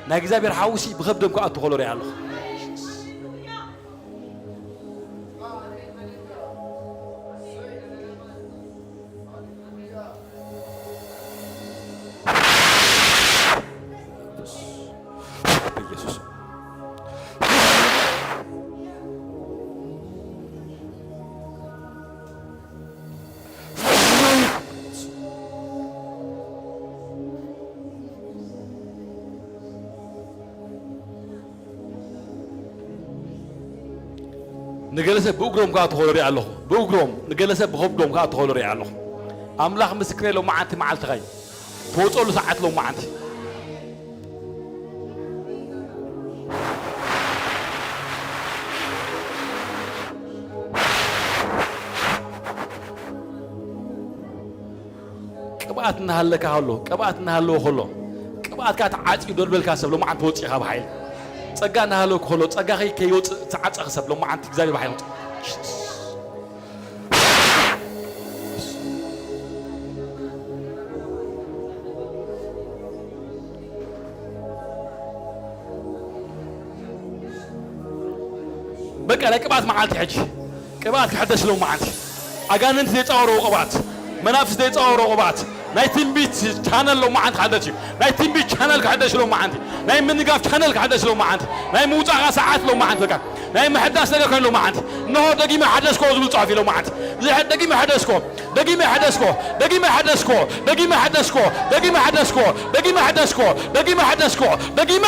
ናይ እግዚኣብሔር ሓውሲ ብኸብዶም ከዓ ትኸሎ ሪኣ ኣለኹ። ንገለ ሰብ ብእግሮም ከኣ ትኸዱ ሪኣ ኣለኹ። ብእግሮም፣ ንገለ ሰብ ብኸብዶም ከኣ ትኸዱ ሪኣ ኣለኹ። ኣምላኽ ምስክረይ፣ ሎማዓንቲ መዓልትኻ እዩ። ትወጸሉ ሰዓት ሎማዓንቲ። ቅብኣት እናሃለካ ከሎ፣ ቅብኣት እናሃለወ ከሎ፣ ቅብኣትካ ተዓጽዩ ዶ ዝበልካ ሰብ ሎማዓንቲ ወጺእኻ ብሓይሊ። ጸጋ እናሃለወ ከሎ፣ ጸጋኺ ከይወጽእ ተዓጸኸ ሰብ ሎማዓንቲ እግዚኣብሔር ብሓይሊ ወጽእ። በቃ ናይ ቅብኣት መዓልቲ ሕጂ። ቅብኣት ክሕደስ ሎማዓንቲ። ኣጋንንቲ ዘይጻወርዎ ቅብኣት፣ መናፍስቲ ዘይጻወርዎ ቅብኣት፣ ናይ ትንቢት ቻነል ሎማዓንቲ ክሕደስ እዩ። ናይ ትንቢት ቻነል ክሕደስ ሎማዓንቲ። ናይ ምንጋፍ ቻነል ክሕደስ ሎማዓንቲ። ናይ ምውጻእካ ሰዓት ሎማዓንቲ በቃ። ናይ ምሕዳስ ነገር ኮይኑ ሎማዓንቲ። እንሆ ደጊመ ሓደስኮ ዝብል ጽሑፍ እዩ ሎማዓንቲ። እዚ ደጊመ ሓደስኮ፣ ደጊመ ሓደስኮ፣ ደጊመ ሓደስኮ፣ ደጊመ ሓደስኮ፣ ደጊመ ሓደስኮ፣ ደጊመ ሓደስኮ፣ ደጊመ ሓደስኮ፣ ደጊመ!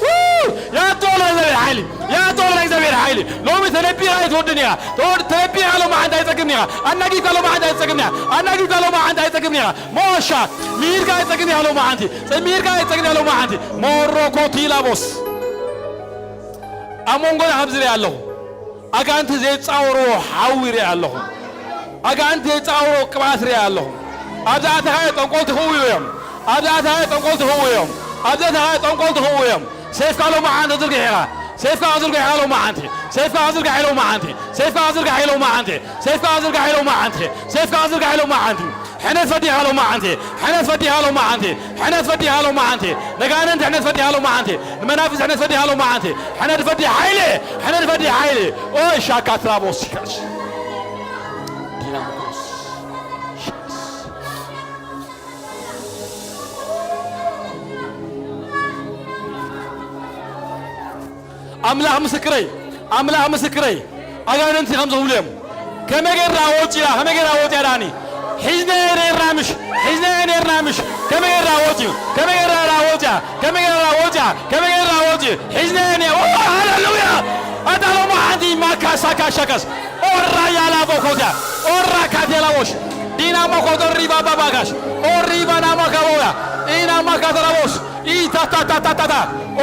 ው! ያቶ ለእግዚኣብሔር ሓይሊ፣ ያቶ ለእግዚኣብሔር ሓይሊ። ሎሚ ተነቢኻ ኣይትወድን ኢኻ። ተወድ-፣ ተነቢኻ ሎማዓንቲ ኣይትጸግብን ኢኻ። ኣናጊፍካ ሎማዓንቲ ኣይትጸግብን ኢኻ። ኣናጊፍካ ሎማዓንቲ ኣይትጸግብን ኢኻ። ሞሻ፣ ምሂርካ ኣይትጸግብን ኢኻ ሎማዓንቲ። ጸ-፣ ምሂርካ ኣይትጸግብን ኢኻ ሎማዓንቲ። ሞሮኮ ቲላቦስ። ኣብ መንጎና ከም ዝርኢ ኣለኹ። ኣጋንንቲ ዘይጻወርዎ ሓዊ ይርኢ ኣለኹ። ኣጋንንቲ ዘይጻወርዎ ቅብኣት ይርኢ ኣለኹ። ኣብ ዝኣተኻዮ ጠንቆልቲ ክእውዩ እዮም። ኣብ ዝኣተኻዮ ጠንቆልቲ ክእውዩ እዮም። ኣብ ዝኣተኻዮ ጠንቆልቲ ክእውዩ እዮም። ሰይፍካ ሎማዓንቲ ዝርግሕ ኢኻ። ሰይፍካ ዝርግሕ ኢኻ ሎማዓንቲ። ሰይፍካ ዝርግሕ ኢኻ ሎማዓንቲ። ሰይፍካ ዝርግሕ ኢኻ ሎማዓንቲ። ሰይፍካ ዝርግሕ ኢኻ ሎማዓንቲ። ሰይፍካ ዝርግሕ ኢኻ ሎማዓንቲ። ሕነ ትፈዲ ኢኻ ሎማዓንቲ። ሕነ ትፈዲ ኢኻ ሎማዓንቲ። ሕነ ትፈዲ ኢኻ ሎማዓንቲ። ነጋንንቲ ሕነ ትፈዲ ኢኻ ሎማዓንቲ። ንመናፍስቲ ሕነ ትፈዲ ኢኻ ሎማዓንቲ። ሕነ ትፈዲ ሓይሊ። ሕነ ትፈዲ ሓይሊ። ኦይ ሻካ ትራቦስ ይካሽ። ዲናሞስ። ኣምላኽ ምስክረይ፣ ኣምላኽ ምስክረይ፣ ኣጋንንቲ ከም ዝብሉ እዮም። ከመይ ጌርና ወፂና፣ ከመይ ጌርና ወፂና ዳኒ? ሒዝናዮ ኔርና ምሽ፣ ሒዝናዮ ኔርና ምሽ። ከመይ ጌርና ወፂኡ፣ ከመይ ጌርና ወፂኣ፣ ከመይ ጌርና ወፂኣ፣ ከመይ ጌርና ወፂኡ? ሒዝናዮ ኔ-፣ ኦ፣ ሃሌሉያ! ኣታ ሎማዓንቲ ማካሳ ካሻካስ፣ ኦራ ያላ ቦኮታ፣ ኦራ ካቴላ ቦሽ፣ ዲና ሞኮቶ ሪባ ባባጋሽ፣ ኦሪባ ናማ ካቦያ፣ ኢና ማካተራ ቦስ፣ ኢታታታታታታ፣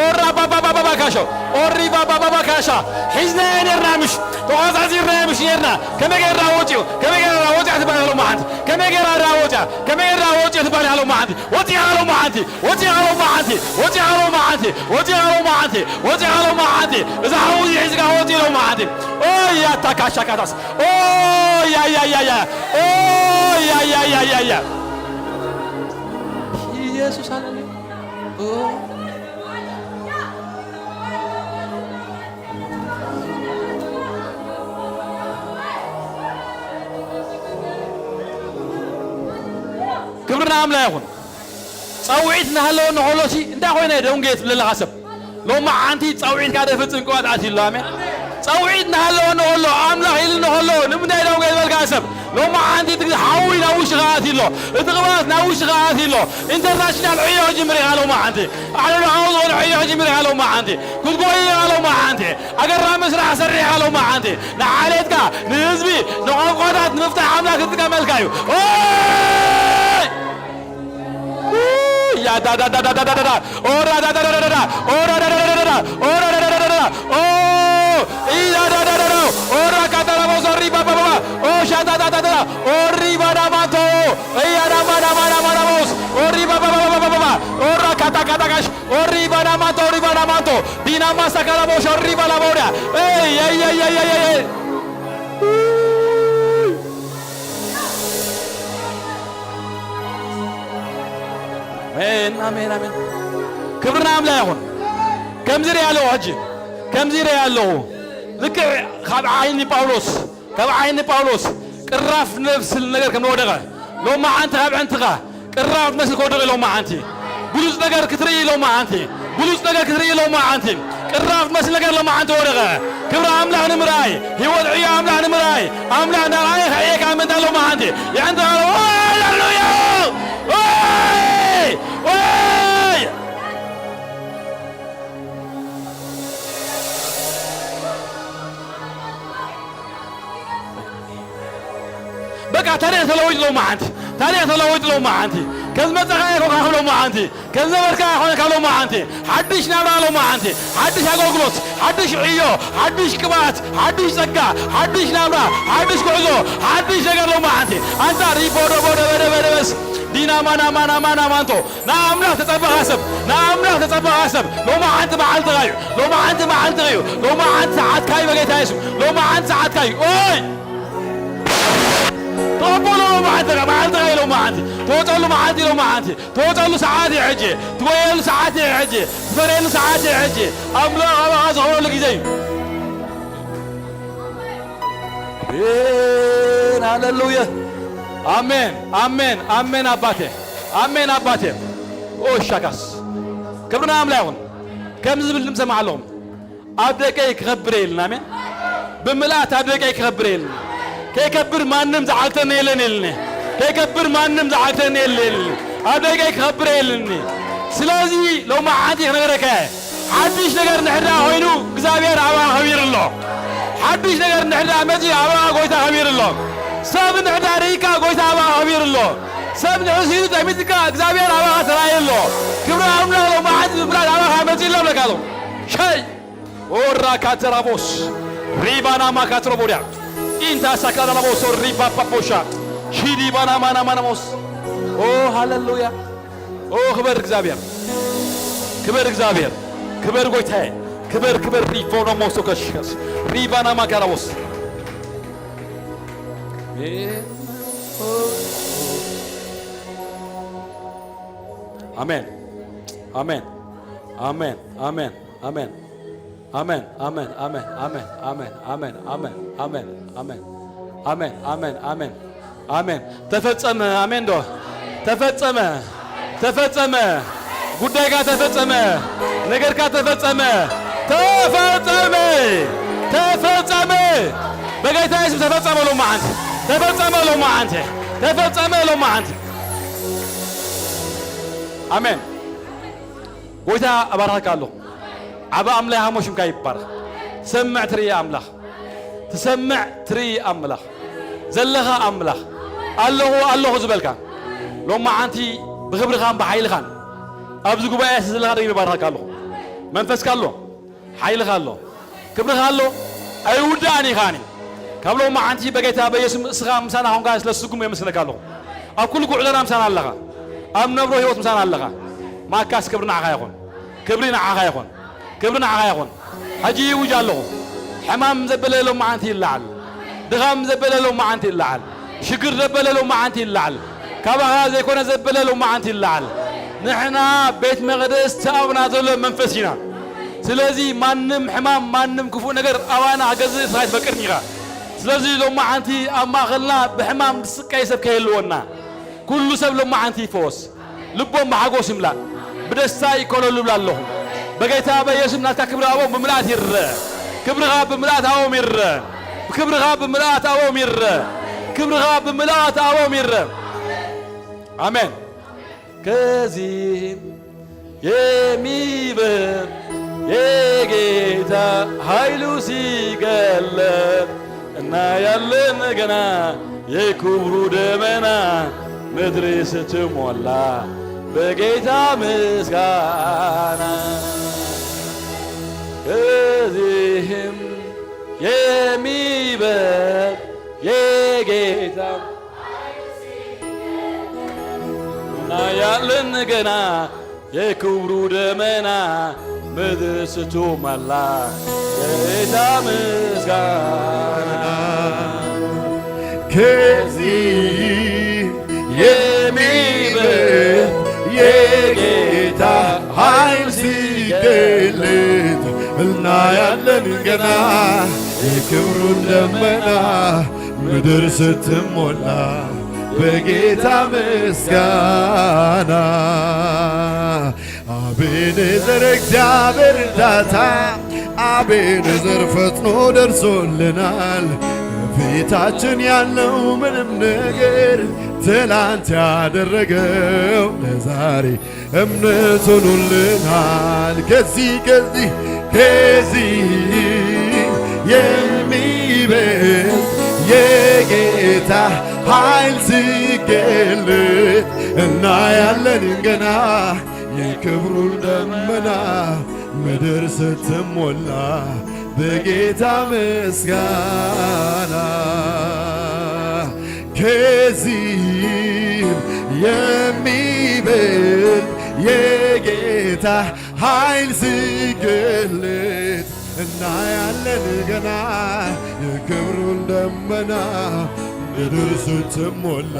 ኦራ ባባባባባካሾ፣ ኦሪ ባባባባካሻ፣ ሒዝናዮ ኔርና ምሽ፣ ተቖጻጺርናዮ ምሽ ኔርና፣ ከመይ ጌርና ወጺኡ፣ ከመይ ጌርና ወጺኣ ትበሃል ሎማዓንቲ፣ ከመይ ጌርና ወጺኣ፣ ከመይ ጌርና ወጺኡ ትበሃል ሎማዓንቲ፣ ወጺኣ ሎማዓንቲ፣ ወጺኣ ሎማዓንቲ፣ ወጺኣ ሎማዓንቲ፣ ወጺኣ ሎማዓንቲ፣ ወጺኣ ሎማዓንቲ፣ እዛ ሓዊ ሒዝካ ወጺ ሎማዓንቲ፣ ኦይ ኣታ ካሻካታስ፣ ኦይ ኣያያያ፣ ኦይ ኣያያያያ። ኢየሱስ ሃሌሉያ። ኦ። ክብሪ ንኣምላኽ ይኹን። ጻውዒት እናሃለወ እንከሎሲ እንታይ ኮይነ ደንጉየ ትብለለኻ ሰብ? ሎማዓንቲ ጻውዒትካ ደፍጽም ቅብኣት ኣትዩ ኣሎ። ኣሜን። ጻውዒት እናሃለወ እንከሎ፣ ኣምላኽ ኢሉ እንከሎ፣ ንምንታይ ደንጉየ ዝበልካ ሰብ? ሎማዓንቲ እቲ ሓዊ ናብ ውሽጢኻ ኣትዩ ኣሎ። እቲ ቅብኣት ናብ ውሽጢኻ ኣትዩ ኣሎ። ኢንተርናሽናል ዕዮ ክጅምር ኢኻ ሎማዓንቲ። ዓለምለኻዊ ዝኾነ ዕዮ ክጅምር ኢኻ ሎማዓንቲ። ክትጎይ ኢኻ ሎማዓንቲ። ኣገራሚ ስራሕ ሰሪሕ ኢኻ ሎማዓንቲ። ንዓሌትካ፣ ንህዝቢ፣ ንቋንቋታት ንምፍታሕ ኣምላኽ ክጥቀመልካ እዩ። ኦይ! ያ ዳ ዳ ዳ ዳ ዳ ዳ ዳ ዳ። ኦራ ዳ ዳ ዳ ዳ ዳ ዳ። ኦራ ዳ ዳ ዳ ዳ ዳ ዳ። ኦራ ዳ ዳ ዳ ዳ ዳ ዳ። ኦ! ኢ ዳ ዳ ዳ ዳ ዳ። ኦራ ካታ ዳ ቦ ሶሪ ባ ባ ባ ባ። ኦ ሻ ዳ ዳ ዳ ዳ ዳ። ኦሪ ባ ዳ ማንቶ። ኢ ያ ዳ ማ ዳ ማ ዳ ማ ዳ ቦስ። ኦሪ ባ ባ ባ ባ ባ ባ ባ። ኦራ ካታ ካታ ጋሽ። ኦሪ ባ ዳ ማንቶ። ኦሪ ባ ዳ ማንቶ። ዲና ማሳ ካላ ቦሽ። ኦሪ ባ ላ ቦዳ። ኤይ፣ ኤይ፣ ኤይ። ኣሜን፣ ኣሜን፣ ኣሜን። ክብሪ ንኣምላኽ ይኹን። ከምዚ ሪኣ ኣለኹ ሕጂ። ከምዚ ሪኣ ኣለኹ። ልክዕ ካብ ዓይኒ ጳውሎስ፣ ካብ ዓይኒ ጳውሎስ ቅራፍ ዝመስል ነገር ከም ዝወደቐ፣ ሎማዓንቲ ካብ ኣዕንትኻ ቅራፍ ዝመስል ክወድቕ እዩ ሎማዓንቲ። ብሉጽ ነገር ክትርኢ ሎማዓንቲ። ብሉጽ ነገር ክትርኢ ሎማዓንቲ። ቅራፍ ዝመስል ነገር ሎማዓንቲ ወደቐ። ክብሪ ኣምላኽ ንምርኣይ፣ ህይወት ዕዮ ኣምላኽ ንምርኣይ፣ ኣምላኽ እናርኣየ ከዕየካ ምእንታ ሎማዓንቲ። የዕንትኻ ኣሎ። ሃሌሉያ! ወይ! ወይ! ታሪኽ ተለዊጡ ሎማዓንቲ፣ ታሪኽ ተለዊጡ ሎማዓንቲ። ከም ዝመጸኻ ኣይኮንካ ሎማዓንቲ፣ ከም ዝነበርካ ኣይኮንካ ሎማዓንቲ። ሓድሽ ናብራ ሎማዓንቲ፣ ሓድሽ ኣገልግሎት፣ ሓድሽ ዕዮ፣ ሓድሽ ቅብኣት፣ ሓድሽ ጸጋ፣ ሓድሽ ናብራ፣ ሓድሽ ጉዕዞ፣ ሓድሽ ነገር ሎማዓንቲ። ኣንታ ሪቦ ዶቦ ደበ ደበ ደበስ ዲና ማና ማና ማና ማንቶ ንኣምላኽ ተጸበኻ ሰብ፣ ንኣምላኽ ተጸበኻ ሰብ። ሎማዓንቲ መዓልትኻ እዩ፣ ሎማዓንቲ መዓልትኻ እዩ፣ ሎማዓንቲ ሰዓትካ እዩ በጌታ የሱስ። ሎማዓንቲ ሰዓትካ እዩ። ኦይ! ተቐበሎ ሎማዓንቲ፣ መዓልትኻ እዩ ሎማዓንቲ። ትወጸሉ መዓልቲ እዩ ሎማዓንቲ። ትወጸሉ ሰዓት እዩ ሕጂ። ትጎየሉ ሰዓት እዩ ሕጂ። ትፈርየሉ ሰዓት እዩ ሕጂ። ኣምላኽ ኣባኻ ዝኸብረሉ ግዜ እዩ። ኣሜን፣ ሃሌሉያ። ኣሜን፣ ኣሜን፣ ኣሜን ኣባቴ። ኣሜን ኣባቴ። ኦ ሻካስ። ክብሪ ንኣምላኽ ይኹን። ከም ዝብል ድምፂ ሰማዕ ኣለኹም። ኣብ ደቀይ ክኸብር እየ ኢልና። ኣሜን። ብምልኣት ኣብ ደቀይ ክኸብር እየ ኢልና። ከይከብር ማንም ዝዓግተኒ የለን ኢልኒ። ከይከብር ማንም ዝዓግተኒ የለን ኢልኒ። ኣብ ደቀይ ክኸብር እየ ኢልኒ። ስለዚ ሎማዓንቲ ክነግረካ እየ። ሓድሽ ነገር እንድሕር ደኣ ኮይኑ እግዚኣብሔር ኣባኻ ከቢሩ ኣሎ። ሓድሽ ነገር እንድሕር ደኣ መጺኡ ኣባኻ ጎይታ ከቢሩ ኣሎ። ሰብ እንድሕር ደኣ ርኢካ ጎይታ ኣባኻ ከቢሩ ኣሎ። ሰብ እንድሕር ስኢኑ ጠሚትካ እግዚኣብሔር ኣባኻ ተራእዩ ኣሎ። ክብሪ ኣምላኽ ሎማዓንቲ ብምልኣት ኣባኻ መጺኡ ኣሎ ብለካ ኣሎ። ሸይ ኦራ ካተራቦስ ሪባና ማካትሮቦድያ ኢንታ ሳካዳላቦሶ ሪባ ፓፖሻ ሺዲ ባና ማና ማናሞስ። ኦ ሃሌሉያ። ኦ ክበር እግዚኣብሔር፣ ክበር እግዚኣብሔር፣ ክበር ጎይታዬ፣ ክበር ክበር ሪፎኖ ሞሶ ከሽከስ ሪባና ማካራቦስ። አሜን፣ አሜን፣ አሜን፣ አሜን፣ አሜን፣ አሜን። አሜን፣ አሜን፣ አሜን፣ አሜን፣ አሜን፣ አሜን፣ አሜን፣ አሜን፣ አሜን፣ አሜን፣ አሜን፣ አሜን፣ አሜን፣ አሜን። ተፈጸመ። አሜን ዶ? ተፈጸመ፣ ተፈጸመ። ጉዳይካ ተፈጸመ፣ ነገርካ ተፈጸመ፣ ተፈጸመ፣ ተፈጸመ። በጌታ ኢየሱስ ተፈጸመ። ሎማዓንቲ ተፈጸመ። ሎማዓንቲ ተፈጸመ። ሎማዓንቲ። ኣሜን። ጎይታ እባርኸካ ኣለኹ። ዓቢ ኣምላኽ ኣሞ ሽምካ ይባረኽ። ትሰምዕ ትርኢ ኣምላኽ፣ ትሰምዕ ትርኢ ኣምላኽ፣ ዘለኻ ኣምላኽ፣ ኣለኹ ኣለኹ ዝበልካ ሎማዓንቲ ብኽብርኻን ብሓይልኻን ኣብዚ ጉባኤ ዘለኻ ደጊመ እባርኸካ ኣለኹ። መንፈስካ ኣሎ፣ ሓይልኻ ኣሎ፣ ክብርኻ ኣሎ፣ ኣይውዳእን እዩ ከኣኒ። ካብ ሎማዓንቲ በጌታ በኢየሱስ እስኻ ምሳና ኾንካ ስለ ስጉም የመስግነካ ኣለኹ። ኣብ ኩሉ ጉዕዞና ምሳና ኣለኻ፣ ኣብ ነብሮ ህይወት ምሳና ኣለኻ። ማካስ ክብሪ ንዓኻ ይኹን። ክብሪ ንዓኻ ይኹን። ክብሪ ንዓኻ ይኹን። ሕጂ ይውጅ ኣለኹ። ሕማም ዘበለ ሎማዓንቲ ይለዓል። ድኻም ዘበለ ሎማዓንቲ ይለዓል። ሽግር ዘበለ ሎማዓንቲ ይለዓል። ካባኻ ዘይኮነ ዘበለ ሎማዓንቲ ይለዓል። ንሕና ቤት መቕደስ እቲ ኣብና ዘሎ መንፈስ ኢና። ስለዚ ማንም ሕማም፣ ማንም ክፉእ ነገር ኣባና ክገዝእ ንስኻ ኣይትፈቅድን ኢኻ። ስለዚ ሎማዓንቲ ኣብ ማእኸልና ብሕማም ዝስቀይ ሰብ ከየልወና። ኩሉ ሰብ ሎማዓንቲ ይፈወስ። ልቦም ብሓጎስ ይምላእ። ብደስታ ይኮለሉ እብላ ኣለኹ። በጌታ በኢየሱስ ናትካ ክብሪ ኣብኦም ብምልኣት ይረአ። ክብርኻ ብምልኣት ኣብኦም ይረአ። ክብርኻ ብምልኣት ኣብኦም ይረአ። ክብርኻ ብምልኣት ኣብኦም ይረአ። ኣሜን። ከዚህም የሚበልጥ የጌታ ኃይሉ ሲገለጥ እናያለን ገና የክብሩ ደመና ምድር ስትሞላ በጌታ ምስጋና። ከዚህም የሚበልጥ የጌታ እናያለን ገና የክብሩ ደመና ምድር ስትሞላ ጌታ ምስጋና። ከዚህ የሚበልጥ የጌታ ኃይል ሲገለጥ እናያለን ገና የክብሩን ደመና ምድር ስትሞላ በጌታ ምስጋና። አቤኔዘር እግዚአብሔር እርዳታ፣ አቤኔዘር ፈጥኖ ደርሶልናል። ፊታችን ያለው ምንም ነገር ትላንት ያደረገው ለዛሬ እምነት ሆኖልናል። ከዚህ ከዚህ ከዚህ የሚበልጥ የጌታ ኃይል ሲገለጥ እናያለን ገና የክብሩን ደመና ምድር ስትሞላ በጌታ ምስጋና ከዚህም የሚበልጥ የጌታ ኃይል ሲገለጥ እናያለን ገና የክብሩን ደመና ምድር ስትሞላ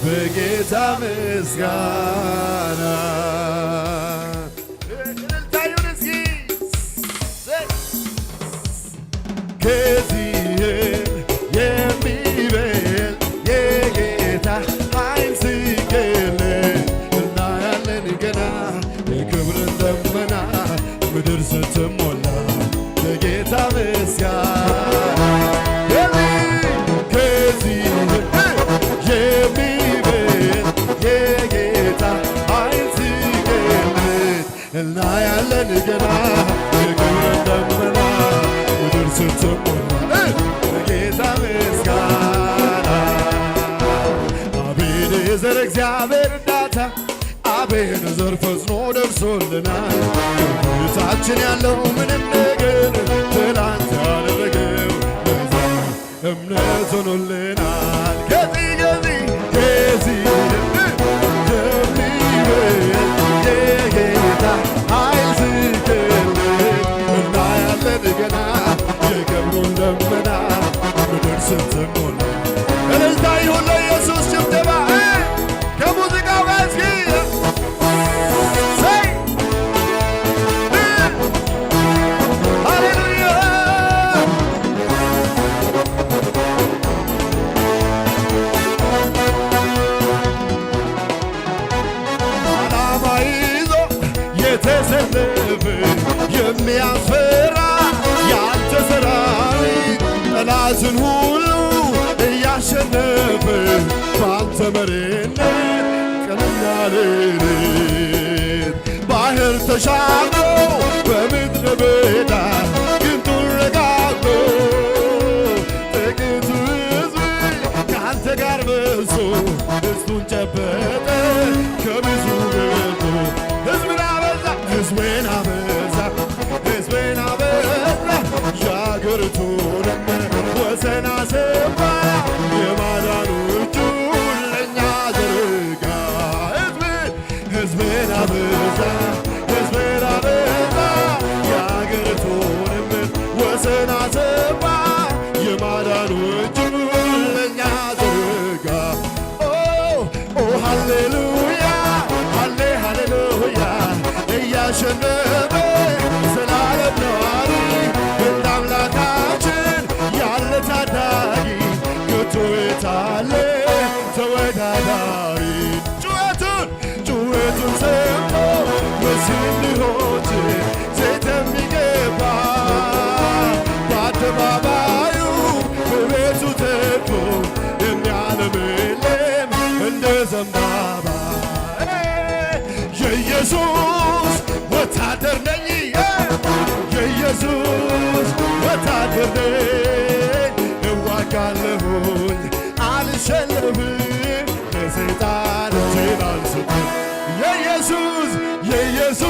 በጌታ ምስጋና። እልልታ ይሁን እስኪ። ከዚህም የሚበልጥ የጌታ ኃይል ሲገለጥ እናያለን ገና የክብርን ደመና ምድር ስትሞላ በጌታ ምስጋና። ከዚህ የሚበልጥ የጌታ ኃይል ሲገለጥ እናያለን ገና የክብርን ደመና ምድር ስትሞላ በጌታ ምስጋና። አቤኔዘር እግዚአብሔር እርዳታ አቤኔዘር ፈጥኖ ደርሶልናል። ከፊታችን ያለው ምንም ነገር ትላንት ያደረገው ለዛሬ እምነት ሆኖልናል። ከዚህ ከዚህ ከዚህ የሚበልጥ የጌታ ኃይል ሲገለጥ እናያለን ገና የክብሩን ደመና ምድር ስትሞላ። እልልታ ይሁን ለኢየሱስ ጭብጨባ። ከሙዚቃው ጋር እስኪ ሰይ ሃሌሉያ። ዓላማ ይዞ የተሰለፈ የሚያስፈራ ያንተ ሰራዊት ጠላትን ሁሉ እያሸነፈ ባንተ መሪነት ቀንና ሌሊት ባህር ተሻግሮ በምድረ በዳ ግንጡን ረጋግጦ ጥቂቱ ሕዝብ ከአንተ ጋር በዝቶ ርስቱን ጨበጠ ከብዙ ምርኮ። ሕዝብን አበዛ፣ ሕዝብን አበዛ፣ ሕዝብን አበዛ። የአገሪቱንም ወሰን አሰፋ፣ የማዳኑ እጁን ለእኛ ዘረጋ። ሕዝብን ሕዝብን አበዛ፣ ሕዝብን አበዛ፣ የአገሪቱንም ወሰን አሰፋ፣ የማዳኑ እጁን ለእኛ ዘረጋ። ኦ፣ ኦ፣ ሃሌሉያ፣ ሃሌ፣ ሃሌሉያ፣ እያሸነፈ ዘላለም ነዋሪ እንደ አምላካችን ያለ ታዳጊ ከቶ የታለ ተወዳዳሪ? ጩኸቱን ጩኸቱን ሰምቶ ምስንድሮች ዘይት የሚገባ በአደባባዩ በቤቱ ተክሎ የሚያለመልም እንደ ዘንባባ የኢየሱስ ወታደር ነኝ። የኢየሱስ ወታደር ነኝ። እዋጋለሁኝ አልሸነፍም ለሰይጣን እጄን አልሰጥም። የኢየሱስ የኢየሱስ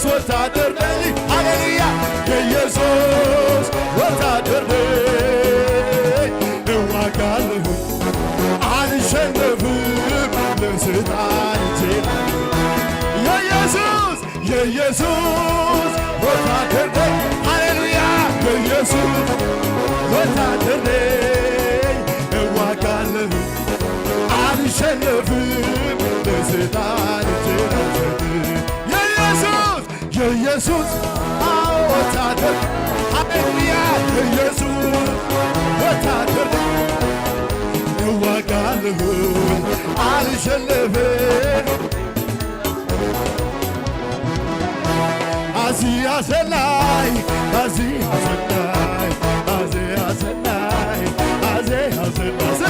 ወታደር ነኝ። ሃሌሉያ የኢየሱስ ወታደር ነኝ። እዋጋለሁ አልሸነፍም ለሰይጣን እጄን የኢየሱስ የኢየሱስ ወታደር ነኝ። ሃሌሉያ የኢየሱስ ወታደር ነኝ። እዋጋለሁ አልሸነፍም ለሰይጣን እጄን አልሰጥም። የኢየሱስ የኢየሱስ አዎ ወታደር ሃሌሉያ የኢየሱስ ወታደር እዋጋለሁ አልሸነፍም። አዚ አዘላይ አዚ አዘላይ አዚ አዘላይ አዚ አዘላይ ስለ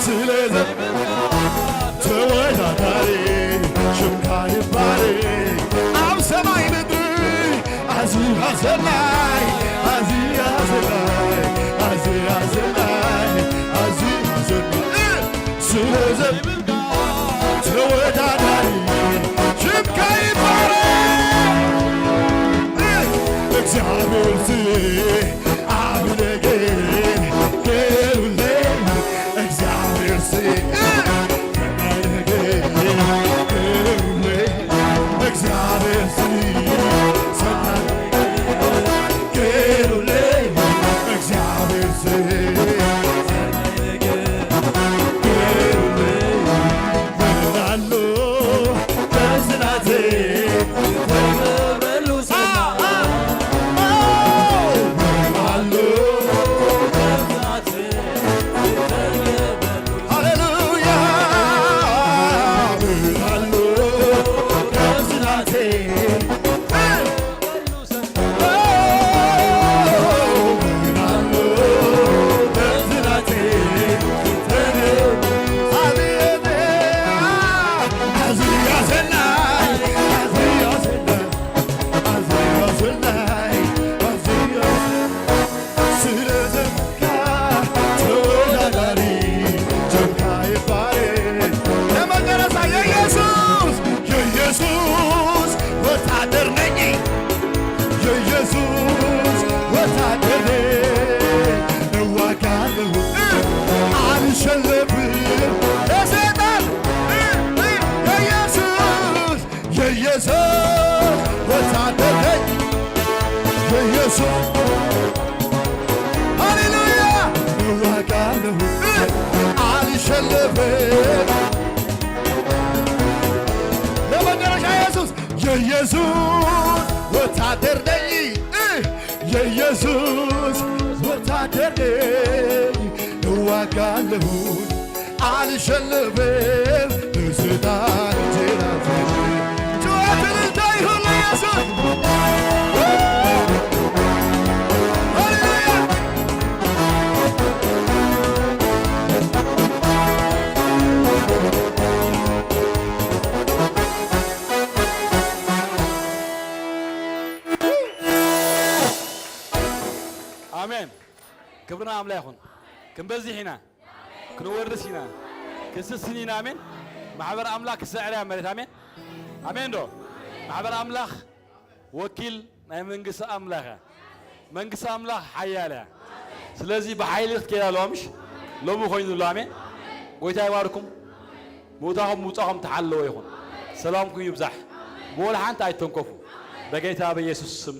ስለ ዘመና ተወዳዳሪ ሽምካ ይባረክ ኣብ ሰማይ ምድሪ። አዚ አዘላይ አዚ አዘላይ አዚ አዘላይ አዚ አዘላይ ስለዘይብልካ ተወዳዳሪ ሽምካ ይባረክ። እግዚአብሔር ስዬ አብለጌ ገሩሌ እግዚአብሔር ስዬ አብለጌ ገሩሌ እግዚአብሔር ስዬ ሰላም ገሩሌ እግዚአብሔር ስዬ ስለዘካ ተወዳዳሪ ጀግና ይባረክ። ለመጨረሻ የኢየሱስ የኢየሱስ ወታደር ነኝ። የኢየሱስ ወታደር ነኝ። እዋጋለሁ አልሸነፍም። ለሰይጣን የኢየሱስ የኢየሱስ ወታደር ነኝ። የኢየሱስ ሃሌሉያ እዋጋለሁ አልሸነፍም። ለመጨረሻ ኢየሱስ የኢየሱስ ወታደር ነኝ። የኢየሱስ ወታደር ነኝ። እዋጋለሁ አልሸነፍም። ደስታ እንጀራ ጩኸት እልልታ ይሁን ለኢየሱስ። ሃሌሉያ። ኣሜን። ክብሪ ንኣምላኽ ይኹን። ክንበዝሕ ኢና፣ ክንወርስ ኢና፣ ክንስስን ኢና። ኣሜን። ማሕበር ኣምላኽ ክስዕር እያ መሬት። ኣሜን። ኣሜን ዶ? ማሕበር ኣምላኽ ወኪል ናይ መንግስቲ ኣምላኽ እያ። መንግስቲ ኣምላኽ ሓያል እያ። ስለዚ ብሓይሊ ክትከይድ ኣለዋ፣ ምሽ? ሎሚ ኮይኑ ኣሎ። ኣሜን። ጎይታ ይባርኩም። ምውታኹም ምውጻኹም ተሓለወ ይኹን። ሰላምኩም ይብዛሕ። ብወላ ሓንቲ ኣይተንከፉ። በጌታ በኢየሱስ ስም